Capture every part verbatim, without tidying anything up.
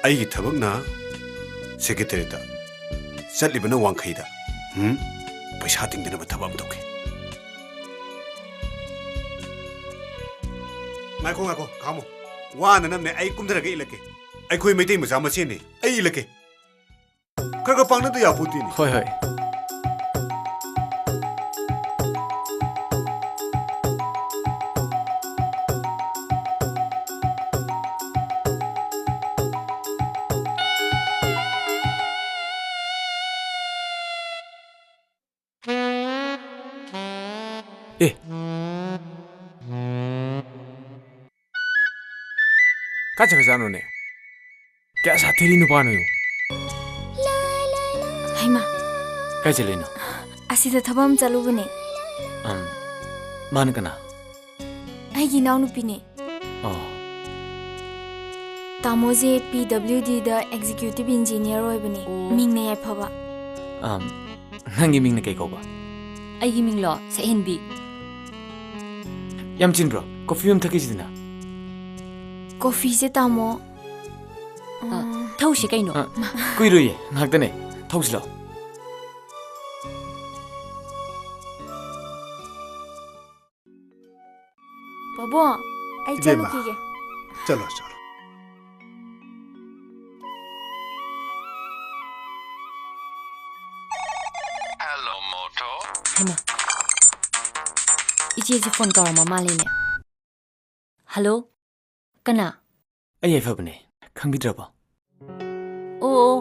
ꯑꯩꯒꯤ ꯊꯕꯛꯅ ꯁꯦꯀ꯭ꯔꯦꯇꯔꯤꯗ, ꯆꯠꯂꯤꯕꯅ ꯋꯥꯡꯈꯩꯗ꯫ ꯎꯝ? ꯄꯩꯁꯥ ꯇꯤꯡꯗꯅꯕ ꯊꯕꯛ ꯑꯃ ꯇꯧꯒꯦ꯫ ꯉꯥꯏꯈꯣ, ꯉꯥꯏꯈꯣ, ꯈꯥꯝꯃꯣ꯫ ꯋꯥꯅꯅꯕꯅꯦ, ꯑꯩ ꯀꯨꯝꯊꯔꯒ ꯏꯜꯂꯛꯀꯦ꯫ ꯑꯩꯈꯣꯏ ꯃꯩꯇꯩ ꯃꯆꯥ ꯃꯁꯦꯟꯅꯤ, ꯑꯩ ꯏꯜꯂꯛꯀꯦ꯫ ꯈꯔ ꯈꯔ ꯄꯥꯡꯅꯗ ꯌꯥꯄꯣꯠꯇꯦꯅꯦ꯫ ꯍꯣꯏ, ꯍꯣꯏ꯫ ꯑꯦ꯫ ꯀꯥꯏ ꯆꯠꯈ꯭ꯔꯖꯥꯠꯅꯣꯅꯦ? ꯀꯌꯥ ꯁꯥꯊꯤꯔꯤ ꯅꯨꯄꯥꯅꯣ ꯌꯦꯡꯉꯨ꯫ ꯍꯩꯃꯥ꯫ ꯀꯥꯏ ꯆꯠꯂꯤꯅꯣ? ꯑꯁꯤꯗ ꯊꯕꯛ ꯑꯃ ꯆꯠꯂꯨꯕꯅꯦ꯫ ꯑꯝ, ꯃꯥꯅ ꯀꯅꯥ? ꯑꯩꯒꯤ ꯏꯅꯥꯎꯅꯨꯄꯤꯅꯦ꯫ ꯑꯣ꯫ ꯇꯥꯃꯣꯁꯦ ꯄꯤ ꯗꯕ꯭ꯂꯤꯎ ꯗꯤꯗ ꯑꯦꯛꯖꯤꯀ꯭ꯌꯨꯇꯤꯚ ꯏꯟꯖꯤꯅꯤꯌꯔ ꯑꯣꯏꯕꯅꯦ꯫ ꯑꯣ꯫ ꯃꯤꯡꯅ ꯌꯥꯏꯐꯕ꯫ ꯑꯝ, ꯅꯪꯒꯤ ꯃꯤꯡꯅ ꯀꯩ ꯀꯧꯕ? ꯑꯩꯒꯤ ꯃꯤꯡꯂꯣ? ꯁꯛꯍꯦꯟꯕꯤ꯫ ꯌꯥꯝ ꯆꯤꯟꯕ꯭ꯔꯣ? ꯀꯣꯐꯤ ꯑꯃ ꯊꯛꯈꯤꯁꯤꯗꯅ꯫ ꯀꯣꯐꯤꯁꯦ, ꯇꯥꯃꯣ꯫ ꯑ, ꯑ꯫ ꯊꯧꯁꯤ ꯀꯩꯅꯣ꯫ ꯑ, ꯀꯨꯏꯔꯣꯏꯌꯦ, ꯉꯥꯏꯍꯥꯛꯇꯅꯦ꯫ ꯊꯧꯁꯤ ꯂꯥꯛꯑꯣ꯫ ꯄꯥꯕꯨꯡ, ꯑꯩ ꯏꯕꯦꯝꯃ, ꯆꯠꯂꯨꯈꯤꯒꯦ꯫ ꯆꯠꯂꯣ, ꯆꯠꯂꯣ꯫ ꯍꯦꯜꯂꯣ, ꯃꯣꯇꯣ꯫ ꯍꯩꯃꯥ, ꯏꯆꯦꯁꯦ ꯐꯣꯟ ꯇꯧꯔꯝꯃ ꯃꯥꯜꯂꯦꯅꯦ꯫ ꯍꯜꯂꯣ, ꯀꯅꯥ? ꯑꯩ ꯌꯥꯏꯐꯕꯅꯦ, ꯈꯪꯕꯤꯗ꯭ꯔꯕꯣ? ꯑꯣ, ꯑꯣ꯫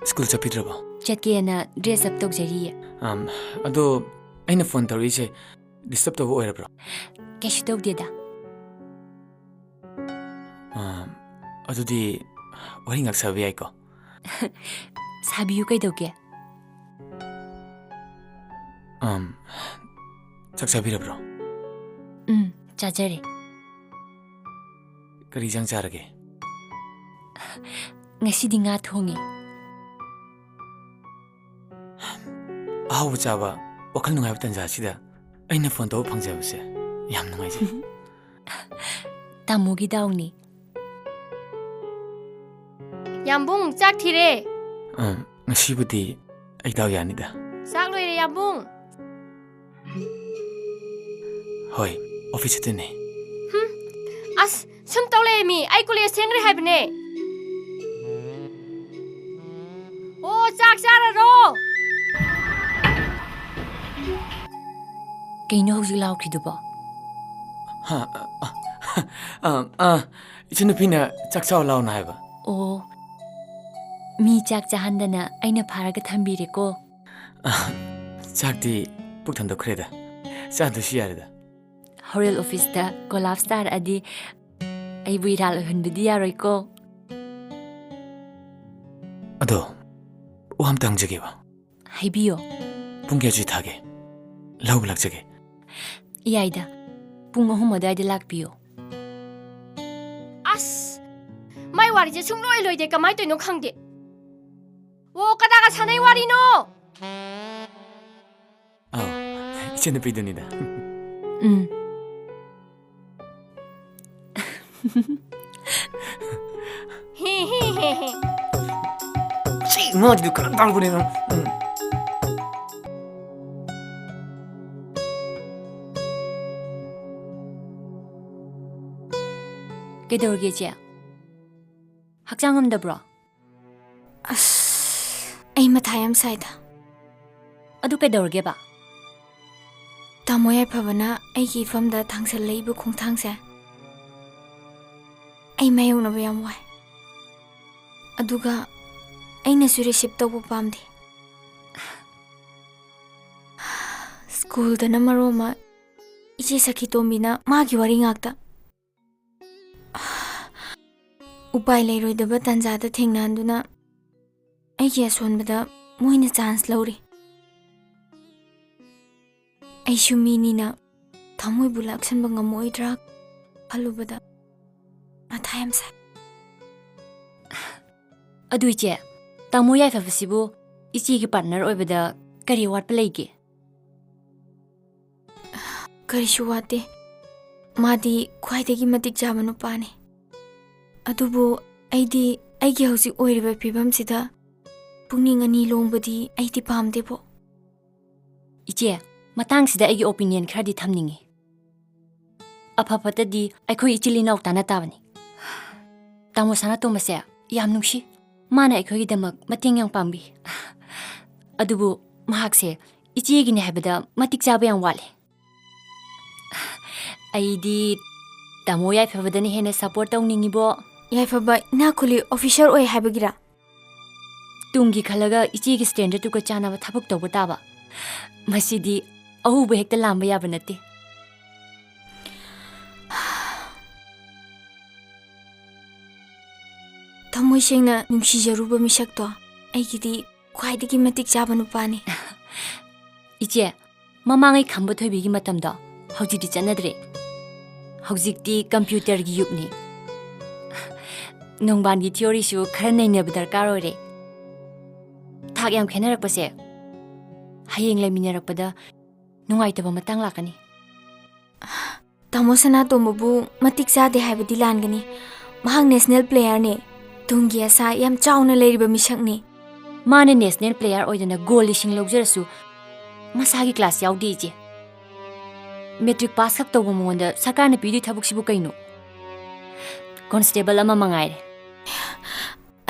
ꯁ꯭ꯀꯨꯜ ꯆꯠꯄꯤꯗ꯭ꯔꯕꯣ? ꯆꯠꯀꯦꯅ dress up ꯇꯧꯖꯔꯤꯌꯦ꯫ ꯑꯝ, ꯑꯗꯣ ꯑꯩꯅ ꯐꯣꯟ ꯇꯧꯔꯛꯏꯁꯦ disturb ꯇꯧꯕ ꯑꯣꯏꯔꯕ꯭ꯔꯣ? ꯀꯩꯁꯨ ꯇꯧꯗꯦꯗ꯫ ꯑꯝ, ꯑꯗꯨꯗꯤ ꯋꯥꯔꯤ ꯉꯥꯛ ꯁꯥꯕ ꯌꯥꯏꯀꯣ? ꯁꯥꯕꯤꯌꯨ, ꯀꯩꯗꯧꯒꯦ? ꯑꯝ, ꯆꯥꯛ ꯆꯥꯕꯤꯔꯕ꯭ꯔꯣ? ꯎꯝ, ꯆꯥꯖꯔꯦ꯫ ꯀꯔꯤ ꯏꯟꯖꯥꯡ ꯆꯥꯔꯒꯦ? ꯉꯁꯤꯗꯤ ꯉꯥ ꯊꯣꯡꯉꯦ꯫ ꯑꯍꯥꯎꯕ ꯆꯥꯕ, ꯋꯥꯈꯜ ꯅꯨꯡꯉꯥꯏꯕ ꯇꯥꯟꯖꯥ ꯑꯁꯤꯗ ꯑꯩꯅ ꯐꯣꯟ ꯇꯧꯕ ꯐꯪꯖꯕꯁꯦ ꯌꯥꯝ ꯅꯨꯡꯉꯥꯏꯖꯩ꯫ ꯇꯥꯃꯣꯒꯤ ꯗꯥꯎꯅꯤ꯫ ꯌꯥꯝꯕꯨꯡ, ꯆꯥꯛ ꯊꯤꯔꯦ꯫ ꯑ, ꯉꯁꯤꯕꯨꯗꯤ ꯑꯩ ꯗꯥꯎ ꯌꯥꯅꯤꯗ꯫ ꯆꯥꯛ ꯂꯣꯏꯔꯦ, ꯌꯥꯝꯕꯨꯡ꯫ ꯍꯣꯏ, ꯑꯣꯐꯤꯁ ꯆꯠꯇꯣꯏꯅꯦ꯫ ꯍꯨꯝ, ꯑꯁ, ꯁꯨꯝ ꯇꯧ ꯂꯩꯔꯝꯃꯤ꯫ ꯑꯩ ꯀꯣꯂꯦꯖ ꯊꯦꯡꯈ꯭ꯔꯦ ꯍꯥꯏꯕꯅꯦ꯫ ꯑꯣ, ꯆꯥꯛ ꯆꯥꯔꯔꯣ꯫ ꯀꯩꯅꯣ ꯍꯧꯖꯤꯛ ꯂꯥꯎꯈ꯭ꯔꯤꯗꯨꯕꯣ? ꯍꯥ, ꯑ, ꯑ, ꯑ, ꯏꯆꯟꯅꯨꯄꯤꯅ ꯆꯥꯛ ꯆꯥꯎ ꯂꯥꯎꯅ ꯍꯥꯏꯕ꯫ ꯑꯣ, ꯃꯤ ꯆꯥꯛ ꯆꯥꯍꯟꯗꯅ ꯑꯩꯅ ꯐꯥꯔꯒ ꯊꯝꯕꯤꯔꯦꯀꯣ꯫ ꯑ, ꯆꯥꯛꯇꯤ ꯄꯨꯛ ꯊꯟꯗꯣꯛꯈ꯭ꯔꯦꯗ꯫ ꯆꯥꯗ꯭ꯔꯁꯨ ꯌꯥꯔꯦꯗ꯫ ꯍꯣꯔꯦꯟ ꯑꯣꯐꯤꯁꯇ ꯀꯣꯂꯥꯞꯁ ꯇꯥꯔꯛꯑꯗꯤ ꯑꯩꯕꯨ ꯏꯔꯥꯜ ꯑꯣꯏꯍꯟꯕꯗꯤ ꯌꯥꯔꯣꯏꯀꯣ꯫ ꯑꯗꯣ, ꯋꯥ ꯑꯝꯇ ꯍꯪꯖꯒꯦꯕ꯫ ꯍꯥꯏꯕꯤꯌꯣ꯫ ꯄꯨꯡ ꯀꯌꯥ ꯆꯤꯊꯥꯒꯦ? ꯂꯧꯕ ꯂꯥꯛꯆꯒꯦ꯫ ꯌꯥꯏꯗ, ꯄꯨꯡ ꯑꯍꯨꯝ ꯑꯗꯨꯋꯥꯏꯗ ꯂꯥꯛꯄꯤꯌꯣ꯫ ꯑꯁ! ꯃꯥꯏ ꯋꯥꯔꯤꯁꯦ ꯁꯨꯡꯂꯣꯏ ꯂꯣꯏꯗꯦ, ꯀꯃꯥꯏ ꯇꯧꯔꯤꯅꯣ ꯈꯪꯗꯦ꯫ ꯑꯣ, ꯀꯅꯥꯒ ꯁꯥꯟꯅꯩ ꯋꯥꯔꯤꯅꯣ? ꯑꯥꯎ, ꯏꯆꯟꯅꯨꯄꯤꯗꯨꯅꯤꯗ꯫ ꯎꯝ꯫ ꯍꯤ, ꯍꯤ, ꯍꯤ, ꯍꯤ꯫ ꯁꯤ ꯉꯥꯁꯤꯗꯤ ꯈꯔ ꯇꯥꯡꯕꯅꯦ ꯅꯪ꯫ ꯎꯝ꯫ ꯀꯩꯗꯧꯔꯒꯦ, ꯏꯆꯦ? ꯍꯛꯆꯥꯡ ꯉꯝꯗꯕ꯭ꯔꯣ? ꯑꯁ, ꯑꯩ ꯃꯊꯥ ꯌꯥꯝ ꯁꯥꯏꯗ꯫ ꯑꯗꯨ ꯀꯩꯗꯧꯔꯒꯦꯕ? ꯇꯥꯃꯣ ꯌꯥꯏꯐꯕꯅ ꯑꯩꯒꯤ ꯏꯐꯝꯗ ꯊꯥꯡꯁꯜꯂꯛꯏꯕ ꯈꯣꯡꯊꯥꯡꯁꯦ ꯑꯩ ꯃꯥꯌꯣꯛꯅꯕ ꯌꯥꯝ ꯋꯥꯏ꯫ ꯑꯗꯨꯒ ꯑꯩꯅꯁꯨ ꯔꯤꯁꯤꯞ ꯇꯧꯕ ꯄꯥꯝꯗꯦ꯫ ꯁ꯭ꯀꯨꯜꯗꯅ ꯃꯔꯣꯟ ꯑꯃ ꯏꯆꯦ ꯁꯈꯤꯇꯣꯝꯕꯤꯅ ꯃꯥꯒꯤ ꯋꯥꯔꯤ ꯉꯥꯛꯇ꯫ ꯎꯄꯥꯏ ꯂꯩꯔꯣꯏꯗꯕ ꯇꯥꯟꯖꯥꯗ ꯊꯦꯡꯅꯍꯟꯗꯨꯅ ꯑꯩꯒꯤ ꯑꯁꯣꯟꯕꯗ ꯃꯣꯏꯅ ꯆꯥꯟꯁ ꯂꯧꯔꯤ꯫ ꯑꯩꯁꯨ ꯃꯤꯅꯤꯅ ꯊꯃꯣꯏꯕꯨ ꯂꯥꯛꯁꯟꯕ ꯉꯝꯃꯣꯏꯗ꯭ꯔꯥ ꯈꯜꯂꯨꯕꯗ ꯃꯊꯥ ꯌꯥꯝ ꯁꯥꯏ꯫ ꯑꯗꯨ ꯏꯆꯦ, ꯇꯥꯃꯣ ꯌꯥꯏꯐꯕꯁꯤꯕꯨ ꯏꯆꯦꯒꯤ ꯄꯥꯔꯠꯅꯔ ꯑꯣꯏꯕꯗ ꯀꯔꯤ ꯑꯋꯥꯠꯄ ꯂꯩꯒꯦ? ꯀꯔꯤꯁꯨ ꯋꯥꯠꯇꯦ꯫ ꯃꯥꯗꯤ ꯈ꯭ꯋꯥꯏꯗꯒꯤ ꯃꯇꯤꯛ ꯆꯥꯕ ꯅꯨꯄꯥꯅꯤ꯫ ꯑꯗꯨꯕꯨ ꯑꯩꯗꯤ ꯑꯩꯒꯤ ꯍꯧꯖꯤꯛ ꯑꯣꯏꯔꯤꯕ ꯐꯤꯕꯝꯁꯤꯗ ꯄꯨꯛꯅꯤꯡ ꯑꯅꯤ ꯂꯣꯡꯕꯗꯤ ꯑꯩꯗꯤ ꯄꯥꯝꯗꯦꯕꯣ꯫ ꯏꯆꯦ, ꯃꯇꯥꯡꯁꯤꯗ ꯑꯩꯒꯤ opinion ꯈꯔꯗꯤ ꯊꯝꯅꯤꯡꯉꯤ꯫ ꯑꯐ ꯐꯠꯇꯗꯤ ꯑꯩꯈꯣꯏ ꯏꯆꯤꯜ ꯏꯅꯥꯎ ꯇꯥꯟꯅ ꯇꯥꯕꯅꯤ꯫ ꯇꯥꯃꯣ ꯁꯅꯥꯇꯣꯝꯕꯁꯦ ꯌꯥꯝ ꯅꯨꯡꯁꯤ꯫ ꯃꯥꯅ ꯑꯩꯈꯣꯏꯒꯤꯗꯃꯛ ꯃꯇꯦꯡ ꯌꯥꯝ ꯄꯥꯡꯕꯤ꯫ ꯑꯗꯨꯕꯨ ꯃꯍꯥꯛꯁꯦ ꯏꯆꯦꯒꯤꯅꯦ ꯍꯥꯏꯕꯗ ꯃꯇꯤꯛ ꯆꯥꯕ ꯌꯥꯝ ꯋꯥꯠꯂꯦ꯫ ꯑꯩꯗꯤ ꯇꯥꯃꯣ ꯌꯥꯏꯐꯕꯗꯅ ꯍꯦꯟꯅ support ꯇꯧꯅꯤꯡꯉꯤꯕꯣ꯫ ꯌꯥꯏꯐꯕ ꯏꯅꯥꯛ ꯈꯨꯜꯂꯤ officer ꯑꯣꯏ ꯍꯥꯏꯕꯒꯤꯔ? ꯇꯨꯡꯒꯤ ꯈꯜꯂꯒ ꯏꯆꯦꯒꯤ standardꯇꯨꯒ ꯆꯥꯟꯅꯕ ꯊꯕꯛ ꯇꯧꯕ ꯇꯥꯕ꯫ ꯃꯁꯤꯗꯤ ꯑꯍꯧꯕ ꯍꯦꯛꯇ ꯂꯥꯝꯕ ꯌꯥꯕ ꯅꯠꯇꯦ꯫ ꯊꯃꯣꯏ ꯁꯦꯡꯅ ꯅꯨꯡꯁꯤꯖꯔꯨꯕ ꯃꯤꯁꯛꯇꯣ ꯑꯩꯒꯤꯗꯤ ꯈ꯭ꯋꯥꯏꯗꯒꯤ ꯃꯇꯤꯛ ꯆꯥꯕ ꯅꯨꯄꯥꯅꯤ꯫ ꯏꯆꯦ, ꯃꯃꯥꯡꯉꯩ ꯈꯝꯕ ꯊꯣꯏꯕꯤꯒꯤ ꯃꯇꯝꯗꯣ ꯍꯧꯖꯤꯛꯇꯤ ꯆꯠꯅꯗ꯭ꯔꯦ꯫ ꯍꯧꯖꯤꯛꯇꯤ computerꯒꯤ ꯌꯨꯒꯅꯤ꯫ ꯅꯣꯡꯕꯥꯟꯒꯤ theoryꯁꯨ ꯈꯔ ꯅꯩꯅꯕ ꯗꯔꯀꯥꯔ ꯑꯣꯏꯔꯦ꯫ ꯊꯥꯛ ꯌꯥꯝ ꯈꯦꯠꯅꯔꯛꯄꯁꯦ ꯍꯌꯦꯡ ꯂꯩꯃꯤꯟꯅꯔꯛꯄꯗ ꯅꯨꯡꯉꯥꯏꯇꯕ ꯃꯇꯥꯡ ꯂꯥꯛꯀꯅꯤ꯫ ꯇꯥꯃꯣ ꯁꯅꯥꯇꯣꯝꯕꯕꯨ ꯃꯇꯤꯛ ꯆꯥꯗꯦ ꯍꯥꯏꯕꯗꯤ ꯂꯥꯟꯒꯅꯤ꯫ ꯃꯍꯥꯛ national playerꯅꯦ꯫ ꯇꯨꯡꯒꯤ ꯑꯁꯥ ꯌꯥꯝ ꯆꯥꯎꯅ ꯂꯩꯔꯤꯕ ꯃꯤꯁꯛꯅꯤ꯫ ꯃꯥꯅ national player ꯑꯣꯏꯗꯅ goal ꯂꯤꯁꯤꯡ ꯂꯧꯖꯔꯁꯨ ꯃꯁꯥꯒꯤ class ꯌꯥꯎꯗꯦ ꯏꯆꯦ꯫ Matric pass ꯈꯛ ꯇꯧꯕ ꯃꯉꯣꯟꯗ ꯁꯔꯀꯥꯔꯅ ꯄꯤꯗꯣꯏ ꯊꯕꯛꯁꯤꯕꯨ ꯀꯩꯅꯣ? Constable ꯑꯃ ꯃꯉꯥꯏꯔꯦ꯫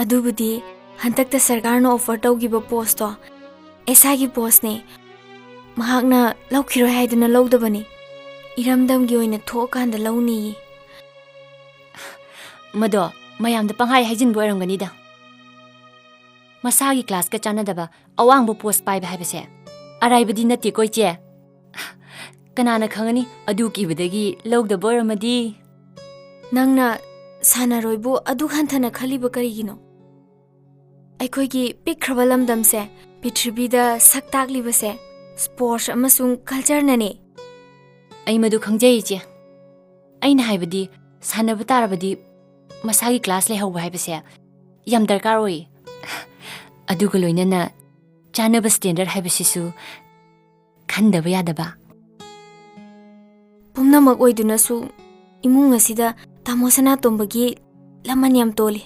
ꯑꯗꯨꯕꯨꯗꯤ ꯍꯟꯗꯛꯇ ꯁꯔꯀꯥꯔꯅ offer ꯇꯧꯈꯤꯕ postꯇꯣ SIꯒꯤ postꯅꯦ꯫ ꯃꯍꯥꯛꯅ ꯂꯧꯈꯤꯔꯣꯏ ꯍꯥꯏꯗꯨꯅ ꯂꯧꯗꯕꯅꯤ꯫ ꯏꯔꯝꯗꯝꯒꯤ ꯑꯣꯏꯅ ꯊꯣꯛꯑꯀꯥꯟꯗ ꯂꯧꯅꯤꯌꯦ꯫ ꯃꯗꯣ ꯃꯌꯥꯝꯗ ꯄꯪꯍꯥꯏ ꯍꯥꯏꯖꯤꯟꯕ ꯑꯣꯏꯔꯝꯒꯅꯤꯗ꯫ ꯃꯁꯥꯒꯤ classꯀ ꯆꯥꯟꯅꯗꯕ ꯑꯋꯥꯡꯕ post ꯄꯥꯏꯕ ꯍꯥꯏꯕꯁꯦ ꯑꯔꯥꯏꯕꯗꯤ ꯅꯠꯇꯦꯀꯣ ꯏꯆꯦ꯫ ꯀꯅꯥꯅ ꯈꯪꯒꯅꯤ ꯑꯗꯨ ꯀꯤꯕꯗꯒꯤ ꯂꯧꯗꯕ ꯑꯣꯏꯔꯝꯃꯗꯤ? ꯅꯪꯅ ꯁꯥꯟꯅꯔꯣꯏꯕꯨ ꯑꯗꯨꯛ ꯍꯟꯊꯅ ꯈꯜꯂꯤꯕ ꯀꯔꯤꯒꯤꯅꯣ? ꯑꯩꯈꯣꯏꯒꯤ ꯄꯤꯛꯈ꯭ꯔꯕ ꯂꯝꯗꯝꯁꯦ ꯄ꯭ꯔꯤꯊꯤꯕꯤꯗ ꯁꯛ ꯇꯥꯛꯂꯤꯕꯁꯦ sports ꯑꯃꯁꯨꯡ cultureꯅꯅꯦ꯫ ꯑꯩ ꯃꯗꯨ ꯈꯪꯖꯩ ꯏꯆꯦ꯫ ꯑꯩꯅ ꯍꯥꯏꯕꯗꯤ ꯁꯥꯟꯅꯕ ꯇꯥꯔꯕꯗꯤ ꯃꯁꯥꯒꯤ class ꯂꯩꯍꯧꯕ ꯍꯥꯏꯕꯁꯦ ꯌꯥꯝ ꯗꯔꯀꯥꯔ ꯑꯣꯏ꯫ ꯑꯗꯨꯒ ꯂꯣꯏꯅꯅ ꯆꯥꯅꯕ standard ꯍꯥꯏꯕꯁꯤꯁꯨ ꯈꯟꯗꯕ ꯌꯥꯗꯕ꯫ ꯄꯨꯝꯅꯃꯛ ꯑꯣꯏꯗꯨꯅꯁꯨ ꯏꯃꯨꯡ ꯑꯁꯤꯗ ꯇꯥꯃꯣ ꯁꯅꯥꯇꯣꯝꯕꯒꯤ ꯂꯃꯟ ꯌꯥꯝ ꯇꯣꯜꯂꯤ꯫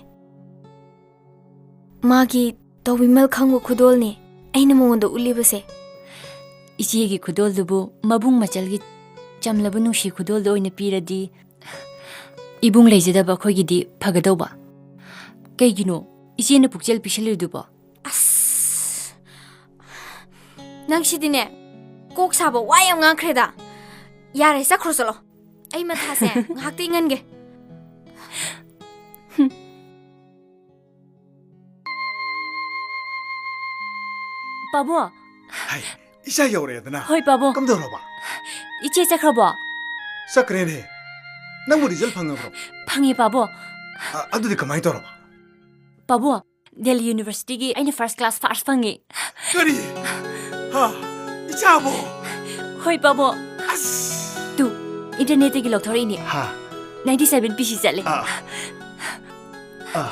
ꯃꯥꯒꯤ ꯇꯧꯕꯤꯃꯜ ꯈꯪꯕ ꯈꯨꯗꯣꯜꯅꯤ ꯑꯩꯅ ꯃꯉꯣꯟꯗ ꯎꯠꯂꯤꯕꯁꯦ꯫ ꯏꯆꯦꯒꯤ ꯈꯨꯗꯣꯜꯗꯨꯕꯨ ꯃꯕꯨꯡ ꯃꯆꯜꯒꯤ ꯆꯝꯂꯕ ꯅꯨꯡꯁꯤ ꯈꯨꯗꯣꯜꯗꯨ ꯑꯣꯏꯅ ꯄꯤꯔꯗꯤ ꯏꯕꯨꯡ ꯂꯩꯖꯗꯕ ꯑꯩꯈꯣꯏꯒꯤꯗꯤ ꯐꯒꯗꯧꯕ꯫ ꯀꯩꯒꯤꯅꯣ ꯏꯆꯦꯅ ꯄꯨꯛꯆꯦꯜ ꯄꯤꯁꯤꯜꯂꯤꯗꯨꯕꯣ? ꯑꯁ, ꯅꯪꯁꯤꯗꯤꯅꯦ, ꯀꯣꯛ ꯁꯥꯕ ꯋꯥ ꯌꯥꯝ ꯉꯥꯡꯈ꯭ꯔꯦꯗ꯫ ꯌꯥꯔꯦ, ꯆꯠꯈ꯭ꯔꯣ ꯆꯠꯂꯣ꯫ ꯑꯩ ꯃꯊꯥꯁꯦ ꯉꯥꯏꯍꯥꯛꯇ ꯏꯪꯍꯟꯒꯦ꯫ ꯄꯥꯕꯨꯡ꯫ ꯍꯥꯏ, ꯏꯆꯥ ꯌꯧꯔꯛꯑꯦꯗꯅ꯫ ꯍꯣꯏ, ꯄꯥꯕꯨꯡ꯫ ꯀꯝꯗꯧꯔꯕ? ꯏꯆꯦ ꯆꯠꯈ꯭ꯔꯕꯣ? ꯆꯠꯈ꯭ꯔꯦꯅꯦ꯫ ꯅꯪꯕꯨ ꯔꯤꯖꯜ ꯐꯪꯉꯕ꯭ꯔꯣ? ꯐꯪꯉꯦ, ꯄꯥꯕꯨꯡ꯫ ꯑ, ꯑꯗꯨꯗꯤ ꯀꯃꯥꯏꯅ ꯇꯧꯔꯕ? ꯄꯥꯕꯨꯡ, ꯗꯦꯜꯂꯤ ꯌꯨꯅꯤꯚꯔꯁꯤꯇꯤꯒꯤ ꯑꯩꯅ ꯐꯥꯔꯁ ꯀ꯭ꯂꯥꯁ ꯐꯥꯔꯁ ꯐꯪꯉꯦ꯫ ꯀꯔꯤ? ꯍꯥ? ꯏꯆꯥꯕꯨ? ꯍꯣꯏ, ꯄꯥꯕꯨꯡ꯫ ꯑꯁ! ꯇꯨ, ꯏꯟꯇꯔꯅꯦꯠꯇꯒꯤ ꯂꯧꯊꯣꯔꯛꯏꯅꯦ꯫ ꯍꯥ? ꯅꯥꯏꯟꯇꯤ ꯁꯚꯦꯟ ꯄꯤ ꯁꯤ ꯆꯠꯂꯦ꯫ ꯑꯥ꯫ ꯑꯥ꯫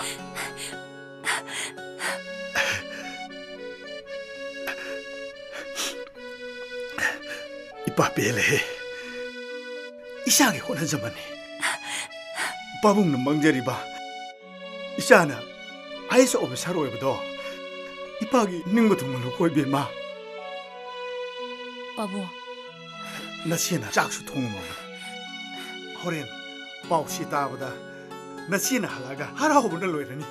ꯏꯄꯥ ꯄꯦꯜꯂꯦꯍꯦ꯫ ꯏꯆꯥꯒꯤ ꯍꯣꯠꯅꯖꯃꯟꯅꯤ꯫ ꯄꯥꯕꯨꯡꯅ ꯃꯪꯖꯔꯤꯕ ꯏꯆꯥꯅ ꯑꯥꯏ ꯑꯦꯁ ꯑꯣꯐꯤꯁꯥꯔ ꯑꯣꯏꯕꯗꯣ ꯏꯄꯥꯒꯤ ꯅꯤꯡꯕ ꯊꯨꯡꯍꯜꯂꯨꯀꯣ ꯏꯕꯦꯝꯃ꯫ ꯄꯥꯕꯨꯡ꯫ ꯅꯆꯦꯅ ꯆꯥꯛꯁꯨ ꯊꯣꯡꯉꯝꯃꯕꯅꯤ꯫ ꯍꯣꯔꯦꯟ ꯄꯥꯎ ꯁꯤ ꯇꯥꯕꯗ ꯅꯆꯦꯅ ꯍꯜꯂꯛꯑꯒ ꯍꯔꯥꯎꯕꯅ ꯂꯣꯏꯔꯅꯤ꯫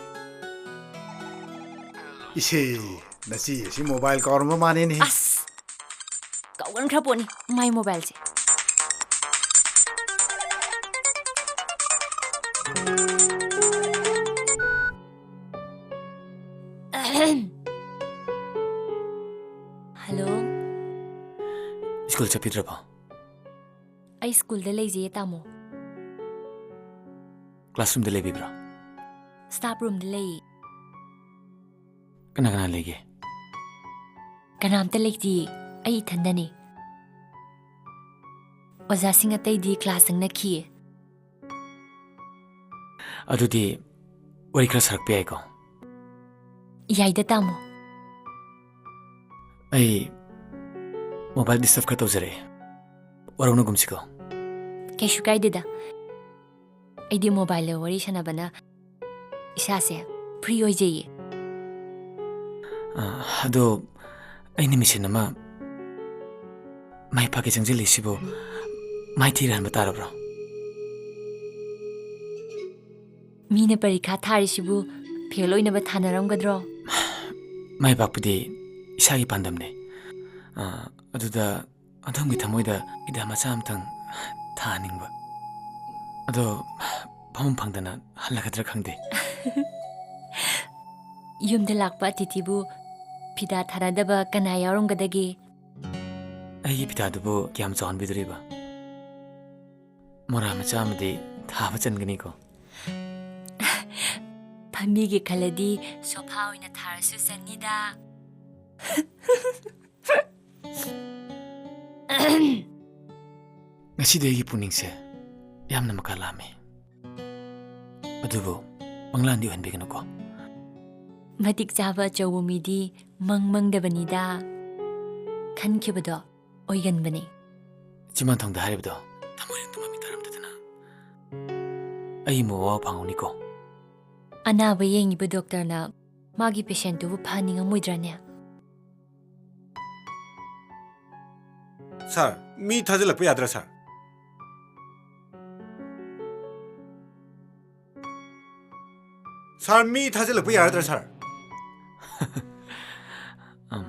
ꯏꯆꯦ, ꯅꯆꯦ ꯑꯁꯤ ꯃꯣꯕꯥꯏꯜ ꯀꯥꯎꯔꯝꯕ ꯃꯥꯅꯦꯅꯦ꯫ ꯑꯁ! ꯀꯥꯎꯒꯟꯈ꯭ꯔ ꯄꯣꯠꯅꯤ ꯃꯥꯏ ꯃꯣꯕꯥꯏꯜꯁꯦ꯫ ꯍꯜꯂꯣ꯫ ꯁ꯭ꯀꯨꯜ ꯆꯠꯄꯤꯗ꯭ꯔꯕꯣ? ꯑꯩ ꯁ꯭ꯀꯨꯜꯗ ꯂꯩꯖꯩꯌꯦ, ꯇꯥꯃꯣ꯫ ꯀ꯭ꯂꯥꯁꯔꯨꯝꯗ ꯂꯩꯕꯤꯕ꯭ꯔꯣ? ꯁ꯭ꯇꯥꯐ ꯔꯨꯝꯗ ꯂꯩꯌꯦ꯫ ꯀꯅꯥ ꯀꯅꯥ ꯂꯩꯒꯦ? ꯀꯅꯥꯝꯇ ꯂꯩꯇꯤꯌꯦ, ꯑꯩ ꯏꯊꯟꯗꯅꯦ꯫ ꯑꯣꯖꯥꯁꯤꯡ ꯑꯇꯩꯗꯤ ꯀ꯭ꯂꯥꯁ ꯆꯪꯅꯈꯤꯌꯦ꯫ ꯑꯗꯨꯗꯤ ꯋꯥꯔꯤ ꯈꯔ ꯁꯥꯔꯛꯄ ꯌꯥꯏꯀꯣ? ꯌꯥꯏꯗ, ꯇꯥꯃꯣ꯫ ꯑꯩ ꯃꯣꯕꯥꯏꯜ ꯗꯤꯁꯇꯔꯕ ꯈꯔ ꯇꯧꯖꯔꯛꯑꯦ꯫ ꯋꯥꯔꯧꯅꯒꯨꯝꯁꯤꯀꯣ꯫ ꯀꯩꯁꯨ ꯀꯥꯏꯗꯦꯗ꯫ ꯑꯩꯗꯤ ꯃꯣꯕꯥꯏꯜꯗ ꯋꯥꯔꯤ ꯁꯥꯟꯅꯕꯅ ꯏꯁꯥꯁꯦ ꯐ꯭ꯔꯤ ꯑꯣꯏꯖꯩꯌꯦ꯫ ꯑ, ꯑꯗꯣ ꯑꯩꯅ ꯃꯤꯁꯟ ꯑꯃ ꯃꯥꯏ ꯄꯥꯛꯀꯦ ꯆꯪꯁꯤꯜꯂꯤꯁꯤꯕꯨ ꯃꯥꯏꯊꯤꯔ ꯍꯟꯕ ꯇꯥꯔꯕ꯭ꯔꯣ? ꯃꯤꯅ ꯄꯔꯤꯈꯥ ꯊꯥꯔꯤꯁꯤꯕꯨ ꯐꯦꯜ ꯑꯣꯏꯅꯕ ꯊꯥꯅꯔꯝꯒꯗ꯭ꯔꯣ? ꯃꯥꯏ ꯄꯥꯛꯄꯗꯤ ꯏꯁꯥꯒꯤ ꯄꯥꯟꯗꯝꯅꯦ꯫ ꯑ, ꯑꯗꯨꯗ ꯑꯗꯣꯝꯒꯤ ꯊꯃꯣꯏꯗ ꯐꯤꯗꯥ ꯃꯆꯥ ꯑꯃꯇꯪ ꯊꯥꯍꯟꯅꯤꯡꯕ꯫ ꯑꯗꯣ ꯐꯝꯐꯝ ꯐꯪꯗꯅ ꯍꯜꯂꯒꯗ꯭ꯔꯥ ꯈꯪꯗꯦ꯫ ꯌꯨꯝꯗ ꯂꯥꯛꯄ ꯑꯇꯤꯊꯤꯕꯨ ꯐꯤꯗꯥ ꯊꯥꯅꯗꯕ ꯀꯅꯥ ꯌꯥꯎꯔꯝꯒꯗꯒꯦ? ꯑꯩꯒꯤ ꯐꯤꯗꯥꯗꯨꯕꯨ ꯀꯌꯥꯝ ꯆꯥꯎꯍꯟꯕꯤꯗꯣꯔꯤꯕ? ꯃꯣꯔꯥ ꯃꯆꯥ ꯑꯃꯗꯤ ꯊꯥꯕ ꯆꯟꯒꯅꯤꯀꯣ꯫ ꯐꯝꯕꯤꯒꯦ ꯈꯜꯂꯗꯤ ꯁꯣꯐꯥ ꯑꯣꯏꯅ ꯊꯥꯔꯁꯨ ꯆꯟꯅꯤꯗ꯫ ꯉꯁꯤꯗꯤ ꯑꯩꯒꯤ ꯄꯨꯛꯅꯤꯡꯁꯦ ꯌꯥꯝꯅ ꯃꯀꯥ ꯂꯥꯝꯃꯤ꯫ ꯑꯗꯨꯕꯨ ꯃꯪꯂꯥꯟꯗꯤ ꯑꯣꯏꯍꯟꯕꯤꯒꯅꯨꯀꯣ꯫ ꯃꯇꯤꯛ ꯆꯥꯕ ꯑꯆꯧꯕ ꯃꯤꯗꯤ ꯃꯪ ꯃꯪꯗꯕꯅꯤꯗ, ꯈꯟꯈꯤꯕꯗꯣ ꯑꯣꯏꯒꯟꯕꯅꯤ꯫ ꯆꯤꯃꯥꯟꯊꯣꯡꯗ ꯍꯥꯏꯔꯤꯕꯗꯣ ꯊꯃꯣꯏ ꯇꯨꯝꯃ ꯃꯤ ꯇꯥꯔꯝꯗꯗꯅ ꯑꯩ ꯑꯃꯨꯛ ꯑꯋꯥꯕ ꯐꯪꯍꯧꯅꯤꯀꯣ꯫ ꯑꯅꯥꯕ ꯌꯦꯡꯉꯤꯕ ꯗꯣꯛꯇꯔꯅ ꯃꯥꯒꯤ ꯄꯦꯁꯦꯟꯠꯇꯨꯕꯨ ꯐꯍꯟꯅꯤꯡꯉꯝꯃꯣꯏꯗ꯭ꯔꯅꯦ? ꯁꯥꯔ, ꯃꯤ ꯊꯥꯖꯤꯜꯂꯛꯄ ꯌꯥꯗ꯭ꯔꯥ, ꯁꯥꯔ? ꯁꯥꯔ, ꯃꯤ ꯊꯥꯖꯤꯜꯂꯛꯄ ꯌꯥꯔꯗ꯭ꯔꯥ, ꯁꯥꯔ? ꯑꯝ,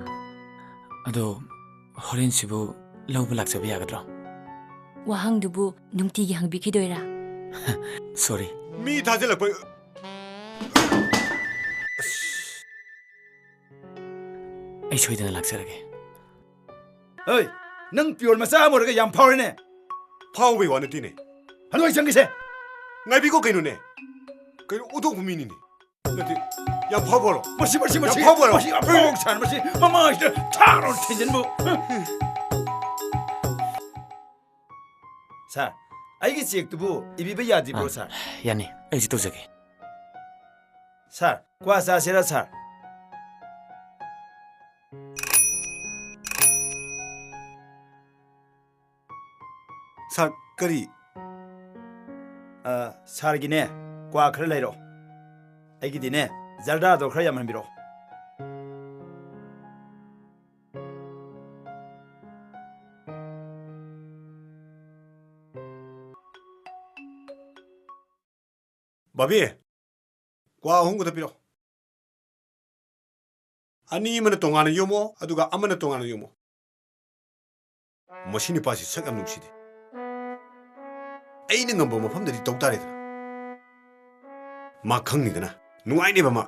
ꯑꯗꯣ ꯍꯣꯔꯦꯟꯁꯤꯕꯨ ꯂꯧꯕ ꯂꯥꯛꯆꯕ ꯌꯥꯒꯗ꯭ꯔꯣ? ꯋꯥꯍꯪꯗꯨꯕꯨ ꯅꯨꯡꯇꯤꯒꯤ ꯍꯪꯕꯤꯈꯤꯗꯣꯏꯔꯥ? ꯁꯣꯔꯤ꯫ ꯃꯤ ꯊꯥꯖꯤꯜꯂꯛꯄ꯫ ꯑꯩ ꯁꯣꯏꯗꯅ ꯂꯥꯛꯆꯔꯒꯦ꯫ ꯍꯩ, ꯅꯪ ꯄꯤꯌꯣꯟ ꯃꯆꯥ ꯑꯃ ꯑꯣꯏꯔꯒ ꯌꯥꯝ ꯐꯥꯎꯔꯦꯅꯦ꯫ ꯐꯥꯎꯕꯩ ꯋꯥ ꯅꯠꯇꯦꯅꯦ꯫ ꯍꯜꯂꯣ, ꯑꯩ ꯆꯪꯒꯦꯁꯦ꯫ ꯉꯥꯏꯕꯤꯀꯣ ꯀꯩꯅꯣꯅꯦ꯫ ꯀꯩꯅꯣ, ꯑꯣꯟꯊꯣꯛꯄ ꯃꯤꯅꯤꯅꯦ꯫ ꯅꯠꯇꯦ, ꯌꯥꯝ ꯐꯥꯎꯕ ꯍꯥꯏꯔꯣ? ꯃꯁꯤ, ꯃꯁꯤ, ꯌꯥꯝ ꯃꯁꯤ, ꯐꯥꯎꯕ ꯍꯥꯏꯔꯣ? ꯃꯁꯤ ꯑꯐꯥꯎꯕ ꯁꯥꯔ, ꯃꯁꯤ ꯃꯃꯥꯡꯁꯤꯗ ꯊꯥꯔꯣ ꯊꯤꯟꯖꯤꯟꯕꯨ꯫ ꯁꯥꯔ, ꯑꯩꯒꯤ ꯆꯦꯛꯇꯨꯕꯨ ꯏꯕꯤꯕ ꯌꯥꯗ꯭ꯔꯤꯕ꯭ꯔꯣ, ꯑꯥ, ꯁꯥꯔ? ꯌꯥꯅꯤ, ꯑꯩ ꯍꯧꯖꯤꯛ ꯇꯧꯖꯒꯦ꯫ ꯁꯥꯔ, ꯀ꯭ꯋꯥ ꯆꯥꯁꯤꯔꯥ, ꯁꯥꯔ? ꯁꯥꯔ, ꯀꯔꯤ? ꯑ, ꯁꯥꯔꯒꯤꯅꯦ, ꯀ꯭ꯋꯥ ꯈꯔ ꯂꯩꯔꯛꯑꯣ꯫ ꯑꯩꯒꯤꯗꯤꯅꯦ, ꯖꯔꯗꯥꯗꯣ ꯈꯔ ꯌꯥꯝꯍꯟꯕꯤꯔꯛꯑꯣ꯫ ꯕꯥꯕꯤ, ꯀ꯭ꯋꯥ ꯑꯍꯨꯝ ꯈꯛꯇ ꯄꯤꯔꯛꯑꯣ꯫ ꯑꯅꯤ ꯑꯃꯅ ꯇꯣꯉꯥꯟꯅ ꯌꯣꯝꯃꯣ, ꯑꯗꯨꯒ ꯑꯃꯅ ꯇꯣꯉꯥꯟꯅ ꯌꯣꯝꯃꯣ꯫ ꯃꯁꯤ ꯅꯨꯄꯥꯁꯤ ꯁꯛ ꯌꯥꯝ ꯅꯨꯡꯁꯤꯗꯦ꯫ ꯑꯩꯅ ꯉꯝꯕ ꯃꯐꯝꯗꯗꯤ ꯇꯧ ꯇꯥꯔꯦꯗꯅ꯫ ꯃꯥ ꯈꯪꯅꯤꯗꯅ꯫ ꯅꯨꯡꯉꯥꯏꯅꯦꯕ ꯃꯥ꯫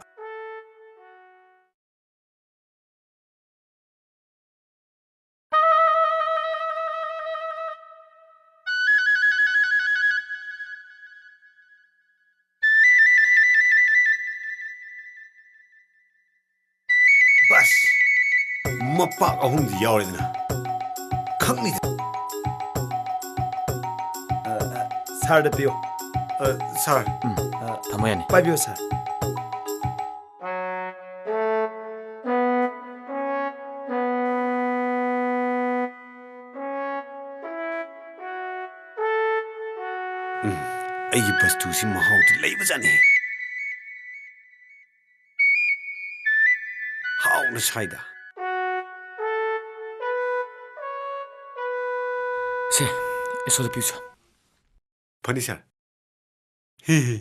ꯕꯁ! ꯃꯄꯥꯛ ꯑꯍꯨꯝꯗꯤ ꯌꯥꯎꯔꯦꯗꯅ꯫ ꯈꯪꯅꯤꯗ꯫ ꯑ, ꯑ, ꯁꯥꯔꯗ ꯄꯤꯌꯨ꯫ ꯑ, ꯁꯥꯔ꯫ ꯎꯝ, ꯑ, ꯊꯝꯃꯣ ꯌꯥꯅꯤ꯫ ꯄꯥꯏꯕꯤꯌꯨ, ꯁꯥꯔ꯫ ꯎꯝ, ꯑꯩꯒꯤ ꯕꯁꯇꯨꯁꯤ ꯃꯍꯥꯎꯗꯤ ꯂꯩꯕꯖꯥꯠꯅꯤ꯫ ꯍꯥꯎꯅ ꯁꯥꯏꯗ꯫ ꯁꯦ, ꯑꯦꯁꯣꯗ ꯄꯤꯌꯨ, ꯁꯥꯔ꯫ ꯐꯅꯤ, ꯁꯥꯔ꯫ ꯍꯤ, ꯍꯤ꯫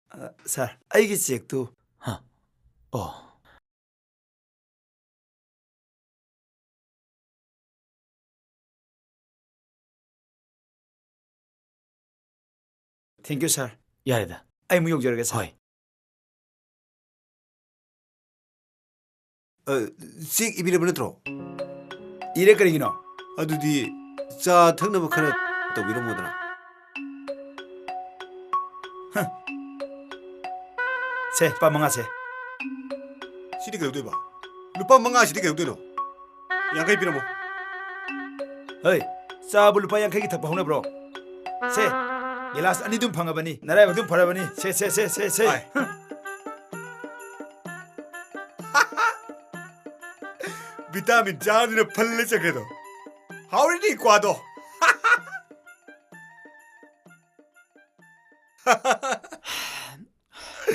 ꯑ, ꯁꯥꯔ, ꯑꯩꯒꯤ ꯆꯦꯛꯇꯨ꯫ ꯍꯥ? ꯑꯣ꯫ Thank you, ꯁꯥꯔ꯫ ꯌꯥꯔꯦꯗ꯫ ꯑꯩ ꯑꯃꯨꯛ ꯌꯧꯖꯔꯒꯦ, ꯁꯥꯔ꯫ ꯍꯣꯏ꯫ ꯑ, ꯆꯦꯛ ꯏꯕꯤꯔꯕ ꯅꯠꯇ꯭ꯔꯣ? ꯏꯔꯦ, ꯀꯔꯤꯒꯤꯅꯣ? ꯑꯗꯨꯗꯤ ꯆꯥ ꯊꯛꯅꯕ ꯈꯔ ꯇꯧꯕꯤꯔꯝꯃꯣꯗꯅ꯫ ꯍ꯫ ꯁꯦ, ꯂꯨꯄꯥ ꯃꯉꯥ ꯁꯦ꯫ ꯁꯤꯗꯤ ꯀꯩꯗꯧꯗꯣꯏꯕ? ꯂꯨꯄꯥ ꯃꯉꯥ ꯁꯤꯗꯤ ꯀꯩꯗꯧꯗꯣꯏꯅꯣ? ꯌꯥꯡꯈꯩ ꯄꯤꯔꯝꯃꯣ꯫ ꯍꯩ, ꯆꯥꯕꯨ ꯂꯨꯄꯥ ꯌꯥꯡꯈꯩꯒꯤ ꯊꯛꯄ ꯍꯧꯅꯕ꯭ꯔꯣ? ꯁꯦ, ꯒꯤꯂꯥꯁ ꯑꯅꯤꯗꯨꯝ ꯐꯪꯉꯕꯅꯤ, ꯅꯔꯥꯏꯕꯛꯇꯨꯝ ꯐꯔꯕꯅꯤ꯫ ꯁꯦ, ꯁꯦ, ꯁꯦ, ꯁꯦ, ꯁꯦ꯫ ꯍꯥꯏ꯫ ꯚꯤꯇꯥꯃꯤꯟ ꯆꯥꯕꯗꯨꯅ ꯐꯜꯂ ꯆꯠꯈ꯭ꯔꯦꯗꯣ꯫ ꯍꯥꯎꯔꯤꯅꯤ ꯀ꯭ꯋꯥꯗꯣ꯫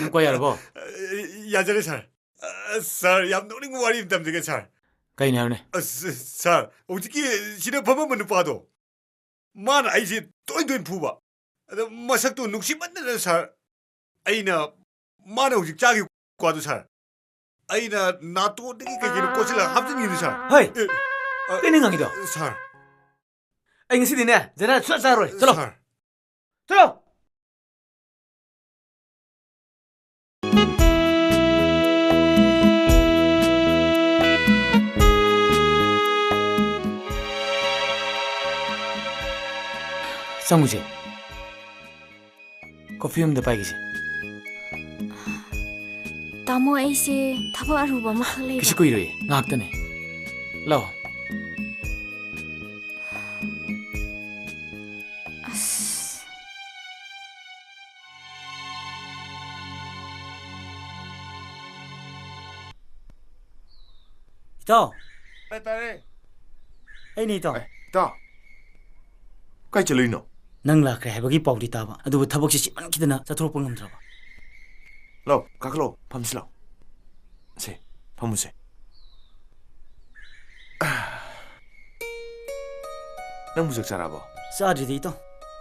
ꯅꯪ ꯀꯣꯏ ꯌꯥꯔꯕꯣ? ꯌꯥꯖꯔꯦ, ꯁꯥꯔ꯫ ꯑ, ꯁꯥꯔ, ꯌꯥꯝ ꯅꯣꯛꯅꯤꯡꯕ ꯋꯥꯔꯤ ꯑꯃ ꯇꯝꯖꯒꯦ, ꯁꯥꯔ꯫ ꯀꯩꯅꯣ ꯍꯥꯏꯕꯅꯦ? ꯑꯁ, ꯁꯥꯔ, ꯍꯧꯖꯤꯛꯀꯤ ꯁꯤꯗ ꯐꯝꯃꯝꯕ ꯅꯨꯄꯥꯗꯣ, ꯃꯥꯅ ꯑꯩꯁꯦ ꯇꯣꯏ ꯇꯣꯏꯅ ꯐꯨꯕ꯫ ꯑꯗ ꯃꯁꯛꯇꯨ ꯅꯨꯡꯁꯤꯃꯟꯗꯅ, ꯁꯥꯔ, ꯑꯩꯅ, ꯃꯥꯅ ꯍꯧꯖꯤꯛ ꯆꯥꯈꯤꯕ ꯀ꯭ꯋꯥꯗꯨ, ꯁꯥꯔ, ꯑꯩꯅ ꯅꯥꯇꯣꯟꯗꯒꯤ ꯀꯩ ꯀꯩꯅꯣ ꯀꯣꯠꯁꯤꯜꯂꯒ ꯍꯥꯞꯆꯤꯟꯈꯤꯕꯅꯤ, ꯁꯥꯔ꯫ ꯍꯣꯏ꯫ ꯑꯦ, ꯑ, ꯀꯩꯅꯣ ꯉꯥꯡꯉꯤꯗꯣ? ꯁꯥꯔ꯫ ꯑꯩ ꯉꯁꯤꯗꯤꯅꯦ ꯖꯔꯗꯥ ꯁꯨꯡꯆꯥ ꯆꯥꯔꯣꯏ꯫ ꯆꯠꯂꯣ꯫ ꯁꯥꯔ꯫ ꯆꯠꯂꯣ꯫ ꯆꯪꯉꯨꯁꯦ꯫ ꯀꯣꯐꯤ ꯑꯃꯗ ꯄꯥꯏꯒꯤꯁꯦ꯫ ꯇꯥꯃꯣ, ꯑꯩꯁꯦ ꯊꯕꯛ ꯑꯔꯨꯕ ꯑꯃꯈꯛ ꯂꯩꯕ꯫ ꯀꯩꯁꯨ ꯀꯨꯏꯔꯣꯏꯌꯦ, ꯉꯥꯏꯍꯥꯛꯇꯅꯦ꯫ ꯂꯥꯛꯑꯣ꯫ ꯑꯁ꯫ ꯏꯇꯥꯎ꯫ ꯇꯥꯏ, ꯇꯥꯔꯦ꯫ ꯑꯩꯅꯦ, ꯏꯇꯥꯎ꯫ ꯑꯦ, ꯏꯇꯥꯎ꯫ ꯀꯥꯏ ꯆꯠꯂꯨꯏꯅꯣ? ꯅꯪ ꯂꯥꯛꯈ꯭ꯔꯦ ꯍꯥꯏꯕꯒꯤ ꯄꯥꯎꯗꯤ ꯇꯥꯕ, ꯑꯗꯨꯕꯨ ꯊꯕꯛꯁꯤ ꯆꯤꯟꯃꯟꯈꯤꯗꯅ ꯆꯠꯊꯣꯔꯛꯄ ꯉꯝꯗ꯭ꯔꯕ꯫ ꯂꯥꯎ, ꯀꯥꯈꯠꯂꯣ, ꯐꯝꯁꯤ ꯂꯥꯎ꯫ ꯁꯦ, ꯐꯝꯃꯨꯁꯦ꯫ ꯅꯪꯕꯨ ꯆꯥꯛ ꯆꯥꯔꯕꯣ? ꯆꯥꯗ꯭ꯔꯤꯗ, ꯏꯇꯥꯎ꯫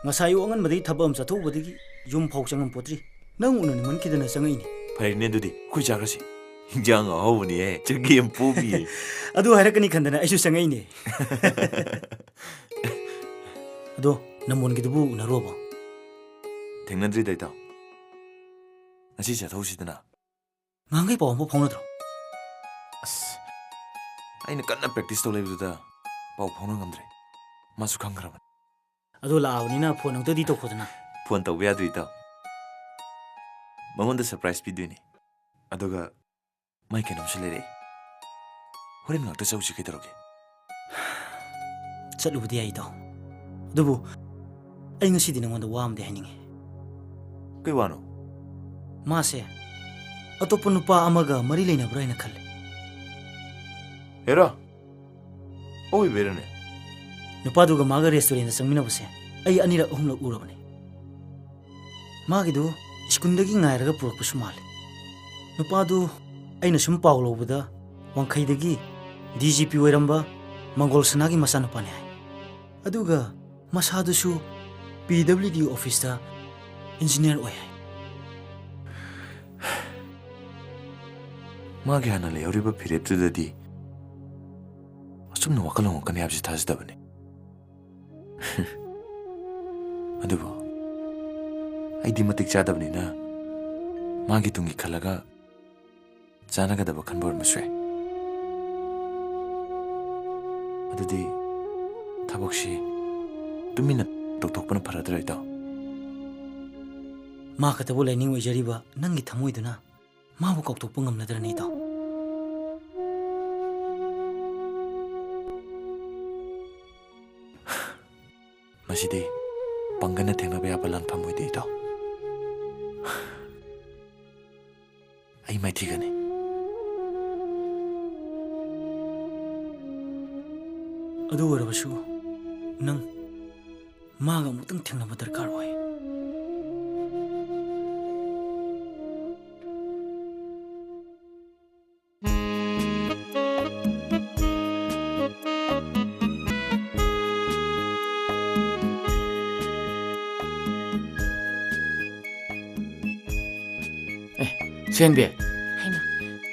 ꯉꯁꯥꯏ ꯑꯌꯨꯛ ꯑꯉꯟꯕꯗꯒꯤ ꯊꯕꯛ ꯑꯃ ꯆꯠꯊꯣꯛꯎꯕꯗꯒꯤ ꯌꯨꯝ ꯐꯥꯎ ꯆꯪꯉꯝꯄꯣꯠꯇ꯭ꯔꯤ꯫ ꯅꯪ ꯎꯅꯅꯤꯡꯃꯟꯈꯤꯗꯅ ꯆꯪꯉꯛꯏꯅꯦ꯫ ꯐꯔꯦꯅꯦ ꯑꯗꯨꯗꯤ, ꯑꯩꯈꯣꯏ ꯆꯥꯈ꯭ꯔꯁꯤ꯫ ꯍꯤꯟꯖꯥꯡ ꯑꯍꯥꯎꯕꯅꯤꯍꯦ, ꯆꯒꯦꯝ ꯄꯣꯝꯃꯤꯌꯦ꯫ ꯑꯗꯨ ꯍꯥꯏꯔꯛꯀꯅꯤ ꯈꯟꯗꯅ ꯑꯩꯁꯨ ꯆꯪꯉꯛꯏꯅꯦ꯫ ꯑꯗꯣ ꯅꯝꯕꯣꯟꯒꯤꯗꯨꯕꯨ ꯎꯅꯔꯨꯔꯕꯣ? ꯊꯦꯡꯅꯗ꯭ꯔꯤꯗ, ꯏꯇꯥꯎ꯫ ꯉꯁꯤ ꯆꯠꯊꯣꯛꯎꯁꯤꯗꯅ꯫ ꯉꯍꯥꯟꯈꯩ ꯄꯥꯎ ꯑꯃꯐꯥꯎ ꯐꯥꯎꯅꯗ꯭ꯔꯣ? ꯑꯁ, ꯑꯩꯅ ꯀꯟꯅ practice ꯇꯧ ꯂꯩꯕꯗꯨꯗ ꯄꯥꯎ ꯐꯥꯎꯅ ꯉꯝꯗ꯭ꯔꯦ꯫ ꯃꯥꯁꯨ ꯈꯪꯈ꯭ꯔꯕꯅꯤ꯫ ꯑꯗꯣ ꯂꯥꯛꯑꯕꯅꯤꯅ phone ꯑꯝꯇꯗꯤ ꯇꯧꯈꯣꯗꯅ꯫ Phone ꯇꯧꯕ ꯌꯥꯗ꯭ꯔꯤ, ꯏꯇꯥꯎ꯫ ꯃꯉꯣꯟꯗ surprise ꯄꯤꯗꯣꯏꯅꯤ꯫ ꯑꯗꯨꯒ ꯃꯥꯏ ꯀꯩꯅꯣꯝꯁꯨ ꯂꯩꯔꯛꯑꯦ꯫ ꯍꯣꯔꯦꯟ ꯉꯥꯛꯇ ꯆꯧꯁꯤ, ꯀꯩꯗꯧꯔꯒꯦ? ꯆꯠꯂꯨꯕꯗꯤ ꯌꯥꯏ, ꯏꯇꯥꯎ꯫ ꯑꯗꯨꯕꯨ ꯑꯩ ꯉꯁꯤꯗꯤ ꯅꯉꯣꯟꯗ ꯋꯥ ꯑꯃꯗꯤ ꯍꯥꯏꯅꯤꯡꯉꯤ꯫ ꯀꯩ ꯋꯥꯅꯣ? ꯃꯥꯁꯦ ꯑꯇꯣꯞꯄ ꯅꯨꯄꯥ ꯑꯃꯒ ꯃꯔꯤ ꯂꯩꯅꯕ꯭ꯔꯥ ꯍꯥꯏꯅ ꯈꯜꯂꯤ꯫ ꯍꯦꯔꯥ, ꯑꯣꯏꯕꯩꯔꯅꯦ? ꯅꯨꯄꯥꯗꯨꯒ ꯃꯥꯒ restaurantꯗ ꯆꯪꯃꯤꯟꯅꯕꯁꯦ ꯑꯩ ꯑꯅꯤꯔꯛ ꯑꯍꯨꯝꯂꯛ ꯎꯔꯕꯅꯤ꯫ ꯃꯥꯒꯤꯗꯨ ꯁ꯭ꯀꯨꯜꯗꯒꯤ ꯉꯥꯏꯔꯒ ꯄꯨꯔꯛꯄꯁꯨ ꯃꯥꯜꯂꯤ꯫ ꯅꯨꯄꯥꯗꯨ ꯑꯩꯅ ꯁꯨꯝ ꯄꯥꯎ ꯂꯧꯕꯗ ꯋꯥꯡꯈꯩꯗꯒꯤ ꯗꯤ ꯖꯤ ꯄꯤ ꯑꯣꯏꯔꯝꯕ ꯃꯪꯒꯣꯜ ꯁꯅꯥꯒꯤ ꯃꯆꯥꯅꯨꯄꯥꯅꯤ ꯍꯥꯏ꯫ ꯑꯗꯨꯒ ꯃꯁꯥꯗꯨꯁꯨ ꯄꯤ ꯗꯕ꯭ꯂꯤꯎ ꯗꯤ ꯑꯣꯐꯤꯁꯇ ꯏꯟꯖꯤꯅꯤꯌꯔ ꯑꯣꯏ ꯍꯥꯏ꯫ ꯃꯥꯒꯤ ꯍꯥꯟꯅ ꯂꯩꯍꯧꯔꯤꯕ ꯐꯤꯔꯦꯞꯇꯨꯗꯗꯤ ꯑꯆꯨꯝꯅ ꯋꯥꯈꯜ ꯍꯣꯡꯉꯛꯀꯅꯤ ꯍꯥꯏꯕꯁꯤ ꯊꯥꯖꯗꯕꯅꯤ꯫ ꯑꯗꯨꯕꯨ ꯑꯩꯗꯤ ꯃꯇꯤꯛ ꯆꯥꯗꯕꯅꯤꯅ ꯃꯥꯒꯤ ꯇꯨꯡꯒꯤ ꯈꯜꯂꯒ ꯆꯥꯟꯅꯒꯗꯕ ꯈꯟꯕ ꯑꯣꯏꯔꯝꯕꯁꯨ ꯌꯥꯏ꯫ ꯑꯗꯨꯗꯤ ꯊꯕꯛꯁꯤ ꯇꯨꯃꯤꯟꯅ ꯇꯧꯊꯣꯛꯄꯅ ꯐꯔꯗ꯭ꯔꯥ, ꯏꯇꯥꯎ? ꯃꯥ ꯈꯛꯇꯕꯨ ꯂꯥꯏꯅꯤꯡ ꯑꯣꯏꯖꯔꯤꯕ ꯅꯪꯒꯤ ꯊꯃꯣꯏꯗꯨꯅ ꯃꯥꯕꯨ ꯀꯥꯎꯊꯣꯛꯄ ꯉꯝꯂꯗ꯭ꯔꯅꯦ, ꯏꯇꯥꯎ? ꯃꯁꯤꯗꯤ ꯄꯥꯡꯒꯜꯅ ꯊꯦꯡꯅꯕ ꯌꯥꯕ ꯂꯥꯟꯐꯝ ꯑꯣꯏꯗꯦ, ꯏꯇꯥꯎ꯫ ꯑꯩ ꯃꯥꯏꯊꯤꯒꯅꯤ꯫ ꯑꯗꯨ ꯑꯣꯏꯔꯕꯁꯨ ꯅꯪ ꯃꯥꯒ ꯑꯃꯨꯛꯇꯪ ꯊꯦꯡꯅꯕ ꯗꯔꯀꯥꯔ ꯑꯣꯏ꯫ ꯑꯦ, ꯁꯦꯟꯕꯤ꯫ ꯍꯩꯃꯥ,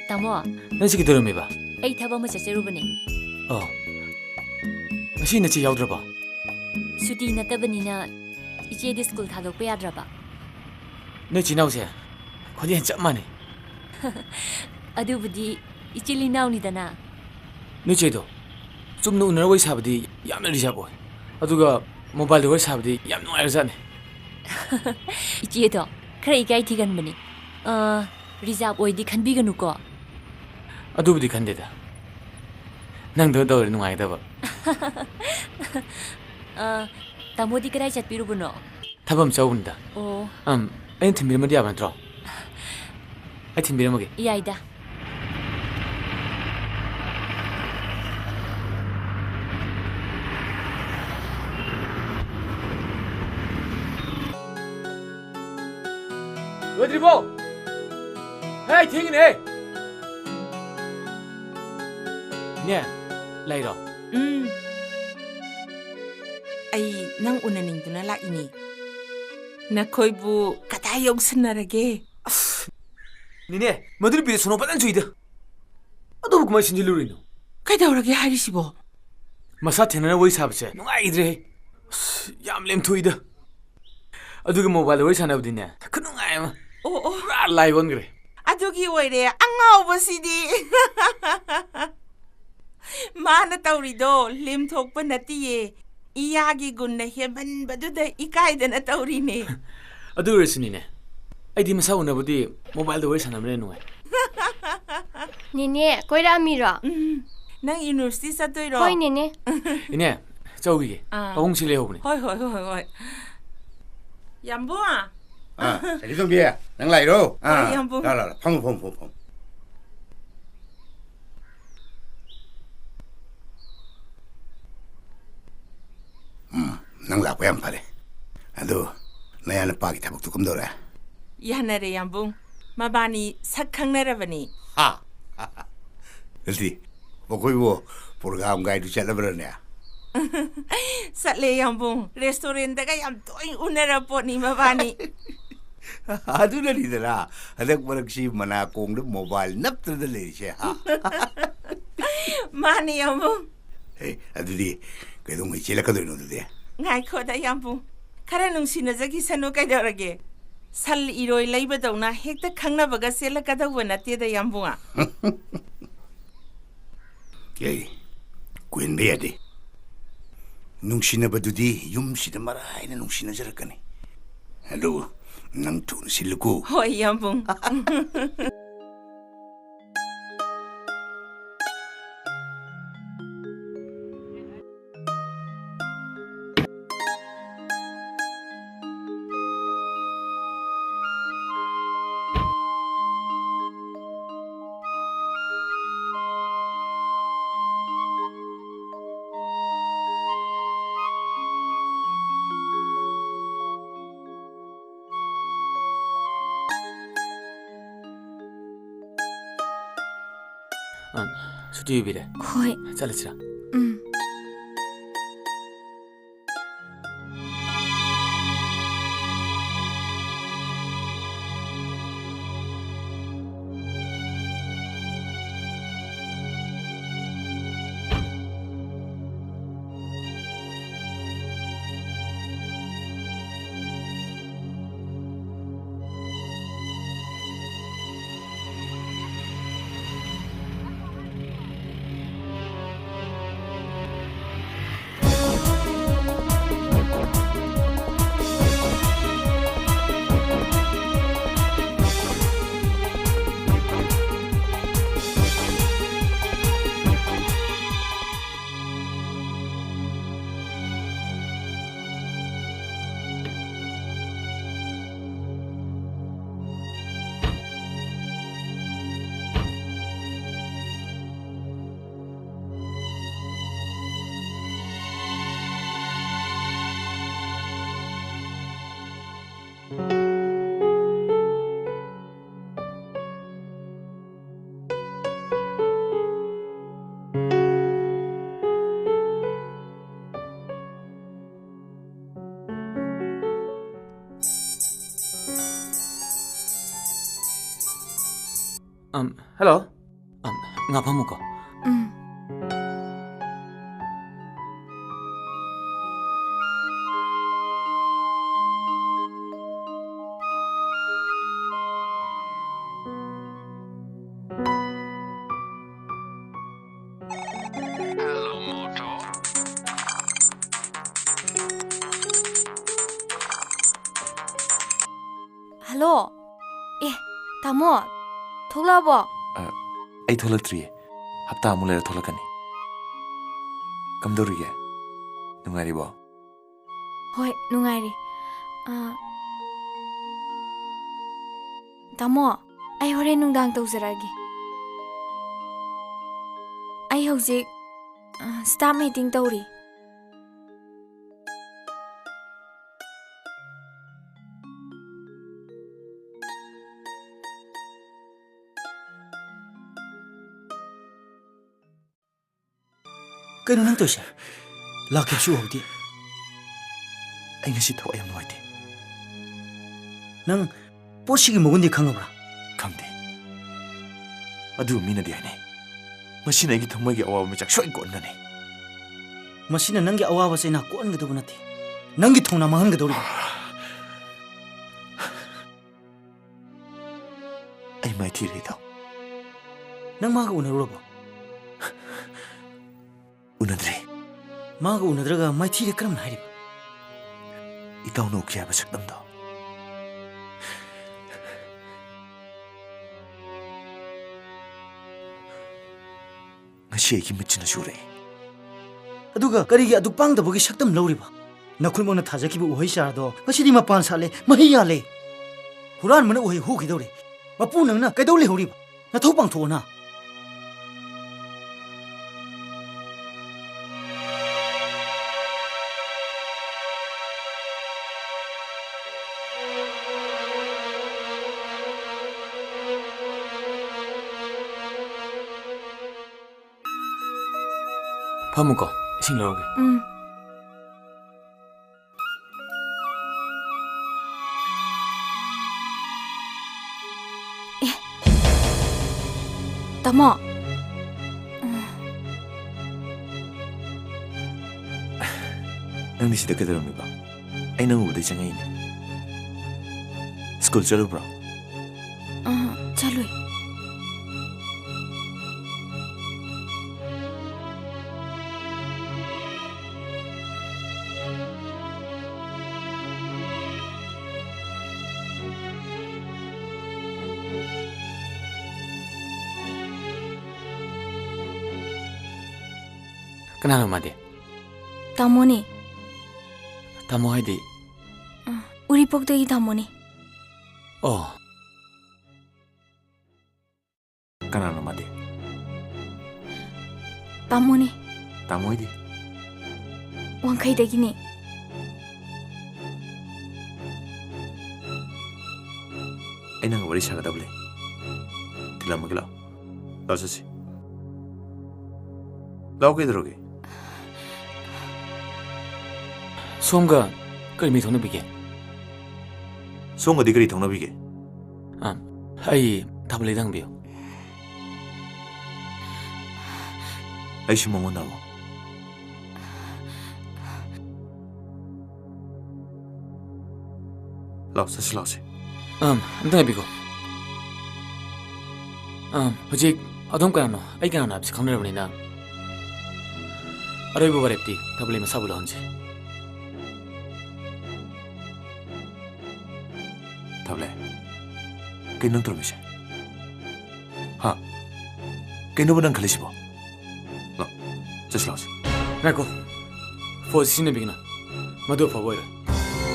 ꯇꯥꯃꯣ꯫ ꯅꯪ ꯁꯤ ꯀꯩꯗꯧꯔꯝꯃꯤꯕ? ꯑꯩ ꯊꯕꯛ ꯑꯃ ꯆꯠꯆꯔꯨꯕꯅꯦ꯫ ꯑꯣ꯫ ꯉꯁꯤ ꯅꯆꯦ ꯌꯥꯎꯗ꯭ꯔꯕꯣ? ꯁꯨꯇꯤ ꯅꯠꯇꯕꯅꯤꯅ ꯏꯆꯦꯗꯤ ꯁ꯭ꯀꯨꯜ ꯊꯥꯗꯣꯛꯄ ꯌꯥꯗ꯭ꯔꯕ? ꯅꯣꯏ ꯏꯆꯤꯟ ꯏꯅꯥꯎꯁꯦ ꯈꯣꯟꯖꯦꯜ ꯆꯞ ꯃꯥꯟꯅꯩ꯫ ꯑꯗꯨꯕꯨꯗꯤ ꯏꯆꯤꯜ ꯏꯅꯥꯎꯅꯤꯗꯅ꯫ ꯅꯣꯏ ꯏꯆꯦꯗꯣ ꯆꯨꯝꯅ ꯎꯅꯔ ꯋꯥꯔꯤ ꯁꯥꯕꯗꯤ ꯌꯥꯝꯅ ꯔꯤꯖꯥꯕ ꯑꯣꯏ, ꯑꯗꯨꯒ ꯃꯣꯕꯥꯏꯜꯗ ꯋꯥꯔꯤ ꯁꯥꯕꯗꯤ ꯌꯥꯝ ꯅꯨꯡꯉꯥꯏꯔꯖꯥꯠꯅꯤ꯫ ꯏꯆꯦꯗꯣ ꯈꯔ ꯏꯀꯥꯏ ꯊꯤꯒꯟꯕꯅꯤ꯫ ꯑ, ꯔꯤꯖꯥꯕ ꯑꯣꯏꯗꯤ ꯈꯟꯕꯤꯒꯅꯨꯀꯣ꯫ ꯑꯗꯨꯕꯨꯗꯤ ꯈꯟꯗꯦꯗ꯫ ꯅꯪꯗꯧꯅ ꯇꯧꯔꯗꯤ ꯅꯨꯡꯉꯥꯏꯒꯗꯕ꯫ ꯑ, ꯇꯥꯃꯣꯗꯤ ꯀꯗꯥꯏ ꯆꯠꯄꯤꯔꯨꯕꯅꯣ? ꯊꯕꯛ ꯑꯃ ꯆꯧꯕꯅꯤꯗ꯫ ꯑꯣ꯫ ꯑꯝ, ꯑꯩꯅ ꯊꯤꯟꯕꯤꯔꯝꯃꯗꯤ ꯌꯥꯕ ꯅꯠꯇ꯭ꯔꯣ? ꯑꯩ ꯊꯤꯟꯕꯤꯔꯝꯃꯒꯦ꯫ ꯌꯥꯏꯗ꯫ ꯂꯣꯏꯗ꯭ꯔꯤꯕꯣ? ꯍꯦ, ꯊꯦꯡꯉꯤꯅꯦ꯫ ꯅꯦ, ꯂꯩꯔꯣ? ꯎꯝ꯫ ꯑꯩ ꯅꯪ ꯎꯅꯅꯤꯡꯗꯨꯅ ꯂꯥꯛꯏꯅꯦ꯫ ꯅꯈꯣꯏꯕꯨ ꯀꯗꯥꯏ ꯌꯧꯁꯟꯅꯔꯒꯦ? ꯑꯁ, ꯅꯦꯅꯦ, ꯃꯗꯨ ꯅꯨꯄꯤꯗꯣ ꯁꯣꯅꯣ ꯐꯖꯅ ꯆꯨꯏꯗ꯫ ꯑꯗꯨꯕꯨ ꯀꯃꯥꯏꯅ ꯁꯤꯟꯖꯤꯜꯂꯨꯔꯤꯅꯣ? ꯀꯩꯗꯧꯔꯒꯦ ꯍꯥꯏꯔꯤꯁꯤꯕꯣ? ꯃꯁꯥ ꯊꯦꯡꯅꯅ ꯋꯥꯔꯤ ꯁꯥꯕꯁꯦ ꯅꯨꯡꯉꯥꯏꯈꯤꯗ꯭ꯔꯦꯍꯦ꯫ ꯑꯁ, ꯌꯥꯝ ꯂꯦꯝꯊꯣꯛꯏꯗ꯫ ꯑꯗꯨꯒ ꯃꯣꯕꯥꯏꯜꯗ ꯋꯥꯔꯤ ꯁꯥꯟꯅꯕꯗꯤꯅꯦ, ꯈꯨꯅꯨꯡꯉꯥꯏ ꯑꯃ꯫ ꯑꯣ, ꯑꯣ꯫ ꯄꯨꯔꯥ ꯂꯥꯏ ꯑꯣꯟꯈ꯭ꯔꯦ꯫ ꯑꯗꯨꯒꯤ ꯑꯣꯏꯔꯦ ꯑꯉꯥꯎꯕꯁꯤꯗꯤ꯫ ꯃꯥꯅ ꯇꯧꯔꯤꯗꯣ ꯂꯦꯝꯊꯣꯛꯄ ꯅꯠꯇꯤꯌꯦ꯫ ꯏꯌꯥꯒꯤ ꯒꯨꯟꯅ ꯍꯦꯟꯃꯟꯕꯗꯨꯗ ꯏꯀꯥꯏꯗꯅ ꯇꯧꯔꯤꯅꯦ꯫ ꯑꯗꯨ ꯑꯣꯏꯔꯁꯨꯅꯤꯅꯦ, ꯑꯩꯗꯤ ꯃꯁꯥ ꯎꯅꯕꯗꯤ ꯃꯣꯕꯥꯏꯜꯗ ꯋꯥꯔꯤ ꯁꯥꯟꯅꯕꯅ ꯅꯨꯡꯉꯥꯏ꯫ ꯅꯦꯅꯦ, ꯀꯣꯏꯔꯛꯑꯝꯃꯤꯔꯣ? ꯎꯝ, ꯅꯪ ꯌꯨꯅꯤꯚꯔꯁꯤꯇꯤ ꯆꯠꯇꯣꯏꯔꯣ? ꯍꯣꯏ, ꯅꯦꯅꯦ꯫ ꯏꯅꯦ, ꯆꯧꯈꯤꯒꯦ꯫ ꯑꯥ꯫ ꯄꯥꯕꯨꯡꯁꯤ ꯂꯩꯍꯧꯕꯅꯦ꯫ ꯍꯣꯏ, ꯍꯣꯏ, ꯍꯣꯏ, ꯍꯣꯏ, ꯍꯣꯏ꯫ ꯌꯥꯝꯕꯨꯡ! ꯑꯥ, ꯁꯇꯤꯇꯣꯝꯕꯤ, ꯅꯪ ꯂꯥꯛꯏꯔꯣ? ꯍꯣꯏ, ꯑꯥ, ꯌꯥꯝꯕꯨꯡ꯫ ꯂꯥꯛꯑꯣ, ꯂꯥꯛꯑꯣ, ꯂꯥꯛꯑꯣ꯫ ꯐꯝꯃꯣ, ꯐꯝꯃꯣ, ꯐꯝꯃꯣ, ꯐꯝꯃꯣ꯫ ꯎꯝ, ꯅꯪ ꯂꯥꯛꯄ ꯌꯥꯝ ꯐꯔꯦ꯫ ꯑꯗꯨ, ꯅꯌꯥ ꯅꯨꯄꯥꯒꯤ ꯊꯕꯛꯇꯨ ꯀꯝꯗꯧꯔꯦ? ꯌꯥꯅꯔꯦ, ꯌꯥꯝꯕꯨꯡ꯫ ꯃꯕꯥꯅꯤ ꯁꯛ ꯈꯪꯅꯔꯕꯅꯤ꯫ ꯍꯥ? ꯅꯠꯇꯦ, ꯃꯈꯣꯏꯕꯨ ꯄ꯭ꯔꯣꯒ꯭ꯔꯥꯝ ꯒꯥꯏꯗꯨ ꯆꯠꯂꯕ꯭ꯔꯅꯦ? ꯆꯠꯂꯦ, ꯌꯥꯝꯕꯨꯡ꯫ ꯔꯦꯁꯇꯨꯔꯦꯟꯗꯒ ꯌꯥꯝ ꯇꯣꯏꯅ ꯎꯅꯔ ꯄꯣꯠꯅꯤ ꯃꯕꯥꯅꯤ꯫ ꯑꯗꯨꯅꯅꯤꯗꯅ ꯍꯟꯗꯛ ꯃꯔꯛꯁꯤ ꯃꯅꯥꯀꯣꯡꯗ ꯃꯣꯕꯥꯏꯜ ꯅꯞꯇꯅ ꯂꯩꯔꯤꯁꯦ, ꯍꯥ? ꯃꯥꯅꯤ, ꯌꯥꯝꯕꯨꯡ꯫ ꯑꯦ, ꯑꯗꯨꯗꯤ ꯀꯩꯗꯧꯉꯩ ꯆꯦꯜꯂꯛꯀꯗꯣꯏꯅꯣ ꯑꯗꯨꯗꯤ? ꯉꯥꯏꯈꯣꯗ, ꯌꯥꯝꯕꯨꯡ꯫ ꯈꯔ ꯅꯨꯡꯁꯤꯅꯖꯈꯤꯁꯅꯨ ꯀꯩꯗꯧꯔꯒꯦ? ꯁꯟ ꯏꯔꯣꯏ ꯂꯩꯕꯗꯧꯅ ꯍꯦꯛꯇ ꯈꯪꯅꯕꯒ ꯆꯦꯜꯂꯛꯀꯗꯧꯕ ꯅꯠꯇꯦꯗ, ꯌꯥꯝꯕꯨꯡ꯫ ꯑꯦ, ꯀꯨꯏꯍꯟꯕ ꯌꯥꯗꯦ꯫ ꯅꯨꯡꯁꯤꯅꯕꯗꯨꯗꯤ ꯌꯨꯝꯁꯤꯗ ꯃꯔꯥꯏꯅ ꯅꯨꯡꯁꯤꯅꯖꯔꯛꯀꯅꯤ꯫ ꯑꯗꯨ ꯅꯪ ꯊꯨꯅ ꯁꯤꯜꯂꯨꯀꯣ꯫ ꯍꯣꯏ, ꯌꯥꯝꯕꯨꯡ꯫ ꯁꯨꯇꯤ ꯑꯣꯏꯕꯤꯔꯦ꯫ ꯍꯣꯏ꯫ ꯆꯠꯂꯁꯤꯔꯥ? ꯎꯝ꯫ ꯑꯝ, ꯍꯜꯂꯣ꯫ ꯑꯝ, ꯉꯥꯛ ꯐꯝꯃꯨꯀꯣ꯫ ꯎꯝ꯫ ꯍꯜꯂꯣ꯫ ꯑꯦ, ꯇꯥꯃꯣ, ꯊꯣꯛꯂꯛꯑꯕꯣ? ꯑ, ꯑꯩ ꯊꯣꯛꯂꯛꯇ꯭ꯔꯤꯌꯦ꯫ ꯍꯞꯇꯥꯃꯨꯛ ꯂꯩꯔ ꯊꯣꯛꯂꯛꯀꯅꯤ꯫ ꯀꯝꯗꯧꯔꯤꯒꯦ? ꯅꯨꯡꯉꯥꯏꯔꯤꯕꯣ? ꯍꯣꯏ, ꯅꯨꯡꯉꯥꯏꯔꯤ꯫ ꯑ, ꯇꯥꯃꯣ, ꯑꯩ ꯍꯣꯔꯦꯟ ꯅꯨꯡꯗꯥꯡ ꯇꯧꯖꯔꯛꯑꯒꯦ꯫ ꯑꯩ ꯍꯧꯖꯤꯛ, ꯑ, staff meeting ꯇꯧꯔꯤ꯫ ꯀꯩꯅꯣ ꯅꯪ ꯇꯧꯔꯤꯁꯦ? ꯂꯥꯛꯈꯤꯕꯁꯨ ꯎꯍꯧꯗꯦ꯫ ꯑꯩ ꯉꯁꯤ ꯊꯋꯥꯏ ꯌꯥꯝ ꯅꯨꯡꯉꯥꯏꯇꯦ꯫ ꯅꯪ ꯄꯣꯠꯁꯤꯒꯤ ꯃꯒꯨꯟꯗꯤ ꯈꯪꯉꯕ꯭ꯔꯥ? ꯈꯪꯗꯦ꯫ ꯑꯗꯨꯕꯨ ꯃꯤꯅꯗꯤ ꯍꯥꯏꯅꯩ, ꯃꯁꯤꯅ ꯑꯩꯒꯤ ꯊꯃꯣꯏꯒꯤ ꯑꯋꯥꯕ ꯃꯩꯆꯥꯛ ꯁꯣꯏ ꯀꯣꯛꯍꯟꯒꯅꯤ꯫ ꯃꯁꯤꯅ ꯅꯪꯒꯤ ꯑꯋꯥꯕ ꯆꯩꯅꯥ ꯀꯣꯛꯍꯟꯒꯗꯧꯕ ꯅꯠꯇꯦ, ꯅꯪꯒꯤ ꯊꯧꯅꯥ ꯃꯥꯡꯍꯟꯒꯗꯧꯔꯤꯕ꯫ ꯑꯩ ꯃꯥꯏꯊꯤꯔꯦ, ꯏꯇꯥꯎ꯫ ꯅꯪ ꯃꯥꯒ ꯎꯅꯔꯨꯔꯕꯣ? ꯎꯅꯗ꯭ꯔꯤ꯫ ꯃꯥꯒ ꯎꯅꯗ꯭ꯔꯒ ꯃꯥꯏꯊꯤꯔꯦ ꯀꯔꯝꯅ ꯍꯥꯏꯔꯤꯕ? ꯏꯇꯥꯎꯅ ꯎꯈꯤ ꯍꯥꯏꯕ ꯁꯛꯇꯝꯗꯣ꯫ ꯉꯁꯤ ꯑꯩꯒꯤ ꯃꯤꯠꯁꯤꯅ ꯎꯔꯦ꯫ ꯑꯗꯨꯒ ꯀꯔꯤꯒꯤ ꯑꯗꯨꯛ ꯄꯥꯡꯗꯕꯒꯤ ꯁꯛꯇꯝ ꯂꯧꯔꯤꯕ? ꯅꯈꯨꯠꯃꯛꯅ ꯊꯥꯖꯈꯤꯕ ꯎꯍꯩ ꯆꯥꯔꯗꯣ ꯉꯁꯤꯗꯤ ꯃꯄꯥꯟ ꯁꯥꯠꯂꯦ, ꯃꯍꯩ ꯌꯥꯜꯂꯦ꯫ ꯍꯨꯔꯥꯟꯕꯅ ꯎꯍꯩ ꯍꯨꯈꯤꯗꯧꯔꯦ꯫ ꯃꯄꯨ ꯅꯪꯅ ꯀꯩꯗꯧ ꯂꯩꯍꯧꯔꯤꯕ? ꯅꯊꯧ ꯄꯥꯡꯊꯣꯛꯑꯣꯅ꯫ ꯐꯝꯃꯨꯀꯣ, ꯏꯁꯤꯡ ꯂꯧꯔꯒꯦ꯫ ꯎꯝ꯫ ꯑꯦ, ꯇꯥꯃꯣ꯫ ꯅꯪꯗꯤ ꯁꯤꯗ ꯀꯩꯗꯧꯔꯝꯃꯤꯕ? ꯑꯩ ꯅꯪ ꯎꯕꯗꯩ ꯆꯪꯉꯛꯏꯅꯦ꯫ ꯁ꯭ꯀꯨꯜ ꯆꯠꯂꯨꯕ꯭ꯔꯣ? ꯑ, ꯆꯠꯂꯨꯏ꯫ ꯀꯅꯥꯅꯣ ꯃꯥꯗꯤ? ꯇꯥꯃꯣꯅꯦ꯫ ꯇꯥꯃꯣ ꯍꯥꯏꯗꯤ? ꯑ, ꯎꯔꯤꯄꯣꯛꯇꯒꯤ ꯇꯥꯃꯣꯅꯦ꯫ ꯑꯣ꯫ ꯀꯅꯥꯅꯣ ꯃꯥꯗꯤ? ꯇꯥꯃꯣꯅꯦ꯫ ꯇꯥꯃꯣ ꯍꯥꯏꯗꯤ? ꯋꯥꯡꯈꯩꯗꯒꯤꯅꯦ꯫ ꯑꯩ ꯅꯪꯒ ꯋꯥꯔꯤ ꯁꯥꯒꯗꯕ ꯂꯩ꯫ ꯊꯤꯜꯂꯝꯃꯒꯦ, ꯂꯥꯛꯑꯣ꯫ ꯂꯥꯛꯑꯣ ꯆꯠꯁꯤ꯫ ꯂꯥꯛꯑꯣ, ꯀꯩꯗꯧꯔꯒꯦ? ꯁꯣꯝꯒ ꯀꯔꯤ ꯃꯔꯤ ꯊꯣꯛꯅꯕꯤꯒꯦ? ꯁꯣꯝꯒꯗꯤ ꯀꯔꯤ ꯊꯣꯛꯅꯕꯤꯒꯦ? ꯑꯥ, ꯑꯩ ꯊꯥꯕꯂꯩꯗ ꯍꯪꯕꯤꯌꯨ꯫ ꯑꯩꯁꯨ ꯃꯉꯣꯟꯗ ꯍꯪꯉꯨ꯫ ꯂꯥꯎ, ꯆꯠꯁꯤ ꯂꯥꯎꯁꯦ꯫ ꯑꯝ, ꯑꯝꯇ ꯉꯥꯏꯕꯤꯈꯣ꯫ ꯑꯝ, ꯍꯧꯖꯤꯛ ꯑꯗꯣꯝ ꯀꯅꯥꯅꯣ, ꯑꯩ ꯀꯅꯥꯅꯣ ꯍꯥꯏꯕꯁꯤ ꯈꯪꯅꯔꯕꯅꯤꯅ, ꯑꯔꯣꯏꯕ ꯋꯥꯔꯦꯞꯇꯤ ꯊꯥꯕꯂꯩ ꯃꯁꯥꯕꯨ ꯂꯧꯍꯟꯁꯤ꯫ ꯊꯥꯕꯂꯩ, ꯀꯩꯅꯣ ꯅꯪ ꯇꯧꯔꯝꯃꯤꯁꯦ? ꯍꯥ? ꯀꯩꯅꯣꯕ ꯅꯪ ꯈꯜꯂꯤꯁꯤꯕꯣ? ꯂꯥꯎ, ꯆꯠꯁꯤ ꯂꯥꯎꯁꯤ꯫ ꯉꯥꯏꯈꯣ꯫ ꯐꯣꯟꯁꯤ ꯁꯤꯖꯤꯟꯅꯕꯤꯒꯅꯨ꯫ ꯃꯗꯨ ꯑꯐꯕ ꯑꯣꯏꯔꯣꯏ꯫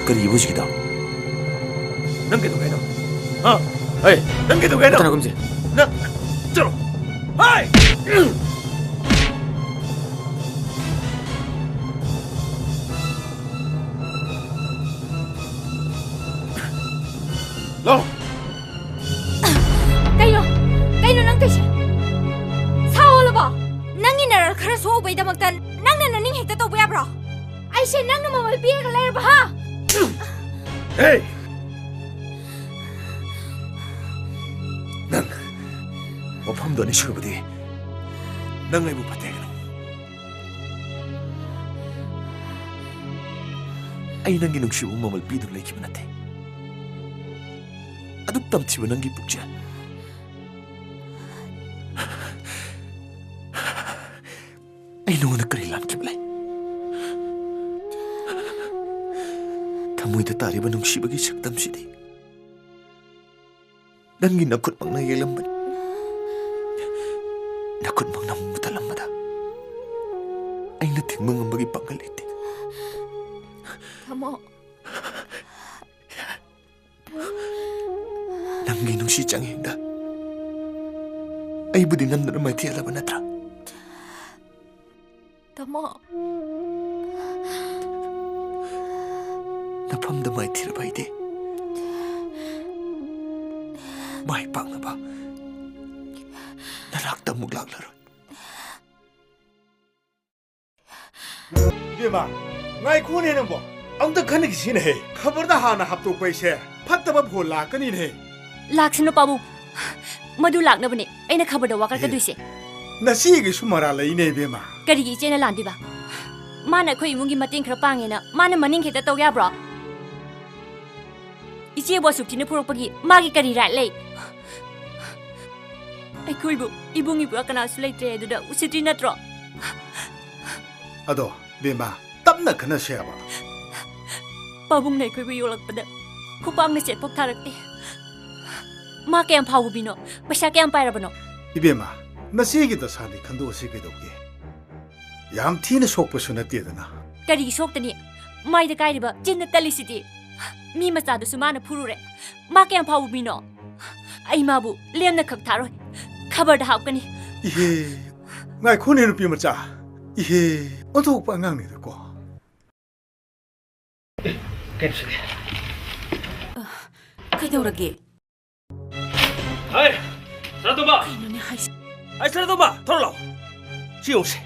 ꯀꯔꯤꯕꯨ ꯍꯧꯖꯤꯛꯀꯤꯗꯣ? ꯅꯪ ꯀꯩꯗꯧꯒꯦ ꯍꯥꯏꯅꯣ? ꯍꯥ? ꯍꯩ! ꯅꯪ ꯀꯩꯗꯧꯒꯦ ꯍꯥꯏꯅꯣ? ꯀꯅꯥꯒꯨꯝꯁꯦ? ꯅꯪ, ꯆꯠꯂꯣ! ꯍꯥꯏ! ꯂꯥꯎ! ꯀꯩꯅꯣ? ꯀꯩꯅꯣ ꯅꯪ ꯇꯧꯏꯁꯦ? ꯁꯥ ꯑꯣꯜꯂꯕꯣ? ꯅꯪꯒꯤ ꯅꯔꯜ ꯈꯔ ꯁꯣꯛꯎꯕꯩꯗꯃꯛꯇ ꯅꯪꯅ ꯅꯅꯤꯡ ꯍꯦꯛꯇ ꯇꯧꯕ ꯌꯥꯕ꯭ꯔꯣ? ꯑꯩꯁꯦ ꯅꯪꯅ ꯃꯃꯜ ꯄꯤꯔꯒ ꯂꯩꯔꯕ, ꯍꯥ? ꯍꯦ! ꯅꯪ ꯃꯐꯝꯗꯣ ꯑꯅꯤ ꯁꯨꯔꯕꯗꯤ ꯅꯪ ꯑꯩꯕꯨ ꯐꯠꯇꯦ ꯍꯥꯏꯒꯅꯨ꯫ ꯑꯩ ꯅꯪꯒꯤ ꯅꯨꯡꯁꯤꯕ ꯃꯃꯜ ꯄꯤꯗꯨꯅ ꯂꯩꯈꯤꯕ ꯅꯠꯇꯦ꯫ ꯑꯗꯨꯛ ꯇꯝꯊꯤꯕ ꯅꯪꯒꯤ ꯄꯨꯛꯆꯦꯜ꯫ ꯑꯩ ꯅꯉꯣꯟꯗ ꯀꯔꯤ ꯂꯥꯟꯈꯤꯕ ꯂꯩ? ꯊꯃꯣꯏꯗ ꯇꯥꯔꯤꯕ ꯅꯨꯡꯁꯤꯕꯒꯤ ꯁꯛꯇꯝꯁꯤꯗꯤ ꯅꯪꯒꯤ ꯅꯈꯨꯠꯃꯛꯅ ꯌꯦꯛꯂꯝꯕꯅꯤ꯫ ꯅꯈꯨꯠꯃꯛꯅ ꯑꯃꯨꯛ ꯃꯨꯊꯠꯂꯝꯕꯗ ꯑꯩꯅ ꯊꯤꯡꯕ ꯉꯝꯕꯒꯤ ꯄꯥꯡꯒꯜ ꯂꯩꯇꯦ꯫ ꯊꯃꯣ꯫ ꯅꯪꯒꯤ ꯅꯨꯡꯁꯤ ꯆꯥꯡꯌꯦꯡꯗ ꯑꯩꯕꯨꯗꯤ ꯅꯝꯗꯨꯅ ꯃꯥꯏꯊꯤꯍꯜꯂꯕ ꯅꯠꯇ꯭ꯔꯥ? ꯇꯥꯃꯣ꯫ ꯅꯐꯝꯗ ꯃꯥꯏꯊꯤꯔꯕ ꯑꯩꯗꯤ ꯃꯥꯏ ꯄꯥꯛꯅꯕ ꯅꯅꯥꯛꯇ ꯑꯃꯨꯛ ꯂꯥꯛꯂꯔꯣꯏ꯫ ꯏꯕꯦꯝꯃ, ꯉꯥꯏꯈꯣꯅꯦ ꯅꯪꯕꯣ, ꯑꯝꯇ ꯈꯟꯅꯈꯤꯁꯤꯅꯦꯍꯦ꯫ ꯈꯕꯔꯗ ꯍꯥꯟꯅ ꯍꯥꯞꯇꯣꯛꯄ ꯍꯥꯏꯁꯦ ꯐꯠꯇꯕ ꯐꯣꯟ ꯂꯥꯛꯀꯅꯤꯅꯦꯍꯦ꯫ ꯂꯥꯛꯁꯅꯨ ꯄꯥꯕꯨꯡ, ꯃꯗꯨ ꯂꯥꯛꯅꯕꯅꯦ ꯑꯩꯅ ꯈꯕꯔꯗ ꯋꯥꯀꯠꯀꯗꯣꯏꯁꯦ꯫ ꯅꯆꯦꯒꯤꯁꯨ ꯃꯔꯥꯜ ꯂꯩꯅꯦ ꯏꯕꯦꯝꯃ꯫ ꯀꯔꯤꯒꯤ ꯏꯆꯦꯅ ꯂꯥꯟꯗꯣꯏꯕ? ꯃꯥꯅ ꯑꯩꯈꯣꯏ ꯏꯃꯨꯡꯒꯤ ꯃꯇꯦꯡ ꯈꯔ ꯄꯥꯡꯉꯦꯅ ꯃꯥꯅ ꯃꯅꯤꯡ ꯍꯦꯛꯇ ꯇꯧ ꯌꯥꯕ꯭ꯔꯣ? ꯏꯆꯦꯕꯨ ꯑꯁꯨꯛ ꯊꯤꯅ ꯐꯨꯔꯛꯄꯒꯤ ꯃꯥꯒꯤ ꯀꯔꯤ ꯔꯥꯏꯠ ꯂꯩ? ꯑꯩꯈꯣꯏꯕꯨ ꯏꯕꯨꯡ ꯏꯄ꯭ꯋꯥ ꯀꯅꯥꯁꯨ ꯂꯩꯇ꯭ꯔꯦ ꯑꯗꯨꯗ ꯎꯁꯤꯠꯇ꯭ꯔꯤ ꯅꯠꯇ꯭ꯔꯣ? ꯑꯗꯣ ꯕꯦꯝꯃ, ꯇꯞꯅ ꯈꯟꯅꯁꯦ ꯍꯥꯏꯕ꯫ ꯄꯥꯕꯨꯡꯅ ꯑꯩꯈꯣꯏꯕꯨ ꯌꯣꯛꯂꯛꯄꯗ ꯈꯨꯄꯥꯛꯅ ꯆꯦꯠꯐꯥꯎ ꯊꯥꯔꯛꯇꯦ꯫ ꯃꯥ ꯀꯌꯥꯝ ꯐꯥꯎꯕ ꯃꯤꯅꯣ? ꯄꯩꯁꯥ ꯀꯌꯥꯝ ꯄꯥꯏꯔꯕꯅꯣ? ꯏꯕꯦꯝꯃ, ꯅꯆꯦꯒꯤ ꯗꯁꯥꯗꯤ ꯈꯟꯗꯣꯛꯑꯁꯤ ꯀꯩꯗꯧꯒꯦ? ꯌꯥꯝ ꯊꯤꯅ ꯁꯣꯛꯄꯁꯨ ꯅꯠꯇꯦꯗꯅ꯫ ꯀꯔꯤꯒꯤ ꯁꯣꯛꯇꯅꯤ? ꯃꯥꯏꯗ ꯀꯥꯏꯔꯤꯕ ꯆꯤꯟꯅ ꯇꯠꯂꯤꯁꯤꯗꯤ꯫ ꯃꯤ ꯃꯆꯥꯗꯨꯁꯨ ꯃꯥꯅ ꯐꯨꯔꯨꯔꯦ꯫ ꯃꯥ ꯀꯌꯥꯝ ꯐꯥꯎꯕ ꯃꯤꯅꯣ? ꯑꯩ ꯃꯥꯕꯨ ꯂꯦꯝꯅ ꯈꯛ ꯊꯥꯔꯣꯏ꯫ ꯈꯕꯔꯗ ꯍꯥꯞꯀꯅꯤ꯫ ꯏꯍꯦ, ꯉꯥꯏꯈꯣꯅꯦ ꯅꯨꯄꯤ ꯃꯆꯥ꯫ ꯏꯍꯦ, ꯑꯣꯟꯊꯣꯛꯄ ꯑꯉꯥꯡꯅꯤꯗꯀꯣ꯫ ꯀꯩꯅꯣ ꯁꯤꯗꯤ? ꯀꯩꯗꯧꯔꯒꯦ? ꯍꯥꯏ, ꯁꯅꯥꯇꯣꯝꯕ! ꯀꯩꯅꯣꯅꯦ ꯍꯥꯏꯁꯤ? ꯑꯩ ꯁꯅꯥꯇꯣꯝꯕ, ꯊꯣꯔꯛꯑꯣ ꯂꯥꯎ꯫ ꯁꯤ ꯌꯦꯡꯉꯨꯁꯦ꯫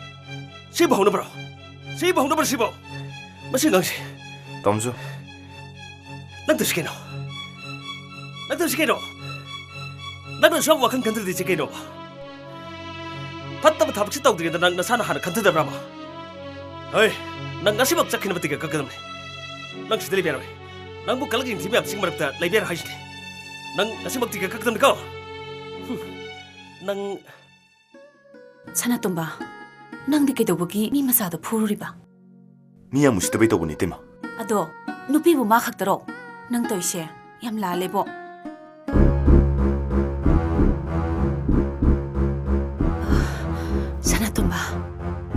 ꯁꯤꯕꯨ ꯍꯧꯅꯕ꯭ꯔꯣ? ꯁꯤꯕꯨ ꯍꯧꯅꯕ꯭ꯔꯣ ꯁꯤꯕꯣ? ꯃꯁꯤ ꯑꯉꯥꯡꯁꯦ꯫ ꯇꯥꯃꯣꯁꯨ꯫ ꯅꯪ ꯇꯧꯔꯤꯁꯤ ꯀꯩꯅꯣ? ꯅꯪ ꯇꯧꯔꯤꯁꯤ ꯀꯩꯅꯣ? ꯅꯪꯅ ꯑꯁꯨꯛ ꯌꯥꯝ ꯋꯥꯈꯜ ꯈꯟꯊꯗ꯭ꯔꯤꯁꯤ ꯀꯩꯅꯣꯕ? ꯐꯠꯇꯕ ꯊꯕꯛꯁꯤ ꯇꯧꯗ꯭ꯔꯤꯉꯩꯗ ꯅꯪ ꯅꯁꯥꯅ ꯍꯥꯟꯅ ꯈꯟꯊꯗꯕ꯭ꯔꯕ? ꯍꯣꯏ, ꯅꯪ ꯉꯁꯤꯃꯛ ꯆꯠꯈꯤꯅꯕ ꯇꯤꯀꯦꯠ ꯀꯛꯀꯗꯕꯅꯤ꯫ ꯅꯪ ꯁꯤꯗ ꯂꯩꯕ ꯌꯥꯔꯣꯏ꯫ ꯅꯪꯕꯨ ꯀꯂꯛ ꯌꯦꯡꯊꯤꯕ ꯃꯌꯥꯝꯁꯤꯒꯤ ꯃꯔꯛꯇ ꯂꯩꯕ ꯌꯥꯔꯣꯏ ꯍꯥꯏꯁꯤꯅꯤ꯫ ꯅꯪ ꯉꯁꯤꯃꯛ ꯇꯤꯀꯦꯠ ꯀꯛꯀꯗꯕꯅꯤꯀꯣ? ꯍꯨꯝ, ꯅꯪ ꯁꯅꯥꯇꯣꯝꯕ, ꯅꯪꯗꯤ ꯀꯩꯗꯧꯕꯒꯤ ꯃꯤ ꯃꯆꯥꯗꯣ ꯐꯨꯔꯨꯔꯤꯕ? ꯃꯤ ꯌꯥꯝ ꯎꯁꯤꯠꯇꯕꯩ ꯇꯧꯕꯅꯤ, ꯏꯇꯩꯃ꯫ ꯑꯗꯣ, ꯅꯨꯄꯤꯕꯨ ꯃꯥ ꯈꯛꯇꯔꯣ? ꯅꯪ ꯇꯧꯏꯁꯦ ꯌꯥꯝ ꯂꯥꯜꯂꯦꯕꯣ꯫ ꯁꯅꯥꯇꯣꯝꯕ,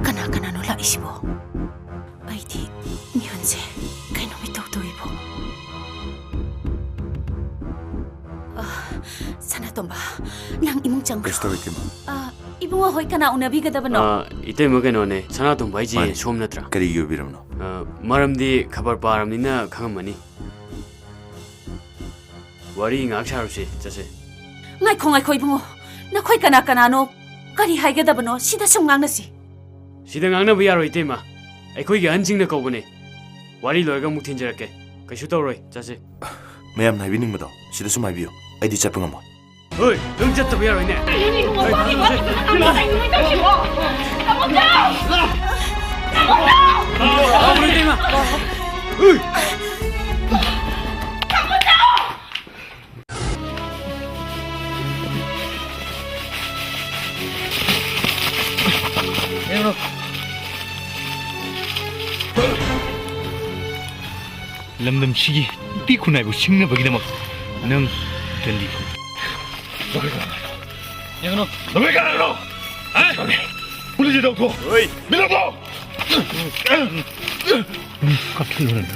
ꯀꯅꯥ ꯀꯅꯥꯅꯣ ꯂꯥꯛꯏꯁꯤꯕꯣ? ꯑꯩꯗꯤ ꯃꯤꯍꯨꯟꯁꯦ ꯀꯩꯅꯣꯝ ꯏꯇꯧ ꯇꯧꯏꯕꯣ꯫ ꯑ, ꯁꯅꯥꯇꯣꯝꯕ, ꯅꯪ ꯏꯃꯨꯡ ꯆꯪꯈ꯭ꯔꯣ꯫ ꯀꯩꯁꯨ ꯇꯧꯔꯣꯏ, ꯏꯇꯩꯃ꯫ ꯑ, ꯏꯕꯨꯡꯉꯣ ꯍꯣꯏ ꯀꯅꯥ ꯎꯅꯕꯤꯒꯗꯕꯅꯣ? ꯑ, ꯏꯇꯩꯃ ꯀꯩꯅꯣꯅꯦ, ꯁꯅꯥꯇꯣꯝꯕ ꯍꯥꯏꯁꯦ ꯃꯥꯅꯦ꯫ ꯁꯣꯝ ꯅꯠꯇ꯭ꯔꯥ? ꯀꯔꯤꯒꯤ ꯑꯣꯏꯕꯤꯔꯕꯅꯣ? ꯑ, ꯃꯔꯝꯗꯤ ꯈꯕꯔ ꯄꯥꯔꯕꯅꯤꯅ ꯈꯪꯉꯝꯃꯅꯤ꯫ ꯋꯥꯔꯤ ꯉꯥꯏꯍꯥꯛ ꯁꯥꯔꯨꯁꯦ, ꯆꯠꯁꯦ꯫ ꯉꯥꯏꯈꯣ, ꯉꯥꯏꯈꯣ, ꯏꯕꯨꯡꯉꯣ꯫ ꯅꯈꯣꯏ ꯀꯅꯥ ꯀꯅꯥꯅꯣ? ꯀꯔꯤ ꯍꯥꯏꯒꯗꯕꯅꯣ? ꯁꯤꯗ ꯁꯨꯝ ꯉꯥꯡꯅꯁꯤ꯫ ꯁꯤꯗ ꯉꯥꯡꯅꯕ ꯌꯥꯔꯣꯏ, ꯏꯇꯩꯃ꯫ ꯑꯩꯈꯣꯏꯒꯤ ꯑꯍꯟꯁꯤꯡꯅ ꯀꯧꯕꯅꯦ꯫ ꯋꯥꯔꯤ ꯂꯣꯏꯔꯒ ꯑꯃꯨꯛ ꯊꯤꯟꯖꯔꯛꯀꯦ꯫ ꯀꯩꯁꯨ ꯇꯧꯔꯣꯏ, ꯆꯠꯁꯤ꯫ ꯃꯌꯥꯝꯅ ꯍꯥꯏꯕꯤꯅꯤꯡꯕꯗꯣ ꯁꯤꯗꯁꯨ ꯍꯥꯏꯕꯤꯌꯨ꯫ ꯑꯩꯗꯤ ꯆꯠꯄ ꯉꯝꯃꯣꯏ꯫ ꯍꯣꯏ, ꯅꯪ ꯆꯠꯇꯕ ꯌꯥꯔꯣꯏꯅꯦ꯫ ꯍꯣꯏ, ꯐꯥꯔꯨꯁꯦ꯫ ꯇꯥꯃꯣꯆꯧ! ꯇꯥꯃꯣꯆꯧ! ꯐꯥꯔꯨ, ꯏꯇꯩꯃ꯫ ꯍꯣꯏ꯫ ꯂꯝꯗꯝꯁꯤꯒꯤ ꯅꯨꯄꯤ ꯈꯨꯟꯅꯥꯏꯕꯨ ꯁꯤꯡꯅꯕꯒꯤꯗꯃꯛ ꯅꯪ ꯗꯟꯗꯤ ꯐꯝ꯫ ꯌꯦꯡꯉꯨꯅꯨ꯫ ꯅꯈꯣꯏ ꯀꯅꯥꯅꯣ? ꯍꯥ? ꯄꯨꯂꯤꯁꯁꯤ ꯂꯧꯊꯣꯛ꯫ ꯍꯣꯏ꯫ ꯃꯤ ꯂꯧꯊꯣꯛ꯫ ꯀꯛꯊꯠꯂꯨꯔꯅꯨ꯫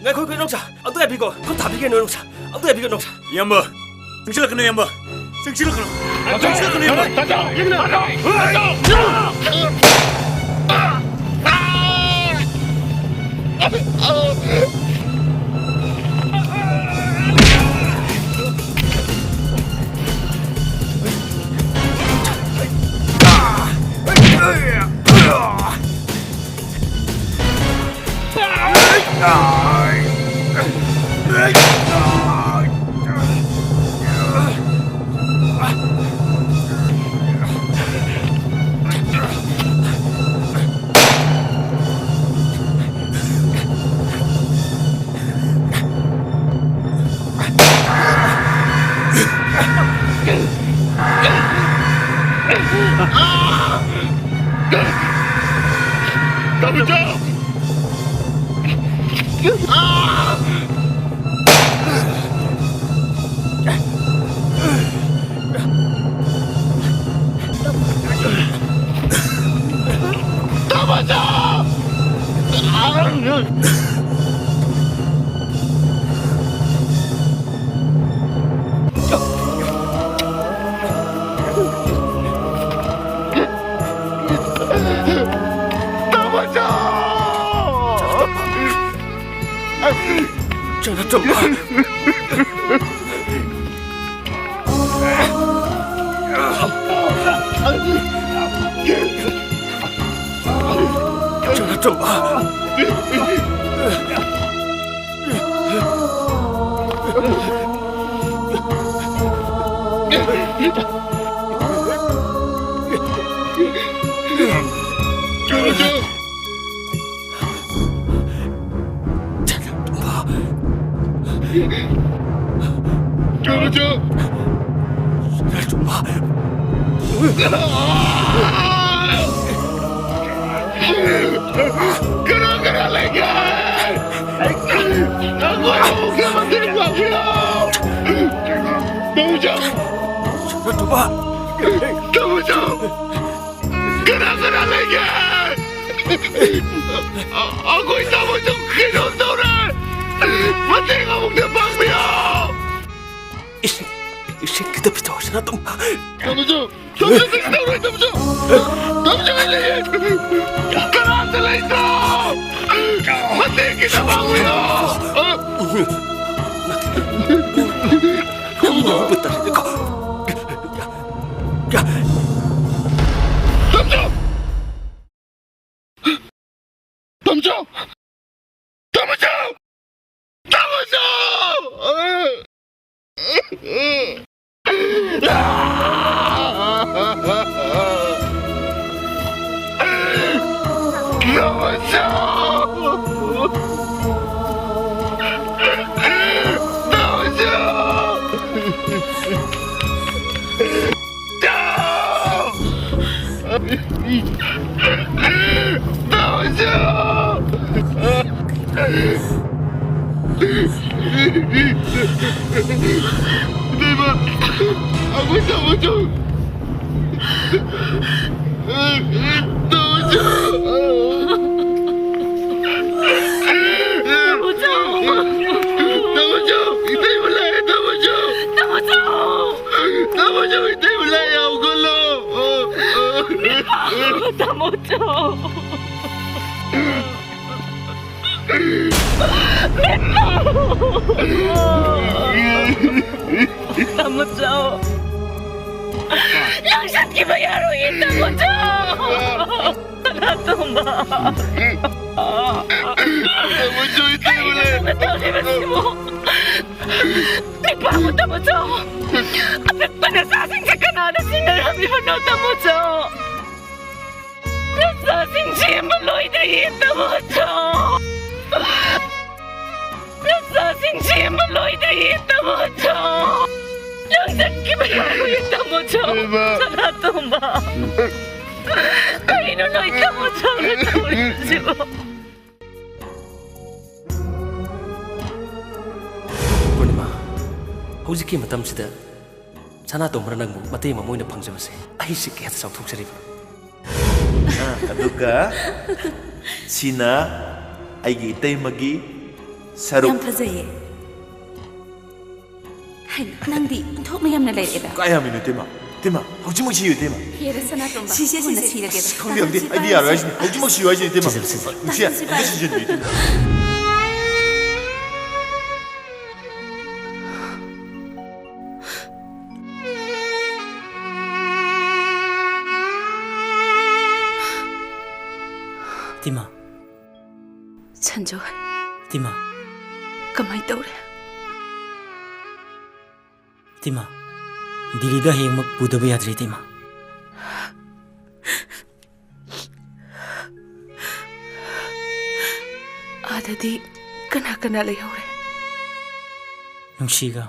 ꯉꯥꯏꯈꯣ, ꯉꯥꯏꯈꯣ, ꯏꯅꯥꯎꯆꯥ꯫ ꯑꯝꯇ ꯉꯥꯏꯕꯤꯈꯣ꯫ ꯈꯨꯠ ꯊꯥꯕꯤꯒꯦ, ꯏꯅꯥꯎꯆꯥ꯫ ꯑꯝꯇ ꯉꯥꯏꯕꯤꯈꯣ, ꯏꯅꯥꯎꯆꯥ꯫ ꯏꯌꯥꯝꯕ, ꯆꯪꯁꯤꯜꯂꯛꯀꯅꯨ, ꯏꯌꯥꯝꯕ꯫ ꯆꯪꯁꯤꯜꯂꯛꯀꯅꯨ꯫ ꯆꯪꯁꯤꯜꯂꯛꯀꯅꯨ, ꯏꯌꯥꯝꯕ꯫ ꯀꯅꯥ ꯀꯅꯥ ꯂꯩꯒꯦ? ꯑꯩꯈꯣꯏ ꯑꯍꯨꯝꯒꯤ ꯃꯇꯦꯡ ꯄꯥꯡꯕꯤꯌꯨ! ꯇꯥꯃꯣꯆꯧ! ꯇꯥꯃꯣꯆꯧ! ꯀꯅꯥ ꯀꯅꯥ ꯂꯩꯒꯦ? ꯑ-, ꯑꯩꯈꯣꯏ ꯇꯥꯃꯣꯆꯧ ꯀꯩꯅꯣꯝ ꯇꯧꯔꯦ! ꯃꯇꯦꯡ ꯑꯃꯨꯛꯇ ꯄꯥꯡꯕꯤꯌꯨ! ꯏꯁꯤꯡ, ꯏꯁꯤꯡ ꯈꯤꯇ ꯄꯤꯊꯣꯛꯑꯣ, ꯁꯅꯥꯇꯣꯝꯕ꯫ ꯇꯥꯃꯣꯆꯧ! ꯇꯥꯃꯣꯆꯧ, ꯀꯩꯁꯨ ꯇꯧꯔꯣꯏ, ꯇꯥꯃꯣꯆꯧ! ꯇꯥꯃꯣꯆꯧ, ꯑꯩ ꯂꯩꯌꯦ! ꯀꯅꯥꯝꯇ ꯂꯩꯇ꯭ꯔꯣ? ꯃꯇꯦꯡ ꯈꯤꯇ ꯄꯥꯡꯕꯤꯌꯨ! ꯇꯥꯃꯣꯆꯧ! ꯇꯥꯃꯣꯆꯧ! ꯇꯥꯃꯣꯆꯧ! ꯇꯥꯃꯣꯆꯧ! ꯇꯥꯃꯣꯆꯧ! ꯇꯥꯃꯣꯆꯧ! ꯇꯥꯃꯣꯆꯧ! ꯏꯇꯩꯃ! ꯑꯩꯈꯣꯏ ꯇꯥꯃꯣꯆꯧ! ꯇꯥꯃꯣꯆꯧ! ꯇꯥꯃꯣꯆꯧ! ꯏꯇꯩꯃ ꯂꯥꯛꯑꯦ, ꯇꯥꯃꯣꯆꯧ! ꯇꯥꯃꯣꯆꯧ! ꯇꯥꯃꯣꯆꯧ, ꯏꯇꯩꯃ ꯂꯥꯛꯑꯦ, ꯍꯧꯒꯠꯂꯣ! ꯇꯥꯃꯣꯆꯧ! ꯇꯥꯃꯣꯆꯧ! ꯅꯪ ꯆꯠꯈꯤꯕ ꯌꯥꯔꯣꯏꯌꯦ, ꯇꯥꯃꯣꯆꯧ! ꯁꯅꯥꯇꯣꯝꯕ! ꯇꯥꯃꯣꯆꯧ, ꯏꯇꯩꯃ ꯂꯩ꯫ ꯀꯩꯅꯣ ꯇꯧꯔꯤꯕꯁꯤꯕꯣ? ꯅꯤꯄꯥꯕꯨ, ꯇꯥꯃꯣꯆꯧ! ꯑꯄꯤꯛꯄ ꯅꯆꯥꯁꯤꯡꯁꯦ ꯀꯅꯥꯗ ꯁꯤꯟꯅꯔꯝꯃꯤꯕꯅꯣ, ꯇꯥꯃꯣꯆꯧ? ꯅꯆꯥꯁꯤꯡ ꯁꯦꯝꯕ ꯂꯣꯏꯗ꯭ꯔꯤꯌꯦ, ꯇꯥꯃꯣꯆꯧ! ꯅꯆꯥꯁꯤꯡ ꯁꯦꯝꯕ ꯂꯣꯏꯗ꯭ꯔꯤꯌꯦ, ꯇꯥꯃꯣꯆꯧ! ꯅꯪ ꯆꯠꯈꯤꯕ ꯌꯥꯔꯣꯏꯌꯦ, ꯇꯥꯃꯣꯆꯧ! ꯏꯃꯥ! ꯁꯅꯥꯇꯣꯝꯕ! ꯀꯔꯤꯅꯣ ꯅꯣꯏ ꯇꯥꯃꯣꯆꯧꯅ ꯇꯧꯔꯤꯕꯁꯤꯕꯣ? ꯄꯨꯔꯅꯤꯃꯥ, ꯍꯧꯖꯤꯛꯀꯤ ꯃꯇꯝꯁꯤꯗ ꯁꯅꯥꯇꯣꯝꯕꯅ ꯅꯪꯕꯨ ꯃꯇꯦꯡ ꯑꯃ ꯑꯣꯏꯅ ꯐꯪꯖꯕꯁꯦ ꯑꯩꯁꯦ ꯀꯌꯥꯗ ꯆꯥꯎꯊꯣꯛꯆꯔꯤꯕꯅꯣ꯫ ꯑꯥ, ꯑꯗꯨꯒ ꯁꯤꯅ ꯑꯩꯒꯤ ꯏꯇꯩꯃꯒꯤ ꯁꯔꯨꯛ꯫ ꯌꯥꯝ ꯐꯖꯩꯌꯦ꯫ ꯍꯩ, ꯅꯪꯗꯤ ꯑꯣꯟꯊꯣꯛꯅ ꯌꯥꯝꯅ ꯂꯩꯔꯛꯑꯦꯗ꯫ ꯀꯥꯏ ꯌꯥꯝꯃꯤꯅꯣ, ꯏꯇꯩꯃ? ꯏꯇꯩꯃ, ꯍꯧꯖꯤꯛꯃꯛ ꯁꯤꯌꯨ, ꯏꯇꯩꯃ꯫ ꯍꯦꯔꯦ ꯁꯅꯥꯇꯣꯝꯕ꯫ ꯁꯤꯁꯦ, ꯀꯣꯟꯅ ꯁꯤꯁꯦ꯫ ꯁꯤꯔꯒꯦꯗ꯫ ꯑꯁ, ꯈꯪꯗꯦ, ꯈꯪꯗꯦ꯫ ꯇꯥꯟꯁꯤ ꯑꯩꯗꯤ ꯌꯥꯔꯣꯏ ꯄꯥꯏ꯫ ꯍꯥꯏꯁꯤꯅꯤ꯫ ꯍꯧꯖꯤꯛꯃꯛ ꯁꯤꯌꯨ ꯍꯥꯏꯁꯤꯅꯤ, ꯏꯇꯩꯃ꯫ ꯇꯥꯟꯁꯤ ꯄꯥꯏ꯫ ꯅꯨꯡꯁꯤꯌꯥ, ꯑꯝꯇ ꯁꯤꯖꯤꯟꯕꯤꯌꯨ, ꯏꯇꯩꯃ꯫ ꯏꯇꯩꯃ꯫ ꯁꯟꯖꯣꯏ꯫ ꯏꯇꯩꯃ꯫ ꯀꯃꯥꯏ ꯇꯧꯔꯦ? ꯏꯇꯩꯃ, ꯗꯤꯜꯂꯤꯗ ꯍꯌꯦꯡꯃꯛ ꯄꯨꯗꯕ ꯌꯥꯗ꯭ꯔꯦ, ꯏꯇꯩꯃ꯫ ꯑꯥꯗꯗꯤ ꯀꯅꯥ ꯀꯅꯥ ꯂꯩꯍꯧꯔꯦ? ꯅꯨꯡꯁꯤꯒ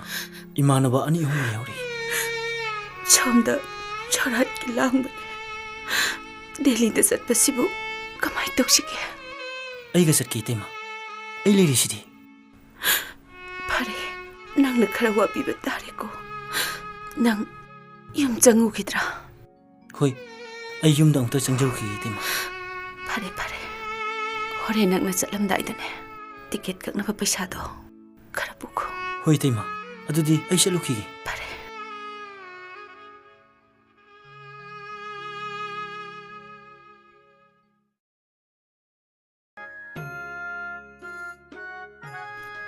ꯏꯃꯥꯟꯅꯕ ꯑꯅꯤ ꯑꯍꯨꯝ ꯂꯩꯍꯧꯔꯤ꯫ ꯁꯣꯝꯗ ꯁꯣꯔꯥꯠꯀꯤ ꯂꯥꯡꯕꯅꯦ꯫ ꯗꯦꯜꯂꯤꯗ ꯆꯠꯄꯁꯤꯕꯨ ꯀꯃꯥꯏ ꯇꯧꯁꯤꯒꯦ? ꯑꯩꯒ ꯆꯠꯀꯦ, ꯏꯇꯩꯃ꯫ ꯑꯩ ꯂꯩꯔꯤꯁꯤꯗꯤ꯫ ꯐꯔꯦ, ꯅꯪꯅ ꯈꯔ ꯋꯥꯕꯤꯕ ꯇꯥꯔꯦꯀꯣ꯫ ꯅꯪ ꯌꯨꯝ ꯆꯪꯉꯨꯈꯤꯗ꯭ꯔꯥ? ꯍꯣꯏ, ꯑꯩ ꯌꯨꯝꯗ ꯑꯃꯨꯛꯇ ꯆꯪꯖꯔꯨꯈꯤꯒꯦ, ꯏꯇꯩꯃ꯫ ꯐꯔꯦ, ꯐꯔꯦ꯫ ꯍꯣꯔꯦꯟ ꯅꯪꯅ ꯆꯠꯂꯝꯗꯥꯏꯗꯅꯦ, ꯇꯤꯀꯦꯠ ꯀꯛꯅꯕ ꯄꯩꯁꯥꯗꯣ ꯈꯔ ꯄꯨꯈꯣ꯫ ꯍꯣꯏ, ꯏꯇꯩꯃ꯫ ꯑꯗꯨꯗꯤ ꯑꯩ ꯆꯠꯂꯨꯈꯤꯒꯦ꯫ ꯐꯔꯦ꯫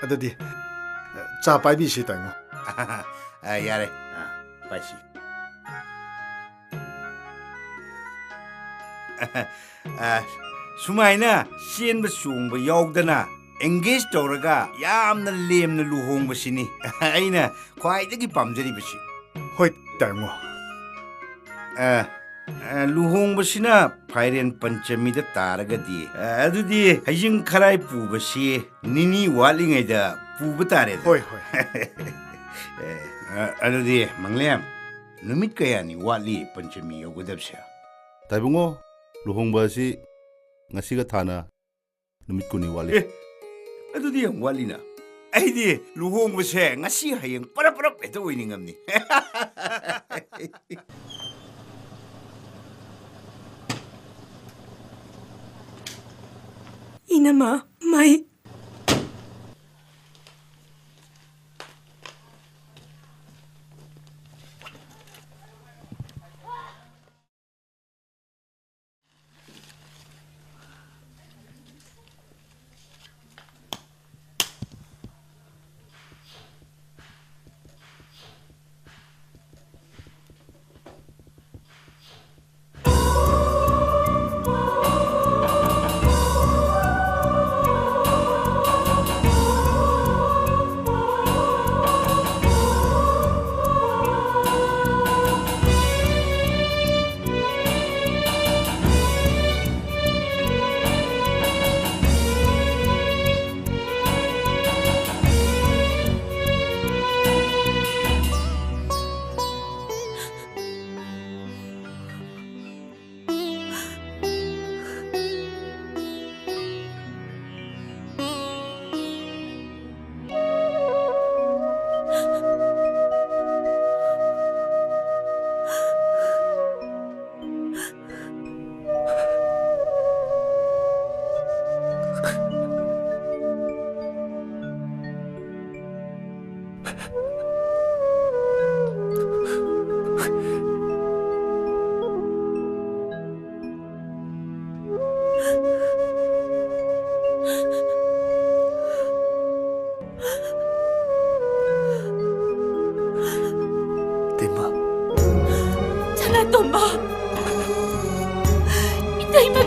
ꯑꯗꯨꯗꯤ, ꯆꯥ ꯄꯥꯏꯕꯤꯁꯤ, ꯇꯥꯃꯣ꯫ ꯑ, ꯌꯥꯔꯦ꯫ ꯑ, ꯄꯥꯏꯁꯤ꯫ ꯑ, ꯁꯨꯃꯥꯏꯅ ꯆꯦꯟꯕ ꯆꯣꯡꯕ ꯌꯥꯎꯗꯅ ꯑꯦꯡꯒꯦꯖ ꯇꯧꯔꯒ ꯌꯥꯝꯅ ꯂꯦꯝꯅ ꯂꯨꯍꯣꯡꯕꯁꯤꯅꯤ ꯑꯩꯅ ꯈ꯭ꯋꯥꯏꯗꯒꯤ ꯄꯥꯝꯖꯔꯤꯕꯁꯤ꯫ ꯍꯣꯏ, ꯇꯥꯃꯣ꯫ ꯑ, ꯑ, ꯂꯨꯍꯣꯡꯕꯁꯤꯅ ꯐꯥꯏꯔꯦꯟ ꯄꯟꯆꯃꯤꯗ ꯇꯥꯔꯒꯗꯤ, ꯑ, ꯑꯗꯨꯗꯤ ꯍꯩꯖꯤꯡ ꯈꯔꯥꯏ ꯄꯨꯕꯁꯤ ꯅꯤꯅꯤ ꯋꯥꯠꯂꯤꯉꯩꯗ ꯄꯨꯕ ꯇꯥꯔꯦꯗꯅ꯫ ꯍꯣꯏ, ꯍꯣꯏ꯫ ꯑꯦ, ꯑ, ꯑꯗꯨꯗꯤ ꯃꯪꯂꯦꯝ, ꯅꯨꯃꯤꯠ ꯀꯌꯥꯅꯤ ꯋꯥꯠꯂꯤ ꯄꯟꯆꯃꯤ ꯌꯧꯒꯗꯕꯁꯦ? ꯇꯥꯏꯕꯨꯡꯉꯣ, ꯂꯨꯍꯣꯡꯕ ꯑꯁꯤ ꯉꯁꯤꯒ ꯊꯥꯅ ꯅꯨꯃꯤꯠ ꯀꯨꯟꯅꯤ ꯋꯥꯠꯂꯤ꯫ ꯑꯦ, ꯑꯗꯨꯗꯤ ꯌꯥꯝ ꯋꯥꯠꯂꯤꯅ꯫ ꯑꯩꯗꯤ ꯂꯨꯍꯣꯡꯕꯁꯦ ꯉꯁꯤ ꯍꯌꯦꯡ ꯄꯔꯞ ꯄꯔꯞ ꯍꯦꯛꯇ ꯑꯣꯏꯅꯤꯡꯉꯝꯅꯤ꯫ ꯏꯅꯝꯃ, ꯃꯩ꯫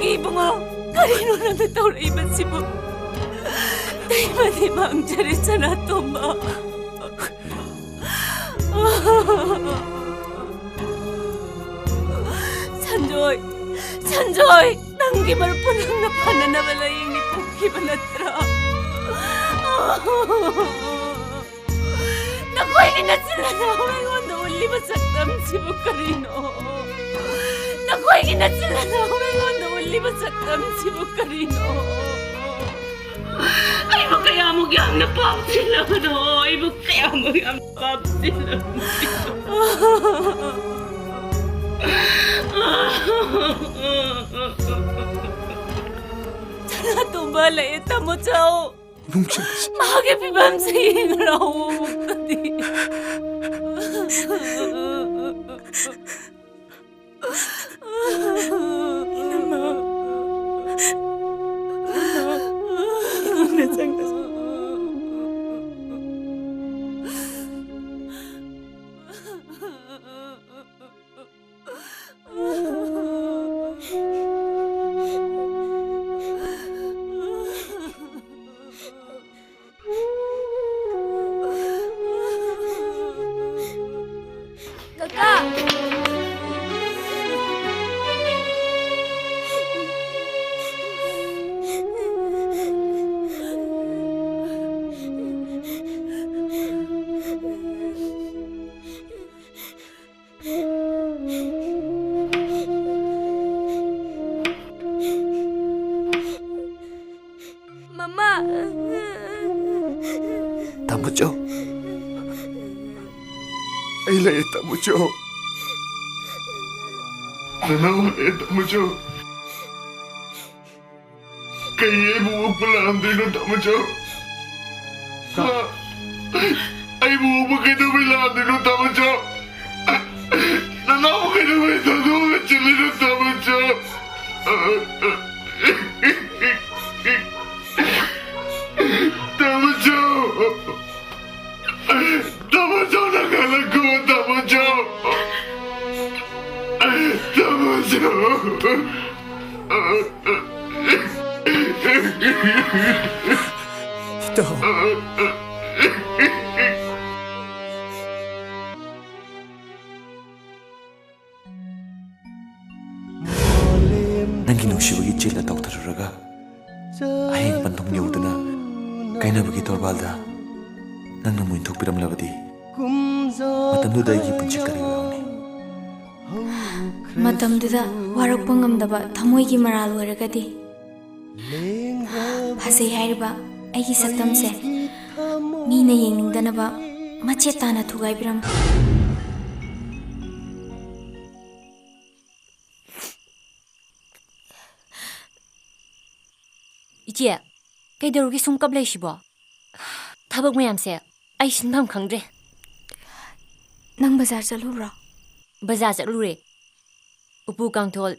ꯏꯕꯨꯡꯉꯣ, ꯀꯔꯤꯅꯣ ꯅꯪꯅ ꯇꯧꯔꯛꯏꯕꯁꯤꯕꯨ? ꯇꯩꯕꯗꯤ ꯃꯥꯡꯖꯔꯦ ꯁꯅꯥꯇꯣꯝꯕ꯫ ꯁꯟꯖꯣꯏ, ꯁꯟꯖꯣꯏ, ꯅꯪꯒꯤ ꯃꯔꯨꯞꯄꯨ ꯅꯪꯅ ꯐꯅꯅꯕ ꯂꯥꯌꯦꯡꯅꯤ ꯄꯨꯈꯤꯕ ꯅꯠꯇ꯭ꯔꯥ? ꯅꯈꯣꯏꯒꯤ ꯅꯆꯤꯟ ꯅꯅꯥꯎ ꯑꯩꯉꯣꯟꯗ ꯎꯠꯂꯤꯕ ꯁꯛꯇꯝꯁꯤꯕꯨ ꯀꯔꯤꯅꯣ? ꯅꯈꯣꯏꯒꯤ ꯅꯆꯤꯟ ꯅꯅꯥꯎ ꯑꯩꯉꯣꯟꯗ ꯎꯠꯂꯤꯕ ꯁꯛꯇꯝꯁꯤꯕꯨ ꯀꯔꯤꯅꯣ? ꯑꯩꯕꯨ ꯀꯌꯥꯃꯨꯛ ꯌꯥꯝꯅ ꯄꯥꯝꯁꯤꯜꯂꯕꯅꯣ? ꯑꯩꯕꯨ ꯀꯌꯥꯃꯨꯛ ꯌꯥꯝꯅ ꯄꯥꯝꯁꯤꯜꯂꯕꯅꯣ? ꯁꯅꯥꯇꯣꯝꯕ ꯂꯩꯌꯦ, ꯇꯥꯃꯣ ꯆꯥꯎ꯫ ꯅꯨꯡꯁꯤꯠ꯫ ꯃꯍꯥꯛꯀꯤ ꯐꯤꯕꯝꯁꯦ ꯌꯦꯡꯉꯨ ꯂꯥꯎ ꯑꯃꯨꯛꯇꯗꯤ꯫ ꯏꯅꯝꯃ꯫ ꯏꯅꯝꯃ꯫ ꯏꯅꯝꯃ ꯆꯪꯉꯁꯤ꯫ ꯀꯀꯥ! ꯃꯃꯥ! ꯇꯥꯃꯣꯆꯧ꯫ ꯑꯩ ꯂꯩꯌꯦ, ꯇꯥꯃꯣꯆꯧ꯫ ꯅꯅꯥꯎ ꯂꯩꯌꯦ, ꯇꯥꯃꯣꯆꯧ꯫ ꯀꯩ ꯑꯩꯕꯨ ꯑꯣꯛꯄ ꯂꯥꯛꯑꯝꯗꯣꯏꯅꯣ, ꯇꯥꯃꯣꯆꯧ? ꯍꯥ? ꯑꯩꯕꯨ ꯑꯣꯛꯄ ꯀꯩꯗꯧꯕꯩ ꯂꯥꯛꯑꯝꯗꯣꯏꯅꯣ, ꯇꯥꯃꯣꯆꯧ? ꯅꯅꯥꯎꯕꯨ ꯀꯩꯗꯧꯕꯩ ꯊꯥꯗꯣꯛꯑꯒ ꯆꯠꯂꯤꯅꯣ, ꯇꯥꯃꯣꯆꯧ? ꯇꯥꯃꯣꯆꯧ! ꯇꯥꯃꯣꯆꯧ, ꯅꯪ ꯍꯜꯂꯛꯈꯣ, ꯇꯥꯃꯣꯆꯧ! ꯇꯥꯃꯣꯆꯧ! ꯏꯇꯥꯎ꯫ ꯅꯪꯒꯤ ꯅꯨꯡꯁꯤꯕꯒꯤ ꯆꯦꯜꯗ ꯇꯥꯎꯊꯔꯨꯔꯒ ꯍꯌꯦꯡ ꯄꯟꯊꯨꯡ ꯌꯧꯗꯨꯅ ꯀꯥꯏꯅꯕꯒꯤ ꯇꯣꯔꯕꯥꯜꯗ ꯅꯪꯅ ꯃꯣꯏ ꯏꯟꯊꯣꯛꯄꯤꯔꯝꯂꯕꯗꯤ ꯃꯇꯝꯗꯨꯗ ꯑꯩꯒꯤ ꯄꯨꯟꯁꯤ ꯀꯔꯤ ꯑꯣꯏꯍꯧꯅꯤ? ꯃꯇꯝꯗꯨꯗ ꯋꯥꯔꯛꯄ ꯉꯝꯗꯕ ꯊꯃꯣꯏꯒꯤ ꯃꯔꯥꯜ ꯑꯣꯏꯔꯒꯗꯤ ꯐꯖꯩ ꯍꯥꯏꯔꯤꯕ ꯑꯩꯒꯤ ꯁꯛꯇꯝꯁꯦ ꯃꯤꯅ ꯌꯦꯡꯅꯤꯡꯗꯅꯕ ꯃꯆꯦꯠ ꯇꯥꯅ ꯊꯨꯒꯥꯏꯕꯤꯔꯝꯃꯨ꯫ ꯏꯆꯦ, ꯀꯩꯗꯧꯔꯒꯦ ꯁꯨꯝ ꯀꯞ ꯂꯩꯁꯤꯕꯣ? ꯊꯕꯛ ꯃꯌꯥꯝꯁꯦ ꯑꯩ ꯁꯤꯟꯐꯝ ꯈꯪꯗ꯭ꯔꯦ꯫ ꯅꯪ ꯕꯖꯥꯔ ꯆꯠꯂꯨꯕ꯭ꯔꯣ? ꯕꯖꯥꯔ ꯆꯠꯂꯨꯔꯦ꯫ ꯎꯄꯨ ꯀꯥꯡꯊꯣꯜ,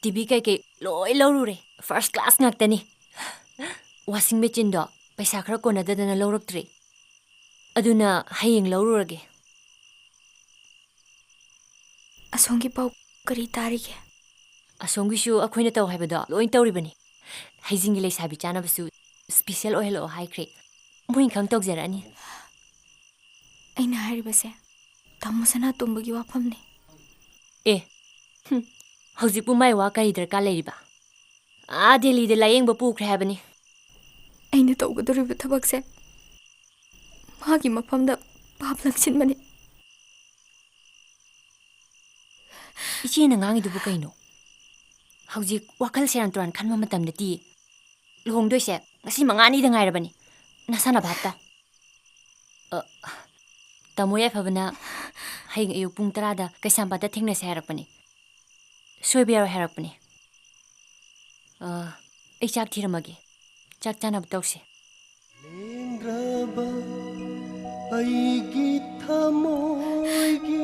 ꯇꯤ ꯚꯤ ꯀꯩꯀꯩ ꯂꯣꯏ ꯂꯧꯔꯨꯔꯦ꯫ ꯐꯥꯔꯁ ꯀ꯭ꯂꯥꯁ ꯉꯥꯛꯇꯅꯤ꯫ ꯋꯥꯁꯤꯡ ꯃꯦꯆꯤꯟꯗꯣ ꯄꯩꯁꯥ ꯈꯔ ꯀꯣꯟꯅꯗꯗꯅ ꯂꯧꯔꯛꯇ꯭ꯔꯦ꯫ ꯑꯗꯨꯅ ꯍꯌꯦꯡ ꯂꯧꯔꯨꯔꯒꯦ꯫ ꯑꯁꯣꯝꯒꯤ ꯄꯥꯎ ꯀꯔꯤ ꯇꯥꯔꯤꯒꯦ? ꯑꯁꯣꯝꯒꯤꯁꯨ ꯑꯩꯈꯣꯏꯅ ꯇꯧ ꯍꯥꯏꯕꯗꯣ ꯂꯣꯏ ꯇꯧꯔꯤꯕꯅꯤ꯫ ꯍꯩꯖꯤꯡꯒꯤ ꯂꯩꯁꯥꯕꯤ ꯆꯥꯅꯕꯁꯨ ꯏꯁꯄꯤꯁꯦꯜ ꯑꯣꯏꯍꯜꯂꯛꯑꯣ ꯍꯥꯏꯈ꯭ꯔꯦ꯫ ꯃꯣꯏꯅ ꯈꯪ ꯇꯧꯖꯔꯛꯑꯅꯤ꯫ ꯑꯩꯅ ꯍꯥꯏꯔꯤꯕꯁꯦ ꯇꯥꯃꯣ ꯁꯅꯥꯇꯣꯝꯕꯒꯤ ꯋꯥꯐꯝꯅꯤ꯫ ꯑꯦ, ꯍꯨꯝ, ꯍꯧꯖꯤꯛꯄꯨ ꯃꯥꯏ ꯋꯥ ꯀꯔꯤ ꯗꯔꯀꯥꯔ ꯂꯩꯔꯤꯕ? ꯑꯥ ꯗꯦꯜꯂꯤꯗ ꯂꯥꯌꯦꯡꯕ ꯄꯨꯈ꯭ꯔꯦ ꯍꯥꯏꯕꯅꯤ꯫ ꯑꯩꯅ ꯇꯧꯒꯗꯧꯔꯤꯕ ꯊꯕꯛꯁꯦ ꯃꯥꯒꯤ ꯃꯐꯝꯗ ꯄꯥꯞ ꯂꯪꯁꯤꯟꯕꯅꯤ꯫ ꯏꯆꯦꯅ ꯉꯥꯡꯉꯤꯗꯨꯕꯨ ꯀꯩꯅꯣ? ꯍꯧꯖꯤꯛ ꯋꯥꯈꯜ ꯁꯦꯔꯥꯟ ꯇꯨꯔꯥꯟ ꯈꯟꯕ ꯃꯇꯝ ꯅꯠꯇꯤꯌꯦ꯫ ꯂꯨꯍꯣꯡꯗꯣꯏꯁꯦ ꯉꯁꯤ ꯃꯉꯥꯅꯤꯗ ꯉꯥꯏꯔꯕꯅꯤ꯫ ꯅꯁꯥꯅ ꯚꯥꯞ ꯇꯥꯎ꯫ ꯑ, ꯇꯥꯃꯣ ꯌꯥꯏꯐꯕꯅ ꯍꯌꯦꯡ ꯑꯌꯨꯛ ꯄꯨꯡ ꯇꯔꯥꯗ ꯀꯩꯁꯥꯝꯄꯥꯠꯇ ꯊꯦꯡꯅꯁꯦ ꯍꯥꯏꯔꯛꯄꯅꯤ꯫ ꯁꯣꯏꯕ ꯌꯥꯔꯣꯏ ꯍꯥꯏꯔꯛꯄꯅꯤ꯫ ꯑ, ꯑꯩ ꯆꯥꯛ ꯊꯤꯔꯝꯃꯒꯦ꯫ ꯆꯥꯛ ꯆꯥꯅꯕ ꯇꯧꯁꯦ꯫ ꯂꯦꯡꯗ꯭ꯔꯕ ꯑꯩꯒꯤ ꯊꯃꯣꯏꯒꯤ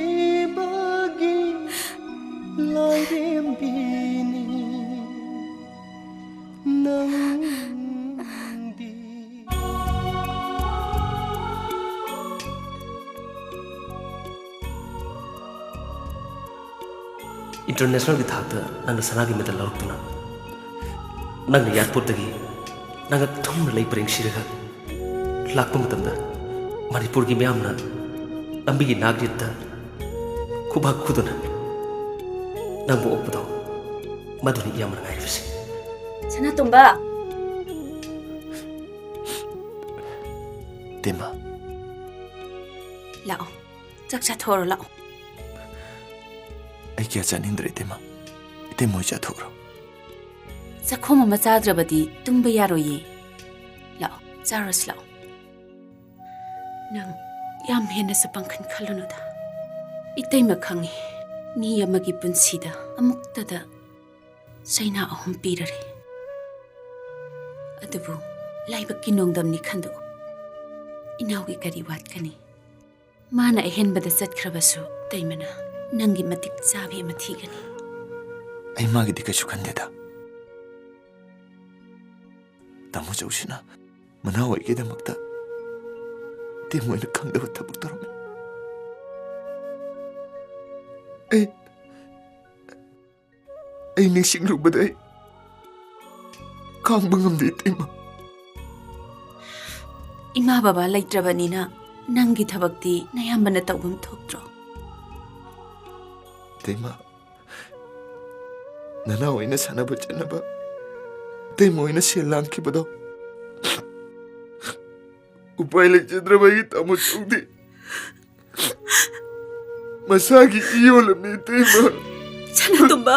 ꯅꯨꯡꯁꯤꯕꯒꯤ ꯂꯥꯏꯔꯦꯝꯕꯤꯅꯤ ꯅꯪꯗꯤ꯫ ꯏꯟꯇꯔꯅꯦꯁꯅꯦꯜꯒꯤ ꯊꯥꯛꯇ ꯅꯪꯅ ꯁꯅꯥꯒꯤ ꯃꯦꯗꯜ ꯂꯧꯔꯛꯇꯨꯅ, ꯅꯪꯅ ꯑꯦꯌꯥꯔꯄꯣꯔꯠꯇꯒꯤ ꯅꯪꯅ ꯊꯨꯝꯅ ꯂꯩ ꯄꯔꯦꯡ ꯁꯤꯔꯒ ꯂꯥꯛꯄ ꯃꯇꯝꯗ, ꯃꯅꯤꯄꯨꯔꯒꯤ ꯃꯤꯌꯥꯝꯅ ꯂꯝꯕꯤꯒꯤ ꯅꯥꯛ ꯌꯦꯠꯇ ꯈꯨꯕꯥꯛ ꯈꯨꯗꯨꯅ ꯅꯪꯕꯨ ꯑꯣꯛꯄꯗꯣ, ꯃꯗꯨꯅꯤ ꯏꯌꯥꯝꯕꯅ ꯉꯥꯏꯔꯤꯕꯁꯦ꯫ ꯁꯅꯥꯇꯣꯝꯕ! ꯏꯇꯩꯃ꯫ ꯂꯥꯛꯑꯣ, ꯆꯥꯛ ꯆꯥꯊꯣꯛꯑꯔꯣ, ꯂꯥꯛꯑꯣ꯫ ꯑꯩ ꯀꯌꯥ ꯆꯥꯅꯤꯡꯗ꯭ꯔꯦ, ꯏꯇꯩꯃ꯫ ꯏꯇꯩꯃ ꯍꯣꯏ ꯆꯥꯊꯣꯛꯎꯔꯣ꯫ ꯆꯥꯛꯈꯣꯝ ꯑꯃ ꯆꯥꯗ꯭ꯔꯕꯗꯤ ꯇꯨꯝꯕ ꯌꯥꯔꯣꯏꯌꯦ꯫ ꯂꯥꯛꯑꯣ, ꯆꯥꯔꯨꯁꯤ ꯂꯥꯛꯑꯣ꯫ ꯅꯪ ꯌꯥꯝ ꯍꯦꯟꯅꯁꯨ ꯄꯥꯡꯈꯟ ꯈꯜꯂꯨꯅꯨꯗ꯫ ꯏꯇꯩꯃ ꯈꯪꯉꯤ, ꯃꯤ ꯑꯃꯒꯤ ꯄꯨꯟꯁꯤꯗ ꯑꯃꯨꯛꯇꯗ ꯆꯩꯅꯥ ꯑꯍꯨꯝ ꯄꯤꯔꯔꯦ꯫ ꯑꯗꯨꯕꯨ ꯂꯥꯏꯕꯛꯀꯤ ꯅꯣꯡꯗꯝꯅꯤ ꯈꯟꯗꯣꯛꯎ꯫ ꯏꯅꯥꯎꯒꯤ ꯀꯔꯤ ꯋꯥꯠꯀꯅꯤ? ꯃꯥꯅ ꯑꯍꯦꯟꯕꯗ ꯆꯠꯈ꯭ꯔꯕꯁꯨ ꯇꯩꯃꯅ ꯅꯪꯒꯤ ꯃꯇꯤꯛ ꯆꯥꯕꯤ ꯑꯃ ꯊꯤꯒꯅꯤ꯫ ꯑꯩ ꯃꯥꯒꯤꯗꯤ ꯀꯩꯁꯨ ꯈꯟꯗꯦꯗ꯫ ꯇꯥꯃꯣ ꯆꯧꯁꯤꯅ ꯃꯅꯥꯎ ꯑꯣꯏꯒꯤꯗꯃꯛꯇ ꯇꯦꯝ ꯑꯣꯏꯅ ꯈꯪꯗꯕ ꯊꯕꯛ ꯇꯧꯔꯝꯃꯤ꯫ ꯑꯩ, ꯑꯩ ꯅꯤꯡꯁꯤꯡꯂꯨꯕꯗ ꯑꯩ ꯈꯥꯡꯕ ꯉꯝꯗꯦ, ꯏꯇꯩꯃ꯫ ꯏꯃꯥ ꯕꯕꯥ ꯂꯩꯇ꯭ꯔꯕꯅꯤꯅ ꯅꯪꯒꯤ ꯊꯕꯛꯇꯤ ꯅꯌꯥꯝꯕꯅ ꯇꯧꯐꯝ ꯊꯣꯛꯇ꯭ꯔꯣ? ꯏꯇꯩꯃ, ꯅꯅꯥꯎ ꯑꯩꯅ ꯁꯥꯟꯅꯕ ꯆꯠꯅꯕ ꯏꯇꯩꯃ ꯍꯣꯏꯅ ꯁꯦꯜ ꯂꯥꯡꯈꯤꯕꯗꯣ ꯎꯄꯥꯏ ꯂꯩꯖꯗ꯭ꯔꯕ ꯑꯩꯒꯤ ꯇꯥꯃꯣ ꯆꯧꯗꯤ ꯃꯁꯥꯒꯤ ꯏ ꯌꯣꯜꯂꯝꯃꯤ, ꯏꯇꯩꯃ꯫ ꯁꯅꯥꯇꯣꯝꯕ꯫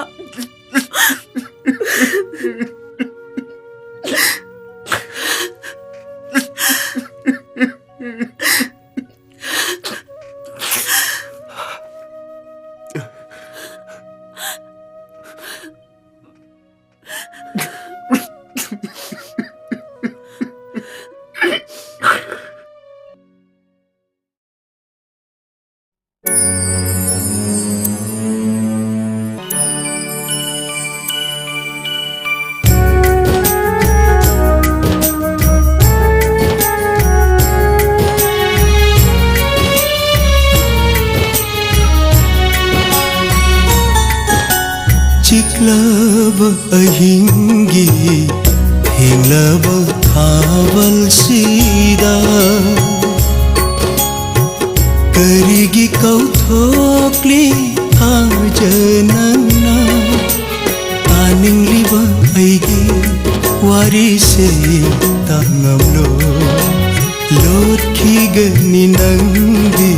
ꯆꯤꯛꯂꯕ ꯑꯍꯤꯡꯒꯤ ꯊꯦꯡꯂꯕ ꯊꯥꯕꯜꯁꯤꯗ ꯀꯔꯤꯒꯤ ꯀꯧꯊꯣꯛꯂꯤ ꯊꯥꯖ ꯅꯪꯅ? ꯇꯥꯅꯤꯡꯂꯤꯕ ꯑꯩꯒꯤ ꯋꯥꯔꯤꯁꯦ ꯇꯥꯉꯝꯂꯣ꯫ ꯂꯣꯠꯈꯤꯒꯅꯤ ꯅꯪꯗꯤ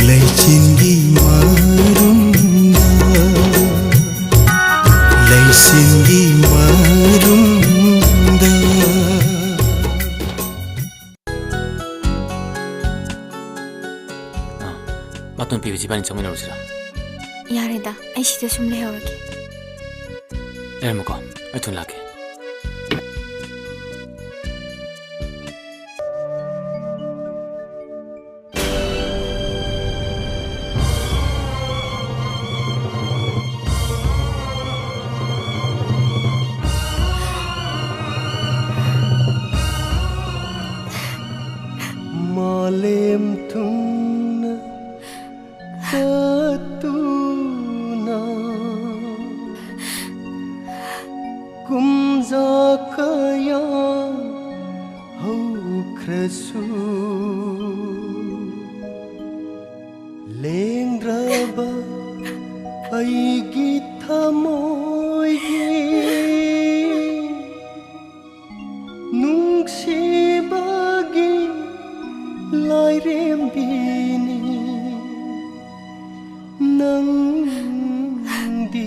ꯂꯩꯆꯤꯟꯒꯤ ꯃꯔꯨꯝꯗ, ꯂꯩꯆꯤꯟꯒꯤ ꯃꯔꯨꯝꯗ꯫ ꯑꯥ, ꯃꯇꯣꯟ ꯄꯤꯕꯁꯤ ꯏꯕꯥꯅꯤ ꯆꯪꯃꯤꯟꯅꯔꯨꯁꯤꯔꯥ? ꯌꯥꯔꯦꯗ, ꯑꯩ ꯁꯤꯗ ꯁꯨꯝ ꯂꯩꯍꯧꯔꯒꯦ꯫ ꯂꯩꯔꯝꯃꯨꯀꯣ, ꯑꯩ ꯊꯨꯅ ꯂꯥꯛꯀꯦ꯫ ꯃꯥꯂꯦꯝ ꯊꯨꯡꯅ ꯆꯠꯇꯨꯅ ꯀꯨꯝꯖꯥ ꯀꯌꯥ ꯍꯧꯈ꯭ꯔꯁꯨ, ꯂꯦꯡꯗ꯭ꯔꯕ ꯑꯩꯒꯤ ꯊꯃꯣꯏꯒꯤ ꯅꯨꯡꯁꯤꯕꯒꯤ ꯂꯥꯏꯔꯦꯝꯕꯤꯅꯤ ꯅꯪꯗꯤ꯫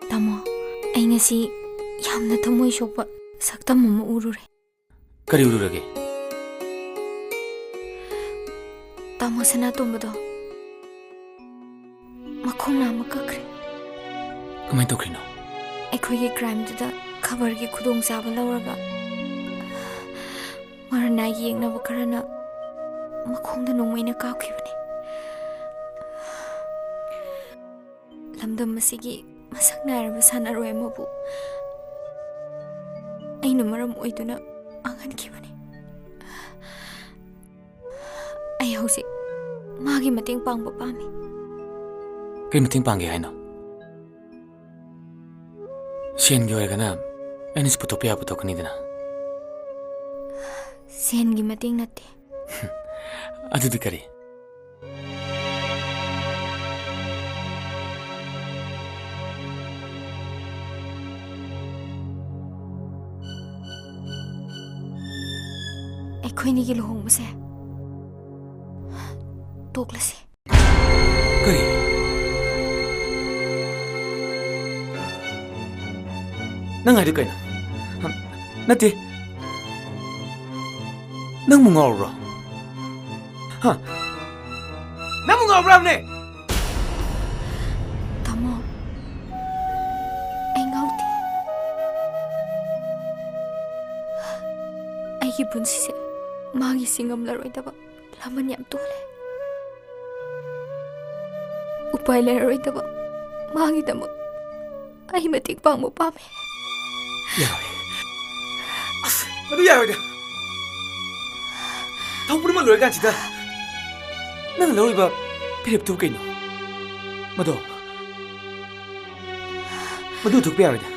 ꯇꯥꯃꯣ, ꯑꯩ ꯉꯁꯤ ꯌꯥꯝꯅ ꯊꯃꯣꯏ ꯁꯣꯛꯄ ꯁꯛꯇꯝ ꯑꯃ ꯎꯔꯨꯔꯦ꯫ ꯀꯔꯤ ꯎꯔꯨꯔꯒꯦ? ꯇꯥꯃꯣ ꯁꯅꯥꯇꯣꯝꯕꯗꯣ ꯃꯈꯣꯡ ꯅꯥꯝꯃ ꯀꯛꯈ꯭ꯔꯦ꯫ ꯀꯃꯥꯏꯅ ꯇꯧꯈ꯭ꯔꯤꯅꯣ? ꯑꯩꯈꯣꯏꯒꯤ crimeꯗꯨꯗ ꯈꯕꯔꯒꯤ ꯈꯨꯗꯣꯡꯆꯥꯕ ꯂꯧꯔꯒ ꯃꯔꯅꯥꯏ ꯌꯦꯡꯅꯕ ꯈꯔꯅ ꯃꯈꯣꯡꯗ ꯅꯣꯡꯃꯩꯅ ꯀꯥꯞꯈꯤꯕꯅꯤ꯫ ꯂꯝꯗꯝ ꯑꯁꯤꯒꯤ ꯃꯁꯛ ꯅꯥꯏꯔꯕ ꯁꯥꯟꯅꯔꯣꯏ ꯑꯃꯕꯨ ꯑꯩꯅ ꯃꯔꯝ ꯑꯣꯏꯗꯨꯅ ꯃꯥꯡꯍꯟꯈꯤꯕꯅꯤ꯫ ꯑꯩ ꯍꯧꯖꯤꯛ ꯃꯥꯒꯤ ꯃꯇꯦꯡ ꯄꯥꯡꯕ ꯄꯥꯝꯃꯤ꯫ ꯀꯔꯤ ꯃꯇꯦꯡ ꯄꯥꯡꯒꯦ ꯍꯥꯏꯅꯣ? ꯁꯦꯟꯒꯤ ꯑꯣꯏꯔꯒꯅ ꯑꯩꯅꯁꯨ ꯄꯨꯊꯣꯛꯄ ꯌꯥꯕ ꯄꯨꯊꯣꯛꯀꯅꯤꯗꯅ꯫ ꯁꯦꯟꯒꯤ ꯃꯇꯦꯡ ꯅꯠꯇꯦ꯫ ꯑꯗꯨꯗꯤ ꯀꯔꯤ? ꯑꯩꯈꯣꯏꯅꯤꯒꯤ ꯂꯨꯍꯣꯡꯕꯁꯦ ꯇꯣꯛꯂꯁꯤ꯫ ꯀꯔꯤ? ꯅꯪ ꯍꯥꯏꯗꯣ ꯀꯩꯅꯣ? ꯅꯠꯇꯦ꯫ ꯅꯪꯕꯨ ꯉꯥꯎꯔꯕ꯭ꯔꯣ? ꯍꯥ? ꯅꯪꯕꯨ ꯉꯥꯎꯕ꯭ꯔꯥ ꯍꯥꯏꯕꯅꯦ? ꯇꯥꯃꯣ, ꯑꯩ ꯉꯥꯎꯗꯦ꯫ ꯑꯩꯒꯤ ꯄꯨꯟꯁꯤꯁꯦ ꯃꯥꯒꯤ ꯁꯤ ꯉꯝꯂꯔꯣꯏꯗꯕ ꯂꯥꯃꯟ ꯌꯥꯝ ꯇꯣꯜꯂꯦ꯫ ꯎꯄꯥꯏ ꯂꯩꯔꯔꯣꯏꯗꯕ ꯃꯥꯒꯤꯗꯃꯛ ꯑꯩ ꯃꯇꯦꯡ ꯄꯥꯡꯕ ꯄꯥꯝꯃꯦ꯫ ꯌꯥꯔꯣꯏ꯫ ꯑꯁ, ꯃꯗꯨ ꯌꯥꯔꯣꯏꯗ꯫ ꯊꯧ ꯄꯨꯝꯅꯃꯛ ꯂꯣꯏꯔꯀꯥꯟꯁꯤꯗ ꯅꯪ ꯂꯧꯔꯤꯕ ꯐꯤꯔꯦꯞꯇꯨ ꯀꯩꯅꯣ? ꯃꯗꯣ, ꯃꯗꯨ ꯊꯨꯞꯄ ꯌꯥꯔꯣꯏꯗ꯫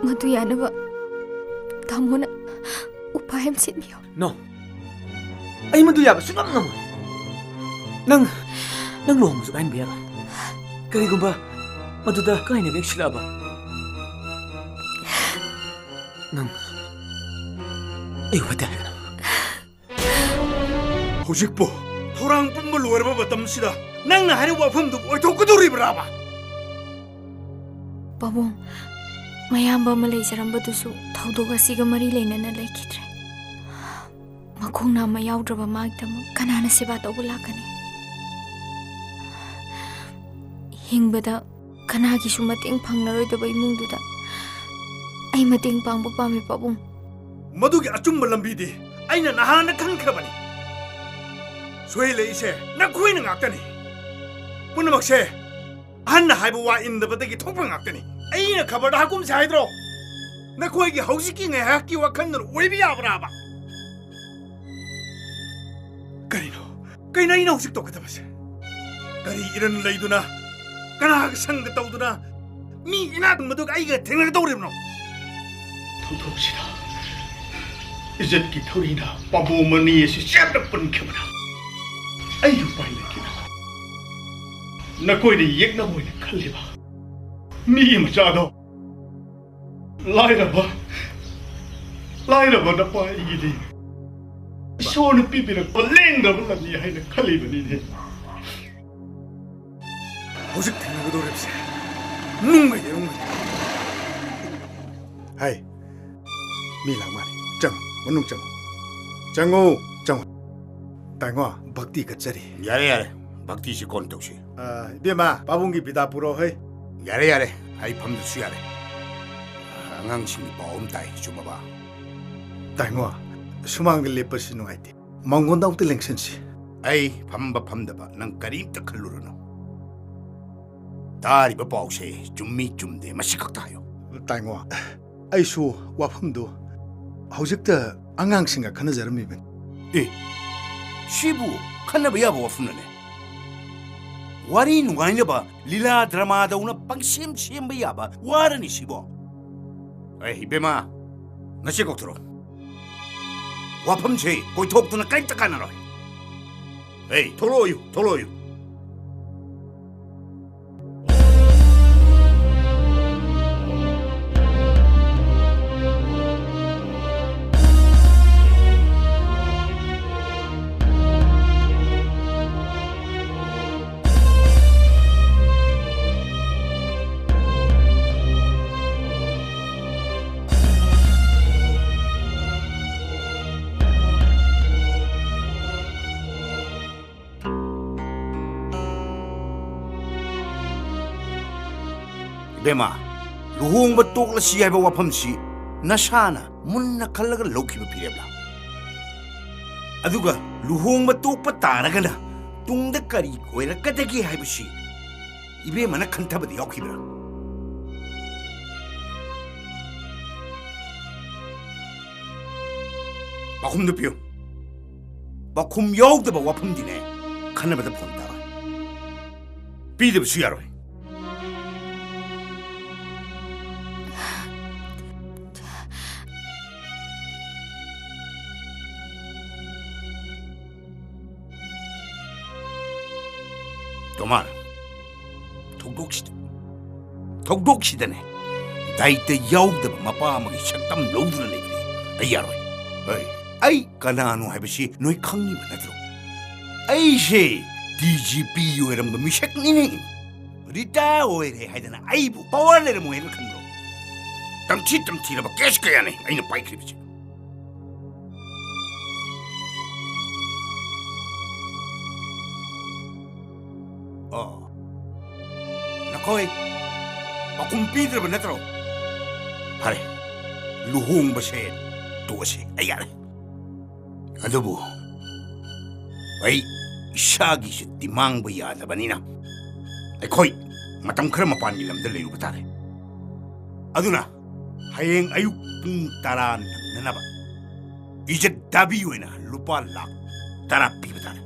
ꯃꯗꯨ ꯌꯥꯅꯕ ꯇꯥꯃꯣꯅ ꯎꯄꯥꯏ ꯑꯃ ꯁꯤꯟꯕꯤꯌꯨ꯫ No꯫ ꯑꯩ ꯃꯗꯨ ꯌꯥꯕ ꯁꯨꯡꯉꯝ ꯉꯝꯃꯣꯏ꯫ ꯅꯪ, ꯅꯪ ꯂꯨꯍꯣꯡꯕꯁꯨ ꯀꯥꯏꯍꯟꯕ ꯌꯥꯔꯣꯏ꯫ ꯀꯔꯤꯒꯨꯝꯕ ꯃꯗꯨꯗ ꯀꯥꯏꯅꯕ ꯍꯦꯛ ꯁꯤꯜꯂꯛꯑꯕ, ꯅꯪ ꯑꯩ ꯐꯠꯇꯦ ꯍꯥꯏꯒꯅꯨ꯫ ꯍꯧꯖꯤꯛꯄꯨ ꯊꯧꯔꯥꯡ ꯄꯨꯝꯕ ꯂꯣꯏꯔꯕ ꯃꯇꯝꯁꯤꯗ ꯅꯪꯅ ꯍꯥꯏꯔꯤꯕ ꯋꯥꯐꯝꯗꯨ ꯑꯣꯏꯊꯣꯛꯀꯗꯧꯔꯤꯕ꯭ꯔꯥꯕ? ꯄꯥꯕꯨꯡ, ꯃꯌꯥꯝꯕ ꯑꯃ ꯂꯩꯖꯔꯝꯕꯗꯨꯁꯨ ꯊꯧꯗꯣꯛ ꯑꯁꯤꯒ ꯃꯔꯤ ꯂꯩꯅꯅ ꯂꯩꯈꯤꯗ꯭ꯔꯦ꯫ ꯃꯈꯣꯡ ꯅꯥꯝꯃ ꯌꯥꯎꯗ꯭ꯔꯕ ꯃꯥꯒꯤꯗꯃꯛ ꯀꯅꯥꯅ ꯁꯦꯕꯥ ꯇꯧꯕ ꯂꯥꯛꯀꯅꯤ? ꯍꯤꯡꯕꯗ ꯀꯅꯥꯒꯤꯁꯨ ꯃꯇꯦꯡ ꯐꯪꯂꯔꯣꯏꯗꯕ ꯏꯃꯨꯡꯗꯨꯗ ꯑꯩ ꯃꯇꯦꯡ ꯄꯥꯡꯕ ꯄꯥꯝꯃꯤ, ꯄꯥꯕꯨꯡ꯫ ꯃꯗꯨꯒꯤ ꯑꯆꯨꯝꯕ ꯂꯝꯕꯤꯗꯤ ꯑꯩꯅ ꯅꯍꯥꯟꯅ ꯈꯪꯈ꯭ꯔꯕꯅꯤ꯫ ꯁꯣꯏꯍꯜꯂꯛꯏꯁꯦ ꯅꯈꯣꯏꯅ ꯉꯥꯛꯇꯅꯤ꯫ ꯄꯨꯝꯅꯃꯛꯁꯦ ꯑꯍꯟꯅ ꯍꯥꯏꯕ ꯋꯥ ꯏꯟꯗꯕꯗꯒꯤ ꯊꯣꯛꯄ ꯉꯥꯛꯇꯅꯤ꯫ ꯑꯩꯅ ꯈꯕꯔꯗ ꯍꯥꯀꯨꯝꯁꯦ ꯍꯥꯏꯗ꯭ꯔꯣ? ꯅꯈꯣꯏꯒꯤ ꯍꯧꯖꯤꯛꯀꯤ ꯉꯥꯏꯍꯥꯛꯀꯤ ꯋꯥꯈꯜꯅ ꯑꯣꯏꯕ ꯌꯥꯕ꯭ꯔꯥꯕ? ꯀꯔꯤꯅꯣ? ꯀꯩꯅꯣ ꯑꯩꯅ ꯍꯧꯖꯤꯛ ꯇꯧꯒꯗꯕꯁꯦ? ꯀꯔꯤ ꯏꯔꯟ ꯂꯩꯗꯨꯅ, ꯀꯅꯥꯒ ꯁꯪꯒ ꯇꯧꯗꯨꯅ, ꯃꯤ ꯏꯅꯥꯛ ꯈꯨꯟꯕꯗꯨꯒ ꯑꯩꯒ ꯊꯦꯡꯅꯒꯗꯧꯔꯤꯕꯅꯣ? ꯊꯧꯗꯣꯛꯁꯤꯗ ꯏꯖꯠꯀꯤ ꯊꯧꯔꯤꯅ ꯄꯥꯝꯕꯣꯝ ꯑꯅꯤ ꯑꯁꯤ ꯆꯦꯠꯅ ꯄꯨꯟꯈꯤꯕꯅ ꯑꯩ ꯎꯄꯥꯏ ꯂꯩꯈꯤꯗꯕ꯫ ꯅꯈꯣꯏꯅ ꯌꯦꯛꯅꯕ ꯑꯣꯏꯅ ꯈꯜꯂꯤꯕ ꯃꯤ ꯃꯆꯥꯗꯣ ꯂꯥꯏꯔꯕ, ꯂꯥꯏꯔꯕ ꯅꯄꯥ ꯑꯩꯒꯤꯗꯤ ꯏꯁꯣꯔꯅ ꯄꯤꯕꯤꯔꯛꯄ ꯂꯦꯡꯗꯕ ꯂꯟꯅꯤ ꯍꯥꯏꯅ ꯈꯜꯂꯤꯕꯅꯤꯅꯦ꯫ ꯍꯧꯖꯤꯛ ꯊꯦꯡꯅꯒꯗꯧꯔꯤꯕꯁꯦ ꯅꯨꯡꯒ ꯌꯦꯔꯨꯝꯒꯅꯤ꯫ ꯍꯥꯏ, ꯃꯤ ꯂꯥꯛ ꯃꯥꯜꯂꯦ꯫ ꯆꯪꯉꯨ, ꯃꯅꯨꯡ ꯆꯪꯉꯨ꯫ ꯆꯪꯉꯨ, ꯆꯪꯉꯨ꯫ ꯇꯥꯏꯉꯣ, ꯚꯛꯇꯤ ꯀꯠꯆꯔꯤ꯫ ꯌꯥꯔꯦ, ꯌꯥꯔꯦ꯫ ꯚꯛꯇꯤꯁꯤ ꯀꯣꯟ ꯇꯧꯁꯤ꯫ ꯑ, ꯏꯕꯦꯝꯃ, ꯄꯥꯕꯨꯡꯒꯤ ꯕꯤꯗꯥ ꯄꯨꯔꯛꯑꯣ ꯍꯩ꯫ ꯌꯥꯔꯦ, ꯌꯥꯔꯦ꯫ ꯑꯩ ꯐꯝꯗ꯭ꯔꯁꯨ ꯌꯥꯔꯦ꯫ ꯑꯉꯥꯡꯁꯤꯡꯒꯤ ꯄꯥꯎ ꯑꯃ ꯇꯥꯏ, ꯆꯨꯝꯃꯕ? ꯇꯥꯏꯉꯣ, ꯁꯨꯃꯥꯡꯗ ꯂꯦꯞꯄꯁꯤ ꯅꯨꯡꯉꯥꯏꯇꯦ꯫ ꯃꯉꯣꯟꯗ ꯑꯃꯨꯛꯇ ꯂꯦꯡꯁꯟꯁꯤ꯫ ꯑꯩ ꯐꯝꯕ ꯐꯝꯗꯕ ꯅꯪ ꯀꯔꯤꯝꯇ ꯈꯜꯂꯨꯔꯅꯨ꯫ ꯇꯥꯔꯤꯕ ꯄꯥꯎꯁꯦ ꯆꯨꯝꯃꯤ ꯆꯨꯝꯗꯦ ꯃꯁꯤ ꯈꯛꯇ ꯍꯥꯏꯌꯨ꯫ ꯇꯥꯏꯉꯣ, ꯑꯩꯁꯨ ꯋꯥꯐꯝꯗꯨ ꯍꯧꯖꯤꯛꯇ ꯑꯉꯥꯡꯁꯤꯡꯒ ꯈꯟꯅꯖꯔꯝꯃꯤꯕꯅꯤ꯫ ꯑꯦ, ꯁꯤꯕꯨ ꯈꯟꯅꯕ ꯌꯥꯕ ꯋꯥꯐꯝꯂꯅꯦ? ꯋꯥꯔꯤ ꯅꯨꯡꯉꯥꯏꯅꯕ ꯂꯤꯂꯥ ꯗ꯭ꯔꯃꯥꯗꯧꯅ ꯄꯪꯁꯦꯝ ꯁꯦꯝꯕ ꯌꯥꯕ ꯋꯥꯔꯅꯤ ꯁꯤꯕꯣ? ꯑꯦ, ꯏꯕꯦꯝꯃ, ꯅꯆꯦ ꯀꯧꯊꯣꯔꯛꯑꯣ꯫ ꯋꯥꯐꯝꯁꯦ ꯀꯣꯏꯊꯣꯛꯇꯨꯅ ꯀꯔꯤꯝꯇ ꯀꯥꯟꯅꯔꯣꯏ꯫ ꯑꯦ, ꯊꯣꯛꯂꯛꯑꯣꯌꯨ, ꯊꯣꯛꯂꯛꯑꯣꯌꯨ꯫ ꯕꯦꯝꯃ, ꯂꯨꯍꯣꯡꯕ ꯇꯣꯛꯂꯁꯤ ꯍꯥꯏꯕ ꯋꯥꯐꯝꯁꯤ ꯅꯁꯥꯅ ꯃꯨꯟꯅ ꯈꯜꯂꯒ ꯂꯧꯈꯤꯕ ꯐꯤꯔꯦꯞꯂꯥ? ꯑꯗꯨꯒ ꯂꯨꯍꯣꯡꯕ ꯇꯣꯛꯄ ꯇꯥꯔꯒꯅ ꯇꯨꯡꯗ ꯀꯔꯤ ꯑꯣꯏꯔꯛꯀꯗꯒꯦ ꯍꯥꯏꯕꯁꯤ ꯏꯕꯦꯝꯃꯅ ꯈꯟꯊꯕꯗ ꯌꯥꯎꯈꯤꯕ꯭ꯔꯥ? ꯄꯥꯎꯈꯨꯝꯗꯨ ꯄꯤꯌꯨ꯫ ꯄꯥꯎꯈꯨꯝ ꯌꯥꯎꯗꯕ ꯋꯥꯐꯝꯗꯤꯅꯦ, ꯈꯟꯅꯕꯗ ꯐꯣꯟ ꯇꯥꯔꯣꯏ꯫ ꯄꯤꯗꯕꯁꯨ ꯌꯥꯔꯣꯏ꯫ ꯇꯣꯃꯥꯔ, ꯊꯧꯗꯣꯛꯁꯤꯗ, ꯊꯧꯗꯣꯛꯁꯤꯗꯅꯦ, ꯗꯥꯏꯇ ꯌꯥꯎꯗꯕ ꯃꯄꯥ ꯑꯃꯒꯤ ꯁꯛꯇꯝ ꯂꯧꯗꯨꯅ ꯂꯩꯕꯗꯤ ꯑꯩ ꯌꯥꯔꯣꯏ꯫ ꯑꯩ, ꯑꯩ ꯀꯅꯥꯅꯣ ꯍꯥꯏꯕꯁꯤ ꯅꯣꯏ ꯈꯪꯉꯤꯕ ꯅꯠꯇ꯭ꯔꯣ? ꯑꯩꯁꯦ ꯗꯤ ꯖꯤ ꯄꯤ ꯑꯣꯏꯔꯝꯕ ꯃꯤꯁꯛꯅꯤꯅꯦ꯫ ꯔꯤꯇꯥꯌꯔ ꯑꯣꯏꯔꯦ ꯍꯥꯏꯗꯅ ꯑꯩꯕꯨ ꯄꯋꯥꯔ ꯂꯩꯔꯝꯃꯣꯏ ꯍꯥꯏꯅ ꯈꯟꯕ꯭ꯔꯣ? ꯇꯝꯊꯤ ꯇꯝꯊꯤꯔꯕ ꯀꯦꯁ ꯀꯌꯥꯅꯤ ꯑꯩꯅ ꯄꯥꯏꯈ꯭ꯔꯤꯕꯁꯤ꯫ ꯑꯣ, ꯅꯈꯣꯏ ꯄꯥꯎꯈꯨꯝ ꯄꯤꯗ꯭ꯔꯕ ꯅꯠꯇ꯭ꯔꯣ? ꯐꯔꯦ, ꯂꯨꯍꯣꯡꯕꯁꯦ ꯇꯣꯛꯑꯁꯤ, ꯑꯩ ꯌꯥꯔꯦ꯫ ꯑꯗꯨꯕꯨ ꯑꯩ ꯏꯁꯥꯒꯤ ꯁꯨꯇꯤ ꯃꯥꯡꯕ ꯌꯥꯗꯕꯅꯤꯅ ꯑꯩꯈꯣꯏ ꯃꯇꯝ ꯈꯔ ꯃꯄꯥꯟꯒꯤ ꯂꯝꯗ ꯂꯩꯔꯨꯕ ꯇꯥꯔꯦ꯫ ꯑꯗꯨꯅ ꯍꯌꯦꯡ ꯑꯌꯨꯛ ꯄꯨꯡ ꯇꯔꯥ ꯅꯪꯅꯅꯕ ꯏꯖꯠ ꯗꯥꯕꯤ ꯑꯣꯏꯅ ꯂꯨꯄꯥ ꯂꯥꯈ ꯇꯔꯥ ꯄꯤꯕ ꯇꯥꯔꯦ꯫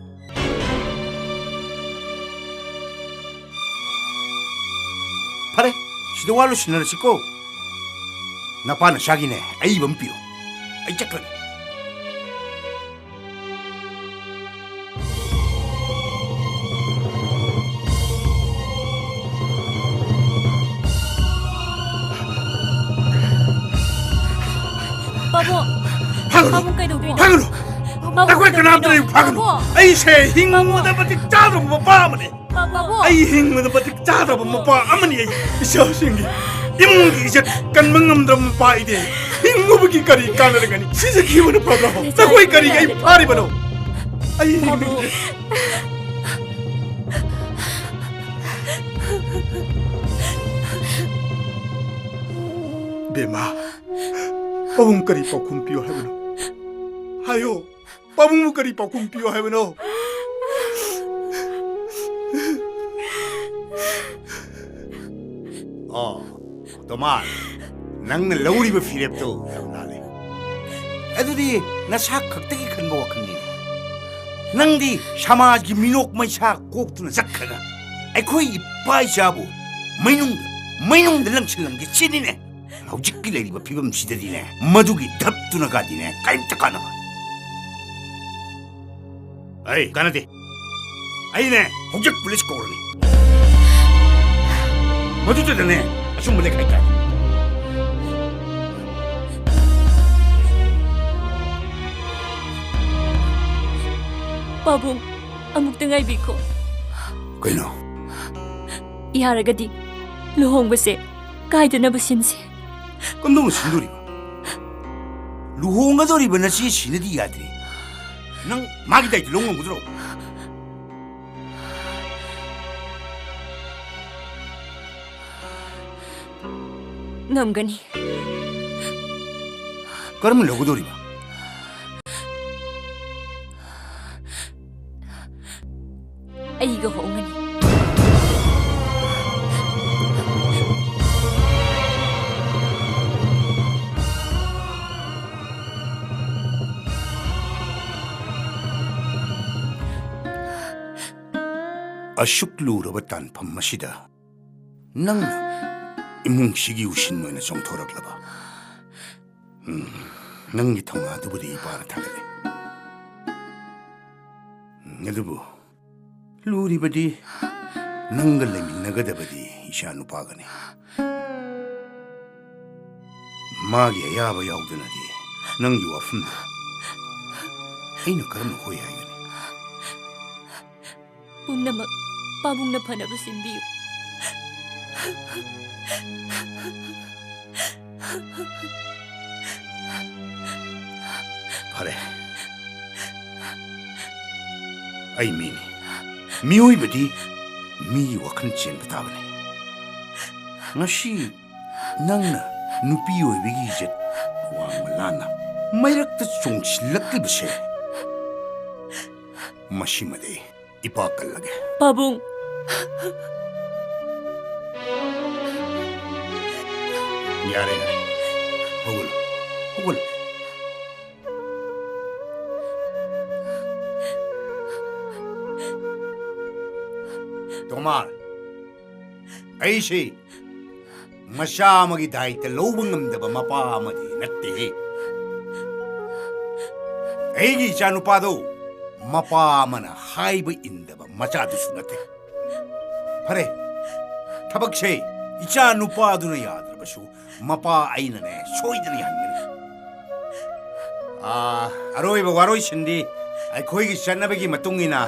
ꯐꯔꯦ, ꯁꯤꯗ ꯋꯥ ꯂꯣꯏꯁꯤꯟꯅꯔꯁꯤꯀꯣ꯫ ꯅꯄꯥ ꯅꯆꯥꯒꯤꯅꯦ ꯑꯏꯕ ꯑꯃ ꯄꯤꯔꯣ, ꯑꯩ ꯆꯠꯈ꯭ꯔꯒꯦ꯫ ꯄꯥꯕꯨꯡ! ꯐꯥꯒꯅꯨ! ꯄꯥꯕꯨꯡ, ꯀꯩꯗꯧꯗꯣꯏꯅꯣ? ꯐꯥꯒꯅꯨ! ꯄꯥꯕꯨꯡ, ꯅꯈꯣꯏ ꯀꯅꯥꯝꯇꯅ ꯑꯩꯕꯨ ꯐꯥꯒꯅꯨ! ꯄꯥꯕꯨꯡ! ꯑꯩꯁꯦ ꯍꯤꯡꯕꯗ ꯃꯇꯤꯛ ꯆꯥꯗ꯭ꯔꯕ ꯃꯄꯥ ꯑꯃꯅꯤ꯫ ꯄꯥꯕꯨꯡ! ꯑꯩ ꯍꯤꯡꯕꯗ ꯃꯇꯤꯛ ꯆꯥꯗ꯭ꯔꯕ ꯃꯄꯥ ꯑꯃꯅꯤ꯫ ꯑꯩ ꯏꯆꯥꯁꯤꯡꯒꯤ ꯏꯃꯨꯡꯒꯤ ꯏꯖꯠ ꯀꯟꯕ ꯉꯝꯗ꯭ꯔꯕ ꯃꯄꯥ ꯑꯩꯗꯤ ꯍꯤꯡꯉꯨꯕꯒꯤ ꯀꯔꯤ ꯀꯥꯟꯅꯔꯒꯅꯤ? ꯁꯤꯖꯈꯤꯕꯅ ꯐꯕ꯭ꯔꯣ? ꯅꯈꯣꯏ ꯀꯔꯤꯒꯤ ꯑꯩ ꯐꯥꯔꯤꯕꯅꯣ? ꯑꯩ ꯄꯥꯕꯨꯡ! ꯍꯤꯡꯅꯤꯡꯗꯦ꯫ ꯏꯃꯥ, ꯄꯥꯕꯨꯡ ꯀꯔꯤ ꯄꯥꯎꯈꯨꯝ ꯄꯤꯌꯣ ꯍꯥꯏꯕꯅꯣ? ꯍꯥꯏꯌꯣ, ꯄꯥꯕꯨꯡꯕꯨ ꯀꯔꯤ ꯄꯥꯎꯈꯨꯝ ꯄꯤꯌꯣ ꯍꯥꯏꯕꯅꯣ? ꯑꯣ, ꯇꯣꯃꯥꯟ, ꯅꯪꯅ ꯂꯧꯔꯤꯕ ꯐꯤꯔꯦꯞꯇꯣ ꯌꯥꯝ ꯂꯥꯜꯂꯦ꯫ ꯑꯗꯨꯗꯤ ꯅꯁꯥ ꯈꯛꯇꯒꯤ ꯈꯟꯕ ꯋꯥꯈꯜꯅꯤ꯫ ꯅꯪꯗꯤ ꯁꯃꯥꯖꯒꯤ ꯃꯤꯅꯣꯛ ꯃꯩꯁꯥ ꯀꯣꯛꯇꯨꯅ ꯆꯠꯈ꯭ꯔꯒ ꯑꯩꯈꯣꯏ ꯏꯄꯥ ꯏꯆꯥꯕꯨ ꯃꯩꯅꯨꯡꯗ, ꯃꯩꯅꯨꯡꯗ ꯂꯪꯁꯤꯜꯂꯝꯒꯦ ꯁꯤꯅꯤꯅꯦ꯫ ꯍꯧꯖꯤꯛꯀꯤ ꯂꯩꯔꯤꯕ ꯐꯤꯕꯝꯁꯤꯗꯗꯤꯅꯦ, ꯃꯗꯨꯒꯤ ꯙꯞꯇꯨꯅꯒꯗꯤꯅꯦ ꯀꯔꯤꯝꯇ ꯀꯥꯟꯅꯕ꯫ ꯑꯩ ꯀꯥꯟꯅꯗꯦ꯫ ꯑꯩꯅꯦ ꯍꯧꯖꯤꯛ ꯄꯨꯂꯤꯁ ꯀꯧꯔꯅꯤ꯫ ꯃꯗꯨꯗꯨꯗꯅꯦ ꯑꯆꯨꯝꯕ ꯂꯩꯈꯥꯏ ꯇꯥꯅꯤ꯫ ꯄꯥꯕꯨꯡ, ꯑꯃꯨꯛꯇ ꯉꯥꯏꯕꯤꯈꯣ꯫ ꯀꯩꯅꯣ? ꯌꯥꯔꯒꯗꯤ ꯂꯨꯍꯣꯡꯕꯁꯦ ꯀꯥꯏꯗꯅꯕ ꯁꯤꯟꯁꯦ꯫ ꯀꯝꯗꯧꯅ ꯁꯤꯟꯗꯣꯔꯤꯕ? ꯂꯨꯍꯣꯡꯒꯗꯧꯔꯤꯕ ꯅꯆꯦ ꯁꯤꯅꯗꯤ ꯌꯥꯗ꯭ꯔꯤ꯫ ꯅꯪ ꯃꯥꯒꯤ ꯗꯥꯏꯇ ꯂꯧ ꯉꯝꯒꯗ꯭ꯔꯣ? ꯉꯝꯒꯅꯤ꯫ ꯀꯔꯝꯅ ꯂꯧꯒꯗꯧꯔꯤꯕ? ꯑꯩꯒ ꯍꯣꯡꯒꯅꯤ꯫ ꯑꯁꯨꯛ ꯂꯨꯔꯕ ꯇꯥꯟꯐꯝ ꯑꯁꯤꯗ ꯅꯪꯅ ꯏꯃꯨꯡꯁꯤꯒꯤ ꯎꯁꯤꯟ ꯑꯣꯏꯅ ꯆꯣꯡꯊꯣꯔꯛꯂꯕ? ꯎꯝ, ꯅꯪꯒꯤ ꯊꯧꯅꯥꯗꯨꯕꯨꯗꯤ ꯏꯄꯥꯅ ꯊꯥꯒꯠꯂꯤ꯫ ꯎꯝ, ꯑꯗꯨꯕꯨ ꯂꯨꯔꯤꯕꯗꯤ ꯅꯪꯒ ꯂꯩꯃꯤꯟꯅꯒꯗꯕꯗꯤ ꯏꯆꯥ ꯅꯨꯄꯥꯒꯅꯤ꯫ ꯃꯥꯒꯤ ꯑꯌꯥꯕ ꯌꯥꯎꯗꯅꯗꯤ ꯅꯪꯒꯤ ꯋꯥꯐꯝꯗ ꯑꯩꯅ ꯀꯔꯝꯅ ꯍꯣꯏ ꯍꯥꯏꯒꯅꯤ? ꯄꯨꯝꯅꯃꯛ ꯄꯥꯕꯨꯡꯅ ꯐꯅꯕ ꯁꯤꯟꯕꯤꯌꯨ꯫ ꯐꯔꯦ, ꯑꯩ ꯃꯤꯅꯤ꯫ ꯃꯤꯑꯣꯏꯕꯗꯤ ꯃꯤꯒꯤ ꯋꯥꯈꯜ ꯆꯦꯟꯕ ꯇꯥꯕꯅꯤ꯫ ꯉꯁꯤ ꯅꯪꯅ ꯅꯨꯄꯤ ꯑꯣꯏꯕꯒꯤ ꯏꯖꯠ ꯋꯥꯡꯃ ꯂꯥꯟꯅ ꯃꯩꯔꯛꯇ ꯆꯣꯡꯁꯤꯜꯂꯛꯂꯤꯕꯁꯦ, ꯃꯁꯤꯃꯗꯤ ꯏꯄꯥ ꯀꯜꯂꯒꯦ꯫ ꯄꯥꯕꯨꯡ꯫ ꯌꯥꯔꯦ, ꯌꯥꯔꯦ꯫ ꯍꯧꯒꯠꯂꯣ, ꯍꯧꯒꯠꯂꯣ꯫ ꯇꯣꯃꯥꯔ, ꯑꯩꯁꯤ ꯃꯆꯥ ꯑꯃꯒꯤ ꯗꯥꯏꯇ ꯂꯧꯕ ꯉꯝꯗꯕ ꯃꯄꯥ ꯑꯃꯗꯤ ꯅꯠꯇꯦꯍꯦ꯫ ꯑꯩꯒꯤ ꯏꯆꯥꯅꯨꯄꯥꯗꯣ ꯃꯄꯥ ꯑꯃꯅ ꯍꯥꯏꯕ ꯏꯟꯗꯕ ꯃꯆꯥꯗꯨꯁꯨ ꯅꯠꯇꯦ꯫ ꯐꯔꯦ, ꯊꯕꯛꯁꯦ ꯏꯆꯥ ꯅꯨꯄꯥꯗꯨꯅ ꯌꯥꯗ꯭ꯔꯕꯁꯨ ꯃꯄꯥ ꯑꯩꯅꯅꯦ ꯁꯣꯏꯗꯅ ꯌꯥꯍꯟꯒꯅꯤ꯫ ꯑꯥ, ꯑꯔꯣꯏꯕ ꯋꯥꯔꯣꯏꯁꯤꯟꯗꯤ ꯑꯩꯈꯣꯏꯒꯤ ꯆꯠꯅꯕꯤꯒꯤ ꯃꯇꯨꯡ ꯏꯟꯅ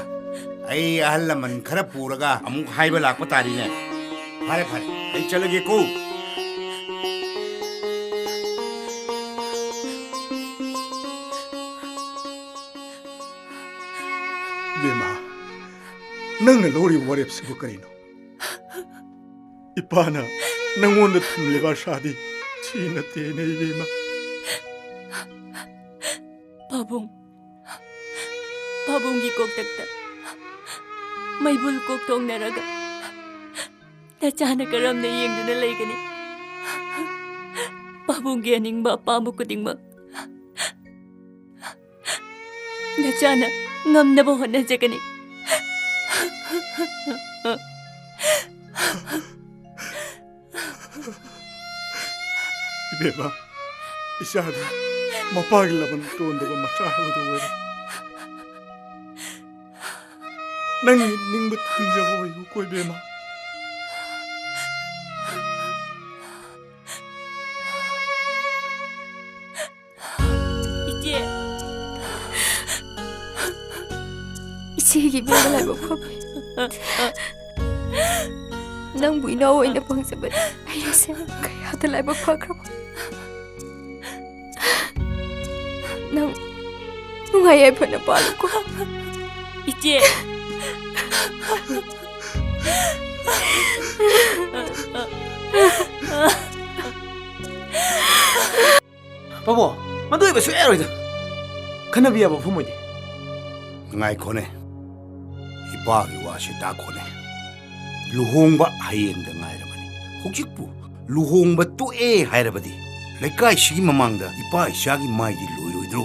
ꯑꯩ ꯑꯍꯜ ꯂꯃꯟ ꯈꯔ ꯄꯨꯔꯒ ꯑꯃꯨꯛ ꯍꯥꯏꯕ ꯂꯥꯛꯄ ꯇꯥꯔꯤꯅꯦ꯫ ꯐꯔꯦ, ꯐꯔꯦ, ꯑꯩ ꯆꯠꯂꯒꯦꯀꯣ꯫ ꯏꯕꯦꯝꯃ, ꯅꯪꯅ ꯂꯧꯔꯤꯕ ꯋꯥꯔꯦꯞꯁꯤꯕꯨ ꯀꯔꯤꯅꯣ? ꯏꯄꯥꯅ ꯅꯪꯉꯣꯟꯗ ꯊꯝꯂꯤꯕ ꯑꯁꯥꯗꯤ ꯁꯤ ꯅꯠꯇꯦꯅꯦ, ꯏꯕꯦꯝꯃ꯫ ꯄꯥꯕꯨꯡ, ꯄꯥꯕꯨꯡꯒꯤ ꯀꯣꯛꯇꯛꯇ ꯃꯩꯕꯨꯜ ꯀꯣꯛ ꯊꯣꯡꯅꯔꯒ ꯅꯆꯥꯅ ꯀꯔꯝꯅ ꯌꯦꯡꯗꯨꯅ ꯂꯩꯒꯅꯤ? ꯄꯥꯕꯨꯡꯒꯤ ꯑꯅꯤꯡꯕ ꯑꯄꯥꯝꯕ ꯈꯨꯗꯤꯡꯃꯛ ꯅꯆꯥꯅ ꯉꯝꯅꯕ ꯍꯣꯠꯅꯖꯒꯅꯤ꯫ ꯏꯕꯦꯝꯃ, ꯏꯆꯥꯗꯤ ꯃꯄꯥꯒꯤ ꯂꯃꯟ ꯇꯣꯟꯗꯕ ꯃꯆꯥ ꯍꯥꯏꯕꯗꯨ ꯑꯣꯏꯔꯦ꯫ ꯅꯪꯒꯤ ꯅꯤꯡꯕ ꯊꯨꯡꯖꯕ ꯑꯣꯏꯌꯨꯀꯣ, ꯏꯕꯦꯝꯃ꯫ ꯏꯆꯦ꯫ ꯏꯆꯦꯒꯤ ꯏꯕꯦꯝꯃ ꯂꯥꯏꯕꯛ ꯐꯕꯤ꯫ ꯅꯪꯕꯨ ꯏꯅꯥꯎ ꯑꯣꯏꯅ ꯐꯪꯖꯕꯗ ꯑꯩ ꯏꯆꯦ ꯀꯌꯥꯗ ꯂꯥꯏꯕꯛ ꯐꯈ꯭ꯔꯕ꯫ ꯅꯪ ꯅꯨꯡꯉꯥꯏ ꯌꯥꯏꯐꯅ ꯄꯥꯜꯂꯨꯀꯣ꯫ ꯏꯆꯦ꯫ ꯄꯥꯕꯨꯡ, ꯃꯗꯨ ꯑꯣꯏꯕ ꯁꯨꯡꯌꯥ ꯌꯥꯔꯣꯏꯗ꯫ ꯈꯟꯅꯕ ꯌꯥꯕ ꯃꯐꯝ ꯑꯣꯏꯗꯦ꯫ ꯉꯥꯏꯈꯣꯅꯦ, ꯏꯄꯥꯒꯤ ꯋꯥꯁꯤ ꯇꯥꯈꯣꯅꯦ꯫ ꯂꯨꯍꯣꯡꯕ ꯍꯌꯦꯡꯗ ꯉꯥꯏꯔꯕꯅꯤ꯫ ꯍꯧꯖꯤꯛꯄꯨ ꯂꯨꯍꯣꯡꯕ ꯇꯣꯛꯑꯦ ꯍꯥꯏꯔꯕꯗꯤ ꯂꯩꯀꯥꯏꯁꯤꯒꯤ ꯃꯃꯥꯡꯗ ꯏꯄꯥ ꯏꯆꯥꯒꯤ ꯃꯥꯏꯗꯤ ꯂꯣꯏꯔꯣꯏꯗ꯭ꯔꯣ?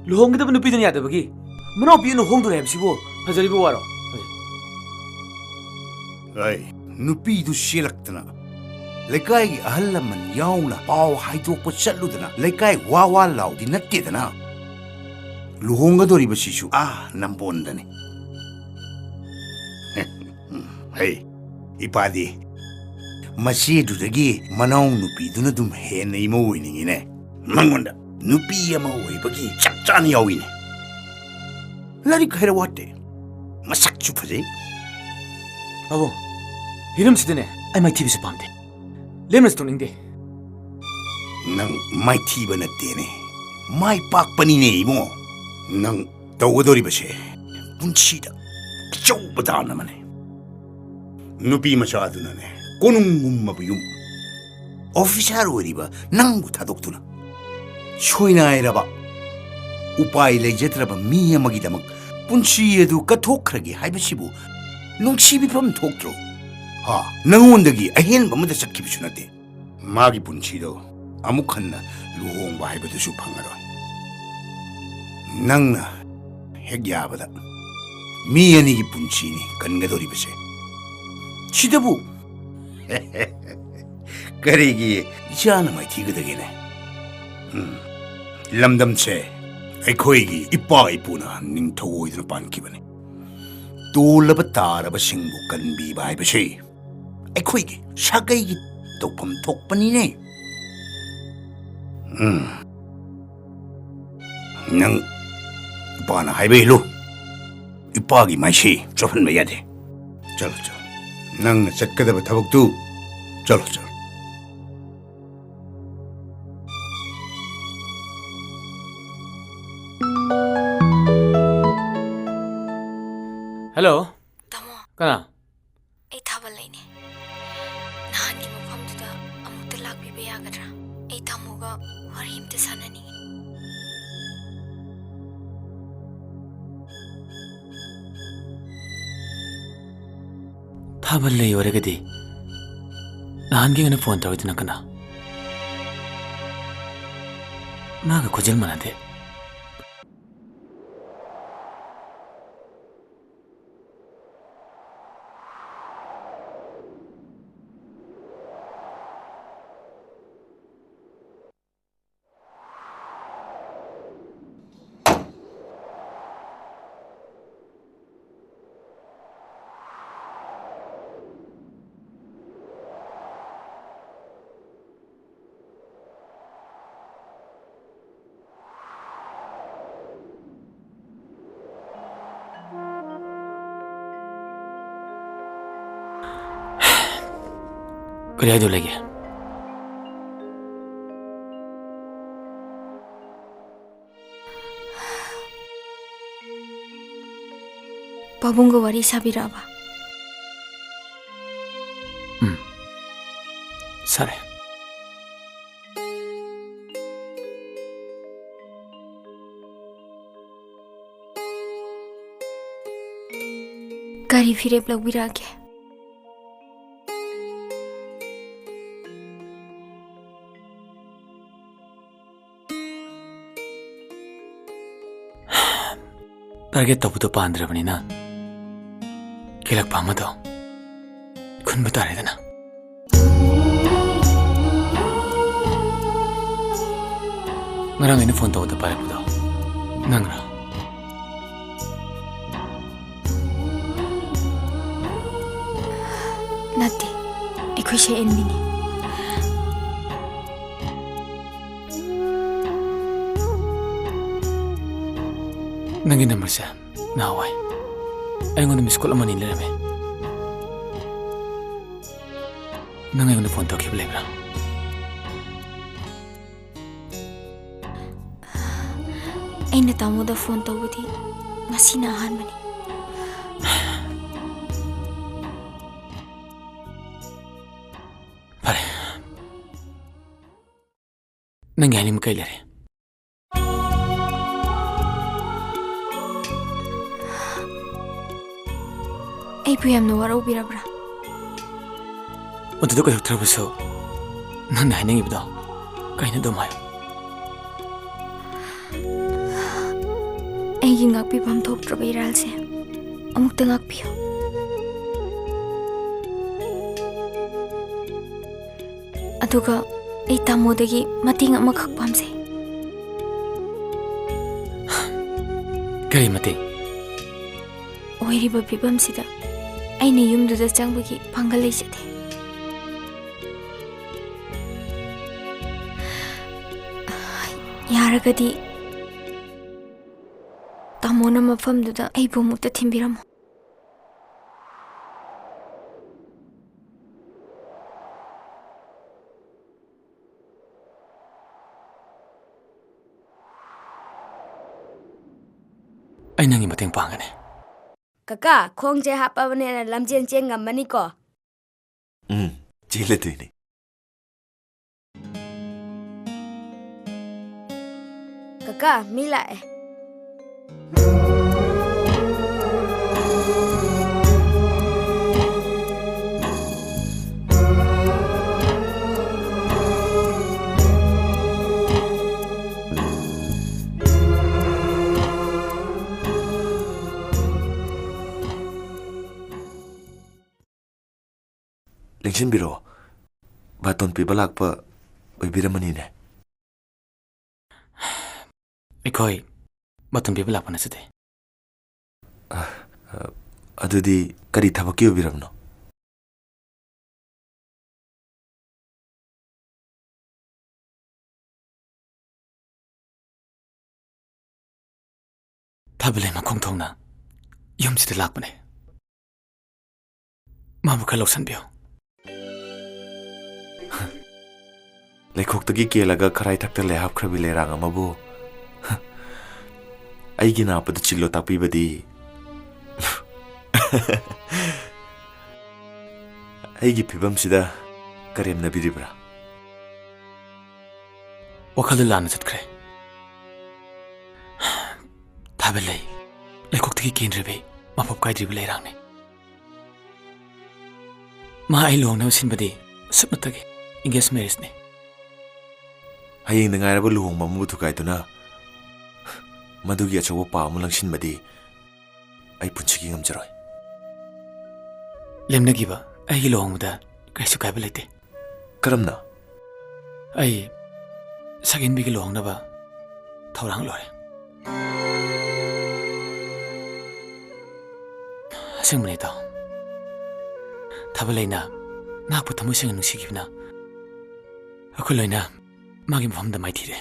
ꯂꯨꯍꯣꯡꯒꯗꯕ ꯅꯨꯄꯤꯗꯨꯅ ꯌꯥꯗꯕꯒꯤ ꯃꯅꯥꯎꯄꯤ ꯑꯣꯏꯅ ꯍꯣꯡꯗꯣꯔꯦ ꯍꯥꯏꯕꯁꯤꯕꯨ ꯐꯖꯔꯤꯕ ꯋꯥꯔꯣ? ꯑꯩ ꯅꯨꯄꯤꯗꯨ ꯆꯦꯜꯂꯛꯇꯅ ꯂꯩꯀꯥꯏꯒꯤ ꯑꯍꯜ ꯂꯃꯟ ꯌꯥꯎꯅ ꯄꯥꯎ ꯍꯥꯏꯗꯣꯛꯄ ꯆꯠꯂꯨꯗꯅ ꯂꯩꯀꯥꯏ ꯋꯥ ꯋꯥ ꯂꯥꯎꯗꯤ ꯅꯠꯇꯦꯗꯅ꯫ ꯂꯨꯍꯣꯡꯒꯗꯧꯔꯤꯕꯁꯤꯁꯨ ꯑꯥ ꯅꯝꯕꯣꯟꯗꯅꯤ꯫ ꯍꯩ, ꯏꯄꯥꯗꯤ ꯃꯆꯦꯗꯨꯗꯒꯤ ꯃꯅꯥꯎ ꯅꯨꯄꯤꯗꯨꯅ ꯑꯗꯨꯝ ꯍꯦꯟꯅ ꯏꯃꯧ ꯑꯣꯏꯅꯤꯡꯉꯤꯅꯦ꯫ ꯃꯉꯣꯟꯗ ꯅꯨꯄꯤ ꯑꯃ ꯑꯣꯏꯕꯒꯤ ꯆꯞ ꯆꯥꯅ ꯌꯥꯎꯏꯅꯦ꯫ ꯂꯥꯏꯔꯤꯛ ꯍꯩꯔ ꯋꯥꯠꯇꯦ, ꯃꯁꯛꯁꯨ ꯐꯖꯩ꯫ ꯄꯥꯕꯨꯡ, ꯍꯤꯔꯝꯁꯤꯗꯅꯦ ꯑꯩ ꯃꯥꯏꯊꯤꯕꯁꯨ ꯄꯥꯝꯗꯦ꯫ ꯂꯦꯝꯅꯁꯨ ꯇꯣꯛꯅꯤꯡꯗꯦ꯫ ꯅꯪ ꯃꯥꯏꯊꯤꯕ ꯅꯠꯇꯦꯅꯦ, ꯃꯥꯏ ꯄꯥꯛꯄꯅꯤꯅꯦ ꯏꯕꯨꯡꯉꯣ꯫ ꯅꯪ ꯇꯧꯒꯗꯧꯔꯤꯕꯁꯦ ꯄꯨꯟꯁꯤꯗ ꯑꯆꯧꯕ ꯗꯥꯟ ꯑꯃꯅꯤ꯫ ꯅꯨꯄꯤ ꯃꯆꯥꯗꯨꯅꯅꯦ ꯀꯣꯅꯨꯡꯒꯨꯝꯕ ꯌꯨꯝ ꯑꯣꯐꯤꯁꯥꯔ ꯑꯣꯏꯔꯤꯕ ꯅꯪꯕꯨ ꯊꯥꯗꯣꯛꯇꯨꯅ ꯁꯣꯏꯅꯥꯏꯔꯕ ꯎꯄꯥꯏ ꯂꯩꯖꯗ꯭ꯔꯕ ꯃꯤ ꯑꯃꯒꯤꯗꯃꯛ ꯄꯨꯟꯁꯤ ꯑꯗꯨ ꯀꯠꯊꯣꯛꯈ꯭ꯔꯒꯦ ꯍꯥꯏꯕꯁꯤꯕꯨ ꯅꯨꯡꯁꯤꯕꯤꯐꯝ ꯊꯣꯛꯇ꯭ꯔꯣ? ꯍꯥ? ꯅꯉꯣꯟꯗꯒꯤ ꯑꯍꯦꯟꯕ ꯑꯃꯗ ꯆꯠꯈꯤꯕꯁꯨ ꯅꯠꯇꯦ꯫ ꯃꯥꯒꯤ ꯄꯨꯟꯁꯤꯗꯣ ꯑꯃꯨꯛ ꯍꯟꯅ ꯂꯨꯍꯣꯡꯕ ꯍꯥꯏꯕꯗꯨꯁꯨ ꯐꯪꯉꯔꯣꯏ꯫ ꯅꯪꯅ ꯍꯦꯛ ꯌꯥꯕꯗ ꯃꯤ ꯑꯅꯤꯒꯤ ꯄꯨꯟꯁꯤꯅꯤ ꯀꯟꯒꯗꯧꯔꯤꯕꯁꯦ꯫ ꯁꯤꯗꯕꯨ ꯀꯔꯤꯒꯤ ꯏꯆꯥꯅ ꯃꯥꯏꯊꯤꯒꯗꯒꯦꯅꯦ? ꯎꯝ, ꯂꯝꯗꯝꯁꯦ ꯑꯩꯈꯣꯏꯒꯤ ꯏꯄꯥ ꯏꯄꯨꯅ ꯅꯤꯡꯊꯧ ꯑꯣꯏꯗꯨꯅ ꯄꯥꯟꯈꯤꯕꯅꯤ꯫ ꯇꯣꯜꯂꯕ ꯇꯥꯔꯕꯁꯤꯡꯕꯨ ꯀꯟꯕꯤꯕ ꯍꯥꯏꯕꯁꯤ ꯑꯩꯈꯣꯏꯒꯤ ꯁꯥꯒꯩꯒꯤ ꯇꯧꯐꯝ ꯊꯣꯛꯄꯅꯤꯅꯦ꯫ ꯎꯝ꯫ ꯅꯪ ꯏꯄꯥꯅ ꯍꯥꯏꯕ ꯏꯜꯂꯨ꯫ ꯏꯄꯥꯒꯤ ꯃꯥꯏꯁꯤ ꯆꯣꯞꯍꯟꯕ ꯌꯥꯗꯦ꯫ ꯆꯠꯂꯣ, ꯆꯠꯂꯣ꯫ ꯅꯪꯅ ꯆꯠꯀꯗꯕ ꯊꯕꯛꯇꯨ ꯆꯠꯂꯣ, ꯆꯠꯂꯣ꯫ ꯍꯜꯂꯣ꯫ ꯇꯥꯃꯣ꯫ ꯀꯅꯥ? ꯑꯩ ꯊꯥꯕꯜ ꯂꯩꯅꯦ꯫ ꯅꯍꯥꯟꯒꯤ ꯃꯐꯝꯗꯨꯗ ꯑꯃꯨꯛꯇ ꯂꯥꯛꯄꯤꯕ ꯌꯥꯒꯗ꯭ꯔꯥ? ꯋꯥꯔꯤ ꯑꯝꯇ ꯁꯥꯟꯅꯅꯤꯡꯉꯤ꯫ ꯊꯥꯕꯜ ꯂꯩ ꯑꯣꯏꯔꯒꯗꯤ ꯅꯍꯥꯟꯒꯤ ꯑꯣꯏꯅ ꯐꯣꯟ ꯇꯧꯔꯤꯗꯨꯅ ꯀꯅꯥ? ꯃꯥꯒ ꯈꯣꯟꯖꯦꯜ ꯃꯥꯟꯅꯗꯦ꯫ ꯀꯔꯤ ꯍꯥꯏꯗꯧ ꯂꯩꯒꯦ? ꯄꯥꯕꯨꯡꯒ ꯋꯥꯔꯤ ꯁꯥꯕꯤꯔꯛꯑꯕ? ꯎꯝ, ꯁꯥꯔꯦ꯫ ꯀꯔꯤ ꯐꯤꯔꯦꯞ ꯂꯧꯕꯤꯔꯛꯑꯒꯦ? ꯇꯥꯔꯒꯦꯠ ꯇꯧꯕꯗꯣ ꯄꯥꯟꯗ꯭ꯔꯕꯅꯤꯅ ꯀꯤꯂꯛꯄ ꯑꯃꯗꯣ ꯈꯨꯟꯕ ꯇꯥꯔꯦꯗꯅ꯫ ꯉꯔꯥꯡ ꯑꯩꯅ ꯐꯣꯟ ꯇꯧꯕꯗ ꯄꯥꯏꯔꯛꯄꯗꯣ ꯅꯪꯔꯥ? ꯅꯠꯇꯦ, ꯑꯩꯈꯣꯏ ꯁꯦ ꯑꯦꯟꯕꯤꯅꯤ꯫ ꯅꯪꯒꯤ ꯅꯝꯕꯔꯁꯦ ꯅꯍꯥꯟꯋꯥꯏ ꯑꯩꯉꯣꯟꯗ ꯃꯤꯁ ꯀꯣꯜ ꯑꯃꯅꯤ ꯂꯩꯔꯝꯃꯦ꯫ ꯅꯪ ꯑꯩꯉꯣꯟꯗ ꯐꯣꯟ ꯇꯧꯈꯤꯕ ꯂꯩꯕ꯭ꯔꯥ? ꯑꯩꯅ ꯇꯥꯃꯣꯗ ꯐꯣꯟ ꯇꯧꯕꯗꯤ ꯉꯁꯤꯅ ꯑꯍꯥꯟꯕꯅꯤ꯫ ꯐꯔꯦ꯫ ꯅꯪꯒꯤ ꯍꯥꯏꯅꯤꯡꯕ ꯀꯩ ꯂꯩꯔꯦ? ꯑꯩꯕꯨ ꯌꯥꯝꯅ ꯋꯥꯔꯧꯕꯤꯔꯕ꯭ꯔꯥ? ꯃꯗꯨꯗ ꯀꯣꯏꯔꯛꯇ꯭ꯔꯕꯁꯨ ꯅꯪꯅ ꯍꯥꯏꯅꯤꯡꯉꯤꯕꯗꯣ ꯀꯩꯅꯣ ꯑꯗꯨꯝ ꯍꯥꯏꯌꯨ꯫ ꯑꯩꯒꯤ ꯉꯥꯛꯄꯤꯐꯝ ꯊꯣꯛꯇ꯭ꯔꯕ ꯏꯔꯥꯜꯁꯦ ꯑꯃꯨꯛꯇ ꯉꯥꯛꯄꯤꯌꯨ꯫ ꯑꯗꯨꯒ ꯑꯩ ꯇꯥꯃꯣꯗꯒꯤ ꯃꯇꯦꯡ ꯑꯃꯈꯛ ꯄꯥꯝꯖꯩ꯫ ꯀꯔꯤ ꯃꯇꯦꯡ? ꯑꯣꯏꯔꯤꯕ ꯐꯤꯕꯝꯁꯤꯗ ꯑꯩꯅ ꯌꯨꯝꯗꯨꯗ ꯆꯪꯕꯒꯤ ꯄꯥꯡꯒꯜ ꯂꯩꯖꯗꯦ꯫ ꯌꯥꯔꯒꯗꯤ ꯇꯥꯃꯣꯅ ꯃꯐꯝꯗꯨꯗ ꯑꯩꯕꯨ ꯑꯃꯨꯛꯇ ꯊꯤꯟꯕꯤꯔꯝꯃꯨ꯫ ꯑꯩ ꯅꯪꯒꯤ ꯃꯇꯦꯡ ꯄꯥꯡꯒꯅꯤ꯫ ꯀꯀꯥ, ꯈꯣꯡꯁꯦ ꯍꯥꯞꯄꯕꯅꯤꯅ ꯂꯝꯖꯦꯟ ꯆꯦꯟ ꯉꯝꯃꯅꯤꯀꯣ? ꯎꯝ, ꯆꯦꯜꯂꯗꯣꯏꯅꯦ꯫ ꯀꯀꯥ, ꯃꯤ ꯂꯥꯛꯑꯦ꯫ ꯂꯦꯡꯁꯤꯟꯕꯤꯔꯛꯑꯣ꯫ ꯕꯥꯇꯣꯟ ꯄꯤꯕ ꯂꯥꯛꯄ ꯑꯣꯏꯕꯤꯔꯝꯃꯅꯤꯅꯦ꯫ ꯑꯩꯈꯣꯏ ꯕꯥꯇꯣꯟ ꯄꯤꯕ ꯂꯥꯛꯄ ꯅꯠꯆꯗꯦ꯫ ꯑ, ꯑ, ꯑꯗꯨꯗꯤ ꯀꯔꯤ ꯊꯕꯛꯀꯤ ꯑꯣꯏꯕꯤꯔꯕꯅꯣ? ꯊꯥꯕꯂꯩꯃ ꯈꯣꯡꯊꯣꯡꯅ ꯌꯨꯝꯁꯤꯗ ꯂꯥꯛꯄꯅꯦ꯫ ꯃꯥꯕꯨ ꯈꯔ ꯂꯧꯁꯟꯕꯤꯌꯨ꯫ ꯂꯩꯈꯣꯛꯇꯒꯤ ꯀꯦꯜꯂꯒ ꯈꯔꯥꯏ ꯊꯛꯇ ꯂꯩ ꯍꯥꯞꯈ꯭ꯔꯕꯤ ꯂꯩꯔꯥꯡ ꯑꯃꯕꯨ ꯑꯩꯒꯤ ꯅꯥꯞꯄꯗ ꯆꯤꯜꯂꯣ ꯇꯥꯛꯄꯤꯕꯗꯤ ꯑꯩꯒꯤ ꯐꯤꯕꯝꯁꯤꯗ ꯀꯔꯦꯝꯅꯕꯤꯔꯤꯕ꯭ꯔꯥ? ꯋꯥꯈꯜꯗꯨ ꯂꯥꯟꯅ ꯆꯠꯈ꯭ꯔꯦ꯫ ꯊꯥꯕꯜꯂꯩ, ꯂꯩꯈꯣꯛꯇꯒꯤ ꯀꯦꯟꯗ꯭ꯔꯤꯕꯤ, ꯃꯄꯣꯞ ꯀꯥꯏꯗ꯭ꯔꯤꯕ ꯂꯩꯔꯥꯡꯅꯤ꯫ ꯃꯥ ꯑꯩ ꯂꯨꯍꯣꯡꯅꯕ ꯁꯤꯟꯕꯗꯤ ꯁꯨꯞꯅꯇꯒꯤ engage marriageꯅꯤ꯫ ꯍꯌꯦꯡꯗ ꯉꯥꯏꯔꯕ ꯂꯨꯍꯣꯡꯕ ꯑꯃꯕꯨ ꯊꯨꯒꯥꯏꯗꯨꯅ ꯃꯗꯨꯒꯤ ꯑꯆꯧꯕ ꯄꯥꯞ ꯑꯃ ꯂꯪꯁꯤꯟꯕꯗꯤ ꯑꯩ ꯄꯨꯟꯁꯤꯒꯤ ꯉꯝꯖꯔꯣꯏ꯫ ꯂꯦꯝꯅꯈꯤꯕ ꯑꯩꯒꯤ ꯂꯨꯍꯣꯡꯕꯗ ꯀꯔꯤꯁꯨ ꯀꯥꯏꯕ ꯂꯩꯇꯦ꯫ ꯀꯔꯝꯅ? ꯑꯩ ꯁꯛꯍꯦꯟꯕꯤꯒ ꯂꯨꯍꯣꯡꯅꯕ ꯊꯧꯔꯥꯡ ꯂꯣꯏꯔꯦ꯫ ꯑꯁꯦꯡꯕꯅꯦ, ꯏꯇꯥꯎ꯫ ꯊꯥꯕꯜꯂꯩꯅ ꯉꯥꯛꯄ ꯊꯃꯣꯏ ꯁꯦꯡꯅ ꯅꯨꯡꯁꯤꯈꯤꯕꯅ ꯑꯩꯈꯣꯏ ꯂꯣꯏꯅ ꯃꯥꯒꯤ ꯃꯐꯝꯗ ꯃꯥꯏꯊꯤꯔꯦ꯫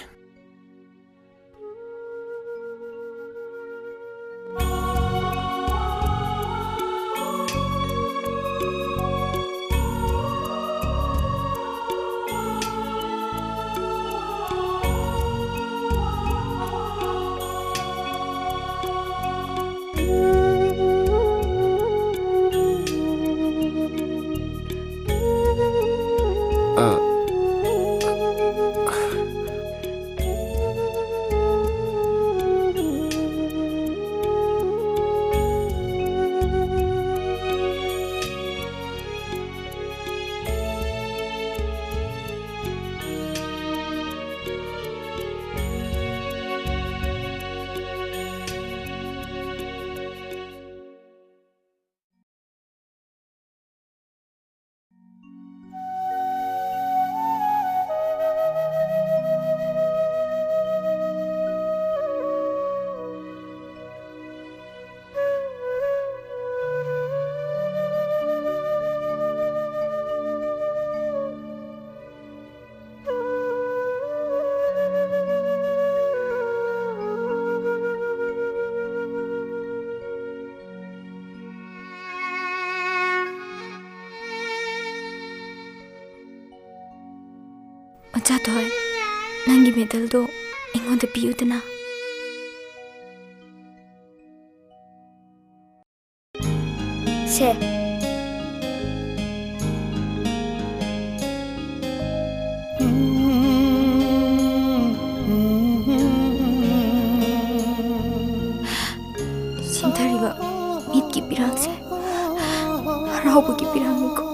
ꯑꯣꯖꯥ ꯊꯣꯏ, ꯅꯪꯒꯤ medalꯗꯣ ꯑꯩꯉꯣꯟꯗ ꯄꯤꯌꯨꯗꯅ꯫ ꯁꯦ꯫ ꯎꯒꯤ ꯄꯤꯔꯥꯡ ꯃꯤꯈꯣ꯫